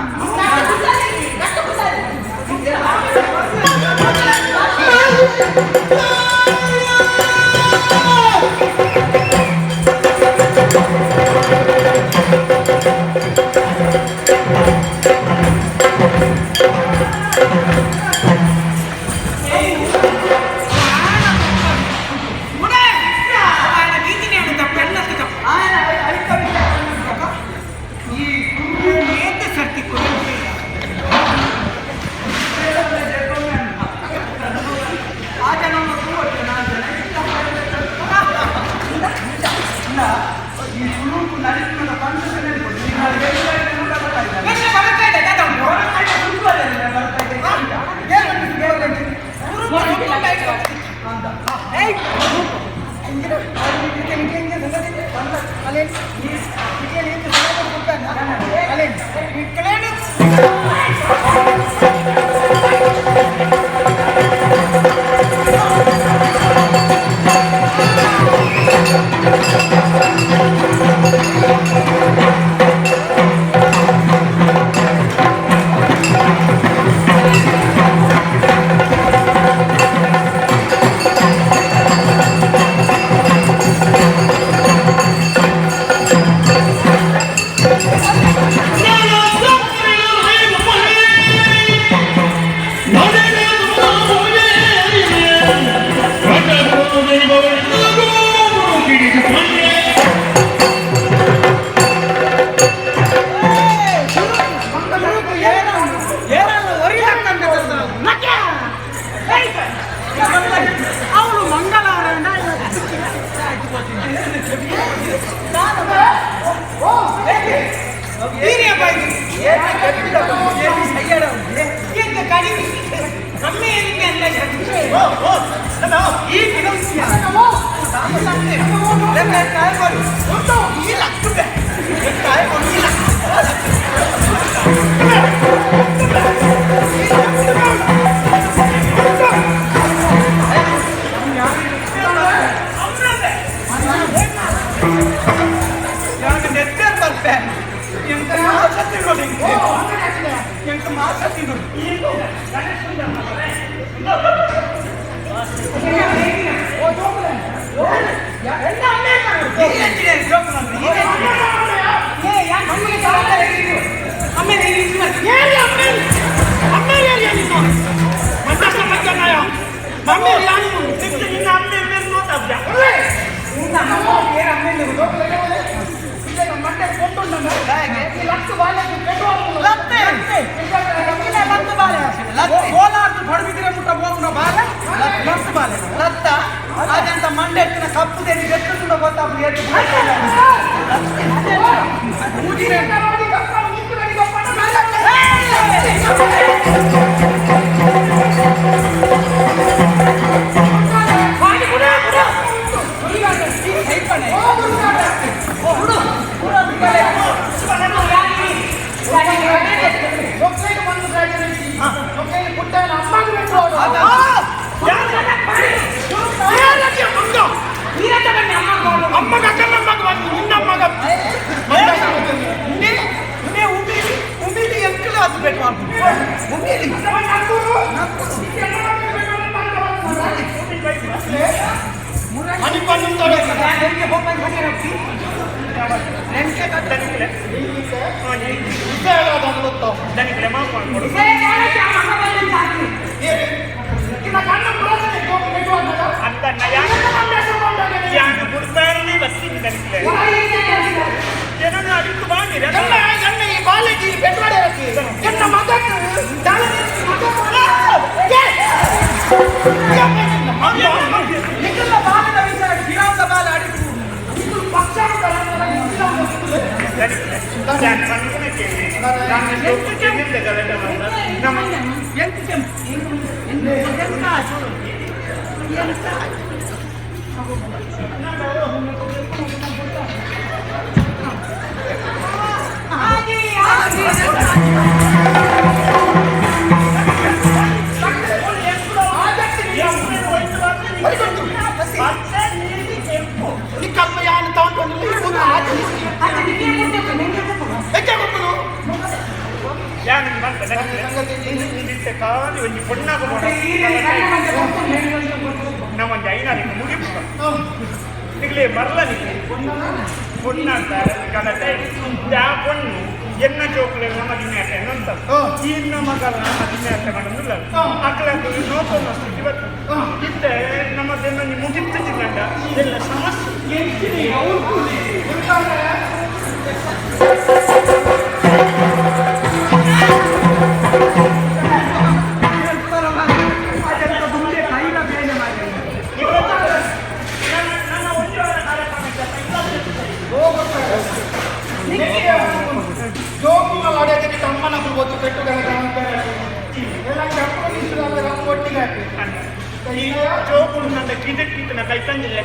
ಕೈತಂದಿಲ್ಲ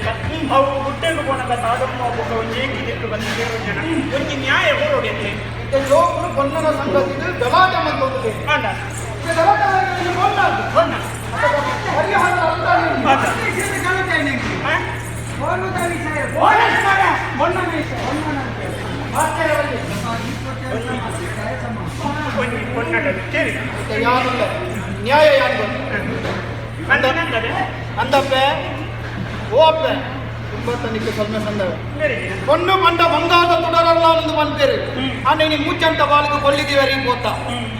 ಅವು ಗುಡ್ಡೆಗೆ ಪೋನಗ ತಾಡಮ್ಮ ಒಬ್ಬ ಒಂಜಿ ಏಕಿದಿಟ್ಟು ಬಂದು ಜನ ಒಂಜಿ ನ್ಯಾಯ ಬೋರೋಡೆಂತೆ ಲೋಕರು ಪೊನ್ನನ ಸಂಗತಿಗೆ ಗಲಾಟೆ ಮಂತೊಂದು ಆಂಡ ಗಲಾಟೆ ಪೊನ್ನ ಪೊನ್ನ ಪರಿಹಾರ ಅರ್ಥ ಯಾರಿಲ್ಲ ನ್ಯಾಯ ಯಾರು ಅಂದಪ್ಪೆ ಓ ಅಪ್ಪೆ ತುಂಬ ತನಿಖೆ ಸೊಲ್ಮೆ ಸಂದವೆ பொண்ணு பண்ட ಬಂಗಾರದ ತುಡರಲ್ಲ ಒಂದು ಬಂತೇರು ಅಣ್ಣ ನೀ ಮುಚ್ಚಂತ ಬಾಳಿಗೆ ಕೊಲ್ಲಿದ್ದೀವರಿ ಪೋತ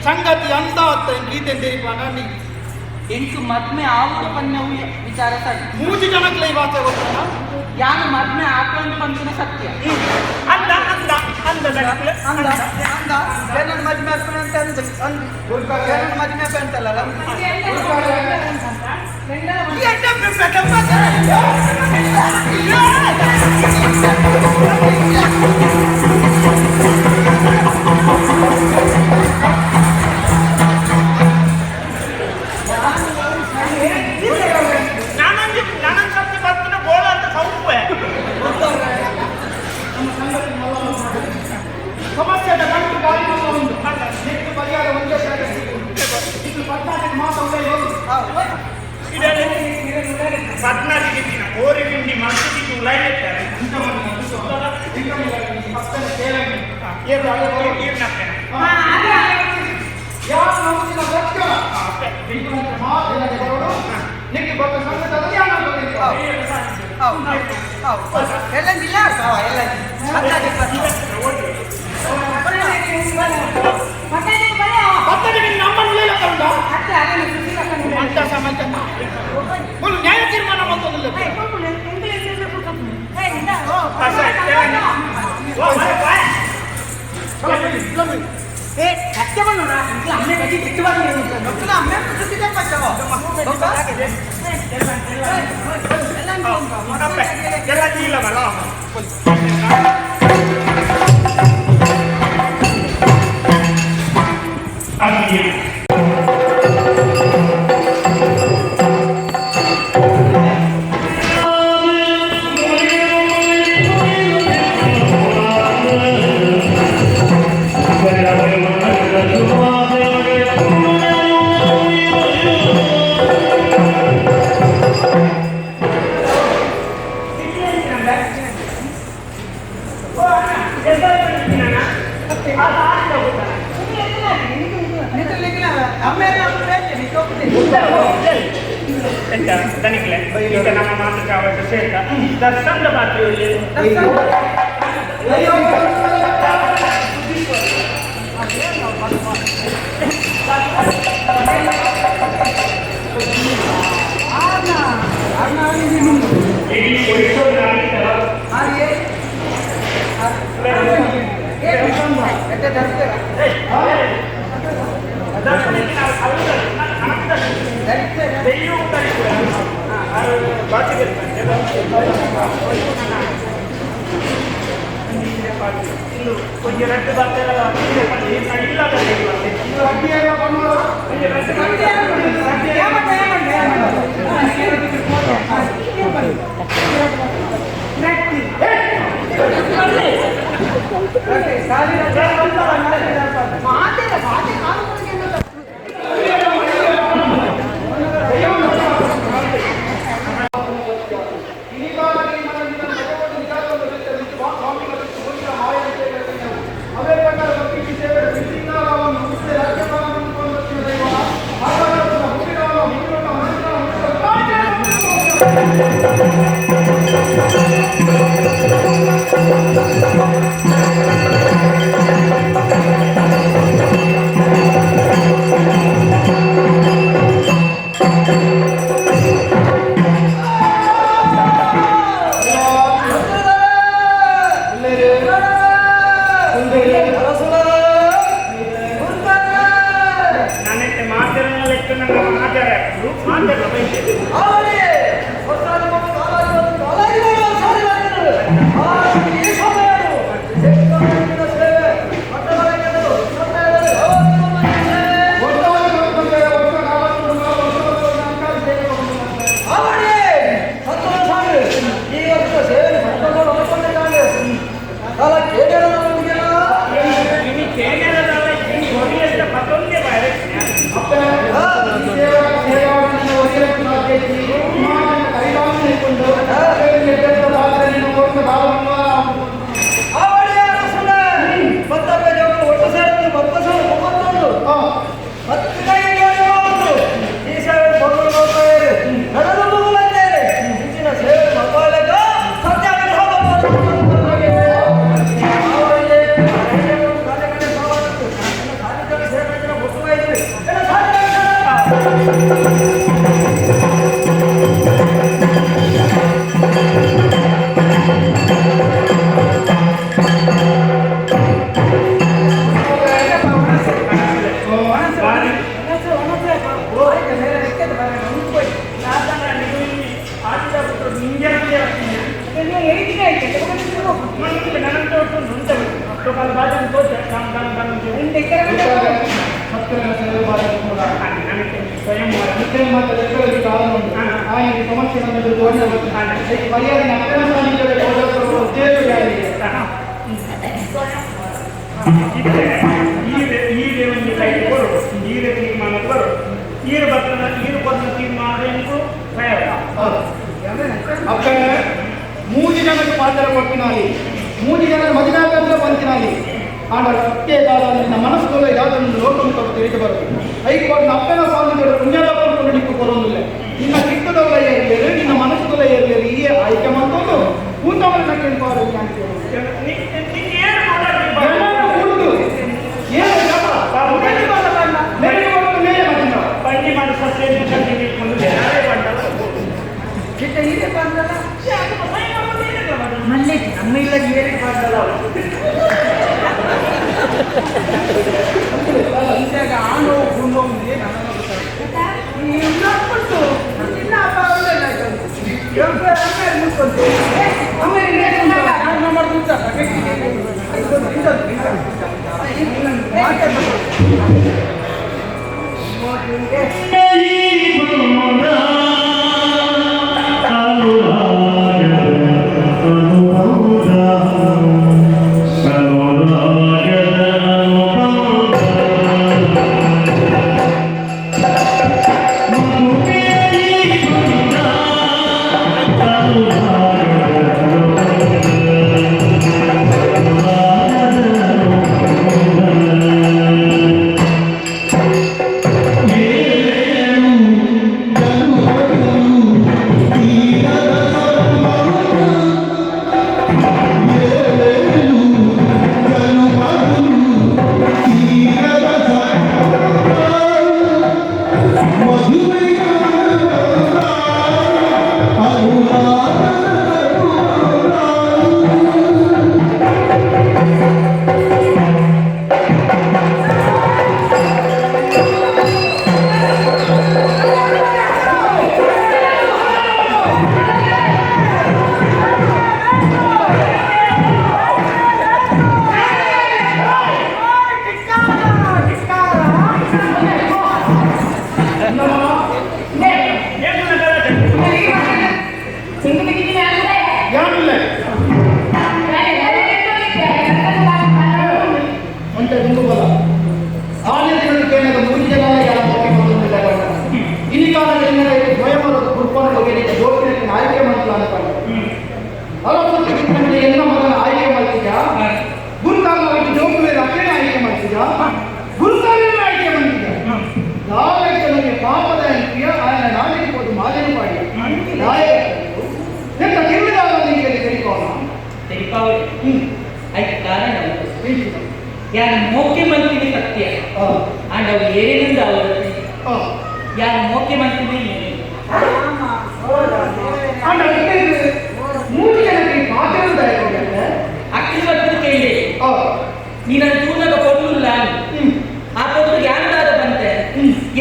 ಸಂಗತಿ ಅಂತ ಅತ್ತ ಗೀತೆ ತೆರಿಪಾನ ನೀ ಎಂಕು ಮದ್ಮೆ ಆವುಡು ಪನ್ನವು ವಿಚಾರ ಸರಿ ಮೂಜಿ ಜನಕ್ಲೆ ಈ ವಾರ್ತೆ ಗೊತ್ತಾನ ಯಾನು ಮದ್ಮೆ ಆಕೊಂಡು ಪಂಪಿನ ಸತ್ಯ ಅಂದ ಅಂದ ಅಂದ ಅಂದ ಅಂದ ಏನನ್ನು ಮದ್ಮೆ ಹಾಕೋಣ ಅಂತ ಅಂದ ಅಂದ ಏನನ್ನು ಮದ್ಮೆ ಹಾಕ ಅಂತಲ್ಲ ನಾನೊಂದು ನಾನೊಂದು ಸರ್ತಿ ಬರ್ತೀನಿ ಗೋಳ ಅಂತ ಸೌಪೆ ಸಮಸ್ಯೆದ ಗಂಟು ಗಾಳಿ ಉಂಟು ನೆಟ್ಟು ಪರಿಹಾರ ಒಂದೇ ಜಾಗ ಸಿಗುವುದು. ಇದು ಪದ್ನಾಲ್ಕು ಮಾಸ ಪದ್ನಾಲ್ಕು ದಿನ ಕೋರಿ ಗಿಂಡಿ ಮನಸ್ಸಿಗೆ ಉಲಾಯಿರ್ತಾರೆ ಯಾರು ನಮ್ಮಿನ ಸತ್ಯ ಮಾತು ನಿಮಗೆ ಬಕ್ಕ ಸಂಗತದಲ್ಲಿ ಯಾರು ಎಲ್ಲ ಇಲ್ಲ ಎಲ್ಲ ಪತ್ತನಿಗೆ ನಮ್ಮನ್ನು ಉಳಿಯಲಕ್ಕ ಅಂತ ಸಮಾಜ ಒಂದು ನ್ಯಾಯ ತೀರ್ಮಾನ ಬಂತದಿಲ್ಲ ದನಿಕ್ಲೆ ನಮ್ಮ ಮಾತೃಕಾವತ್ತು ಸೇರ್ಕ ದರ್ಶನದ ಪಾತ್ರೆ ನಾನೈತೆ ಮಾತಾಡಲ್ಲ ಲೆಕ್ಕ ನನ್ನ ಮಾತಾಡ ಮಾತಾಡಲ್ಲ ಬೈತೆ. ಮೂಜಿ ಜನಕ್ಕೆ ಪಾತ್ರ ಕೊಟ್ಟಿನಾಲಿ ಮೂಜಿ ಜನರ ಮದಿನಾಗಂದ್ರೆ ಬಂತಿನಾಲಿ ಆಂಡ ಸತ್ಯ ನಿನ್ನ ಮನಸ್ಸುಗಳ ಯಾವುದೊಂದು ಲೋಕಮುಖ ತಿಳಿದು ಬರುತ್ತೆ ಹೈಕೋರ್ಟ್ನ ಅಪ್ಪನ ಸ್ವಾಮಿಗಳು ಪುಣ್ಯದ ನಿಕ್ಕು ಕೊರೊಂದಿಲ್ಲ ನಿನ್ನ ಚಿತ್ತದೊಳ ಏರಿಯರು ನಿನ್ನ ಮನಸ್ಸುಗಳ ಏರಿಯರು ಈ ಆಯ್ಕೆ ಮಾಡ್ಕೊಂಡು ಕೂತವರನ್ನ ಕೇಳ್ಕೋರು ಮುಖ್ಯಮಂತ್ರಿ ಸತ್ಯ ಅಂಡ್ ಅವು ಏನಿಂದ ಅವರು ಯಾರು ಮುಖ್ಯಮಂತ್ರಿ ಅಕ್ಕಿ ಬರ್ತದ ಕೇಳಿ ನೀನು ತೂನಗ ಕೊಡ್ಲಿಲ್ಲ ಆ ಪೊತ್ತು ಯಾರ್ದಾದ ಬಂತೆ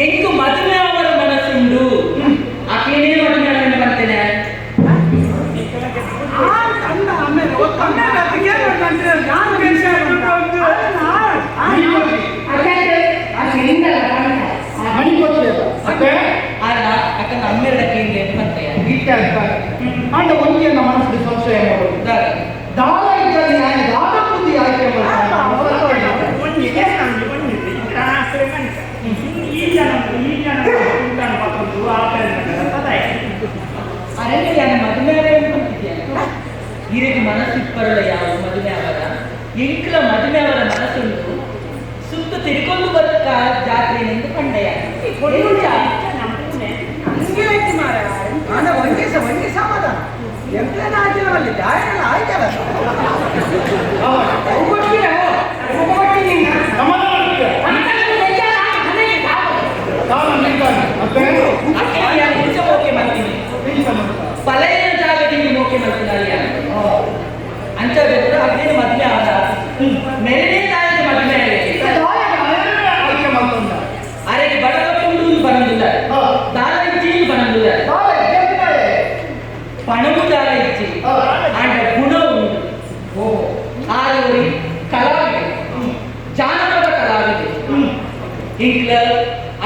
ಎಂಕು ಮದುವೆ ಅವರ ಮನಸ್ಸುಂಡು ಆಕೆನೇ ಮದುವೆ ಬಂತೇನೆ ಅಂಡ ಒಂಜಿಯನ್ನ ಮನಸ್ಸು ಸಂಶಯ ದಾಳ ಇದ್ದಲ್ಲಿ ನಾನು ದಾಳ ಬುದ್ಧಿ ಆಯ್ಕೆ ಮದುವೆ ಮನಸ್ಸಿಪ್ಪರಲ್ಲ ಯಾವ ಮದುವೆ ಅವರ ಎಂಕ್ಲ ಮದುವೆ ಅವರ ಮನಸ್ಸುಂಟು ಸುತ್ತ ತಿರ್ಕೊಂಡು ಬರುತ್ತ ಜಾತ್ರೆ ಎಂದು ಕಂಡಯ್ಯ ಪಲಯನ ಜಾಗದಿಂದ ಮೋಕೆ ಮಾಡ್ತೀನಿ ಅಂಚ ಅದೇನು ಮದುವೆ ಆದ ಮೆರನೇ ತಾಯಿಗೆ ಮದುವೆ ಅರೆಗೆ ಬಡವ ತುಂಡು ಬರಂದಿಲ್ಲ ದಾರ ಇಚ್ಛೆಯೂ ಬರಂದಿಲ್ಲ ಪಣವು ದಾಲ ಇಜ್ಜಿ ಆಂಡ ಗುಣ ಉಂಡು. ಆರೋರಿ ಕಲಾವಿದೆ, ಜಾನಪದ ಕಲಾವಿದೆ. ಇಂಕ್ಲ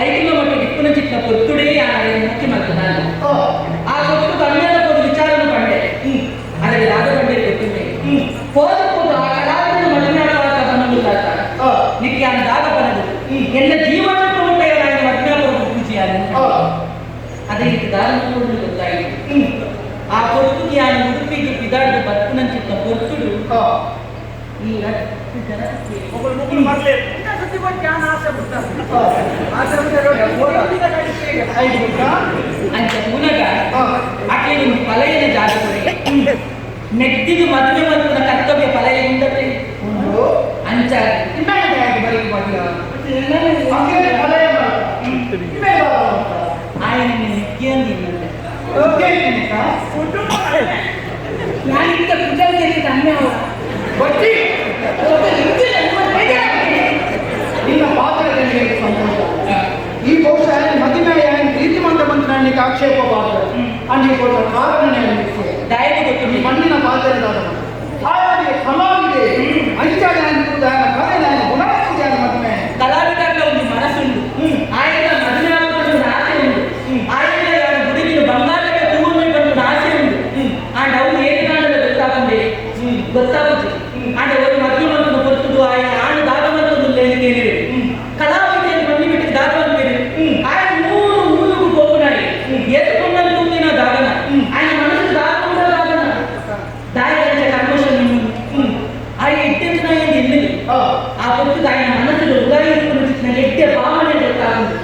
ಐಕ್ಲ ಮಟ್ಟ ಇಪ್ಪುನ ಚಿಕ್ಕ ಪೊತ್ತುಡೇ ಮುಖ್ಯ ಮಲ್ತದಲ್ಲ. ಆ ಪೊತ್ತು ಕನ್ನಡ ಪೊದು ವಿಚಾರನು ಪಂಡೆ ಆದರೆ ದಾದ ಪಂಡೆ ಗೊತ್ತುಂಡೆ ಪೋದು ಪೋದು ಆ ಕಲಾವಿದನ ಮದುವೆ ಬನ್ನಗುಲ್ಲಾತ ನಿಕ್ಕೆ ಆನ್ ದಾದ ಬನ್ನದು ಎಲ್ಲ ಜೀವನ ಉಂಟೆ ಮದುವೆ ಪೂಜೆ ಅದೇ ಇದು ದಾದ ಗೊತ್ತಾಯಿತು. ಆ ಪೊರ್ತುಗೆ ಆನ್ ಉಡುಪಿಗೆ ಪಿದಾಡ್ದು ಬತ್ತುನಂಚಿತ್ತ ಪೊರ್ತುಡು ಈ ರಟ್ಟು ಜನ ಅಂಚ ಪುನಗ ಅಕ್ಲೆ ನಿಮ್ಮ ಪಲಯನ ಜಾಗ ನೆಟ್ಟಿಗೆ ಮದುವೆ ಮಲ್ಪುನ ಕರ್ತವ್ಯ ಪಲಯ ಉಂಡತೆ ಅಂಚ ఆయన ನಿತ್ಯಂದಿನ್ನಂತೆ ನಾನಿಂತ ಕುಟಲ್ ಅನ್ಯ ನಿನ್ನ ಪಾತ್ರದಲ್ಲಿ ಸಂತೋಷ. ಈ ಬಹುಶಃ ಮದಿಮೆ ಪ್ರೀತಿ ಮಂತ್ರ ಬಂದ ಆಕ್ಷೇಪ ಪಾತ್ರ ಅಲ್ಲಿ ಕೊಟ್ಟ ಕಾರಣ ದಯವಿಟ್ಟು ಮಣ್ಣಿನ ಪಾತ್ರದ ಹಾಗಾಗಿ ಕಲಾವಿದೆ ಅಂಚಾದ ಕಲೆ ಗುಣಾತ್ಮಕ ಮದುವೆ ಕಲಾವಿದರ ಒಂದು ಮನಸ್ಸುಂಡು, ಆಯನ ಮದುವೆ ಆಗುವ ಆಸೆ ಉಂಟು, ಆಯನ ಗುಡಿಗಿನ ಬಂಗಾರದ ತೂವನ್ನ ಬಂದ ಆಸೆ ಉಂಟು. ಆಂಡ್ ಅವು ಏನಾಗಲ್ಲ ಗೊತ್ತಾಗಂದೆ ಗೊತ್ತಾಗುತ್ತೆ. ಆಂಡ ಒಂದು ಮದುವೆ ಮಂತನ ಹೊರತುದು ಆಯನ ಆಣು ದಾದ ಮಂತದ್ದು ಕೇಳಿರಿ ಕಲಾವಿದೆಯನ್ನು ಬಂದು ಬಿಟ್ಟು ದಾದ ಬಂದಿರಿ ಆಯನ ಮೂರು ಊರಿಗೂ ಹೋಗುನಾಡಿ ಎದುಕೊಂಡ ತೂಗಿನ ದಾದನ ಆಯನ ಮನಸ್ಸು ದಾದ ದಾದನ ದಾಯ ಕನ್ವರ್ಷನ್ ಆಯ ಇಟ್ಟಿನ ಎಲ್ಲಿ ಆ ಪೊತ್ತು ఆయన మనసులో ఉదాయించుకున్న ఎట్టే భావనే ಗೊತ್ತಾಗುದು.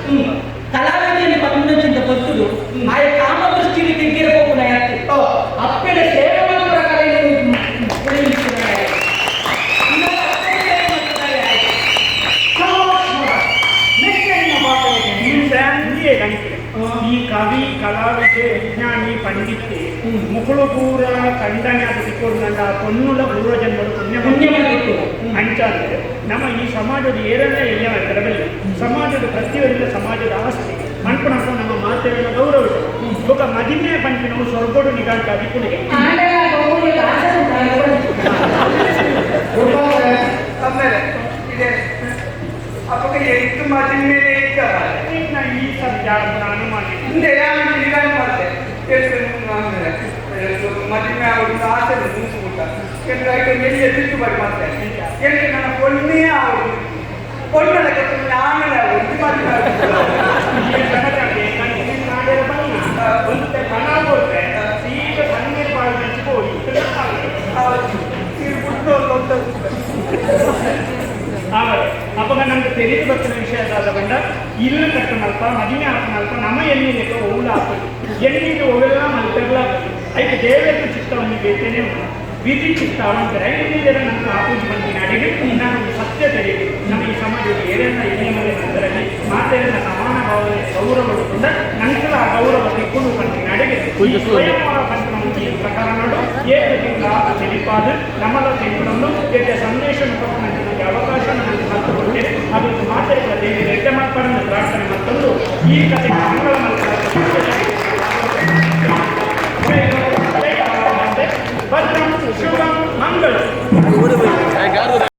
ಕಲಾವಿದೆಯನ್ನು ಪಂಪಿನ ಪೊತ್ತುಡು ಆಯ ಕಾಮ ದೃಷ್ಟಿని ತಿಗ್ಗಿರಬಹುದು ಅಪ್ಪೆಡ ಸೇವೆ ಮಾಡುವ ಕಲೆಯನ್ನು ಈ ಕವಿ ಕಲಾವಿದೆ ವಿಜ್ಞಾನಿ ಪಂಡಿತೆ ಮುಕುಳು ಪೂರ ಖಂಡನೆ ಅದು ಸಿಕ್ಕೋದು ಪೊನ್ನುಲ ಪೂರ್ವಜನ್ಮದ ಪುಣ್ಯ ಪುಣ್ಯವಾಗಿತ್ತು ಅಂಚಾದ್ರೆ ನಮ್ಮ ಈ ಸಮಾಜದ ಏರನ್ನ ಎಲ್ಲಿ ಬರಬಲ್ಲ ಸಮಾಜದ ಪ್ರತಿಯೊಂದು ಸಮಾಜದ ಆಸ್ತಿ ಮನ್ಪುನಪ್ಪ ನಮ್ಮ ಮಾತೆಲ್ಲ ಗೌರವಿಸ ಬೊಕ ಮದಿಮೆ ಪಂಪಿನವು ಸ್ವರ್ಗೋಡು ನಿಗಾಂತ ಅದಿಪುಣಿಗೆ ಈ ಸದ್ಯ ಅನುಮಾನ ಮದುವೆ ಆಗುದು ಆಸೆ ಮುಗಿಸ್ಬಿಟ್ಟ ಎಲ್ಲಿ ತಿಟ್ಟು ಬರಿ ಮಾಡ್ತೇನೆ ಎಲ್ಲಿ ನನ್ನ ಪೊನ್ನೇ ಆಗುದು ಪೊನ್ನಡ ನಾನೇ ಆಗುದು ಮದುವೆ ಒಂದು ಮನ ಕೊಟ್ಟರೆ ಸೀದಾ ತಣ್ಣೀರು ಬಾಳು ಹೋಗಿ ಅವಾಗ ನಮ್ಗೆ ತೆರೆದು ಬರ್ತಿನ ವಿಷಯ ಆದ ಬಂಡ ಇಲ್ಲು ಕಟ್ಟನಲ್ಪ ಮದುವೆ ಹಾಕನಲ್ಪ ನಮ್ಮ ಎಣ್ಣೆಗೆ ಓಲ ಹಾಕೋದು ಎಣ್ಣೆಗೆ ಒವೆಲ್ಲ ಮಲ್ಪೆಲ್ಲ ಐಕೆ ದೇವರ ಚಿತ್ತವನ್ನು ಬೇತೇನೆ ವಿಧಿ ಚಿತ್ತ ಅವಂತರ ಎಣ್ಣಿದರೆ ನಮ್ಮ ಆಪೂಜೆ ಬಂದಿನ ಅಡಿಗೆ ನಾನು ಸತ್ಯ ತೆರೆದು ನಮ್ಮ ಈ ಸಮಾಜದ ಏರೆಲ್ಲ ಎಣ್ಣೆ ಮೇಲೆ ನಂತರಲ್ಲಿ ಮಾತೆಲ್ಲ ಸಮಾನ ಭಾವನೆ ಗೌರವ ನಂತರ ಆ ಗೌರವ ತಿಕ್ಕೊಂಡು ಬಂದಿನ ಅಡಿಗೆ ಸ್ವಯಂವರ ಪಂಚನ ಪ್ರಕಾರ ನೋಡು ಏಕದಿಂದ ತಿಳಿಪಾದ ನಮ್ಮಲ ತಿಳ್ಕೊಂಡು ಎಡ್ಡೆ ಸಂದೇಶ ನಮಗೆ ಅವಕಾಶ ನಮಗೆ ಕಲ್ತುಕೊಡ್ತೇನೆ ಅದು ಮಾತೆಲ್ಲ ದೇವಿ ಎಡ್ಡೆ ಮಾಡ್ಪಾರನ್ನು ಪ್ರಾರ್ಥನೆ ಮತ್ತೊಂದು ಈ ಕಥೆ ಮಂಗಳ ಭದ್ರಂ ಶುಭಂ ಮಂಗಳ.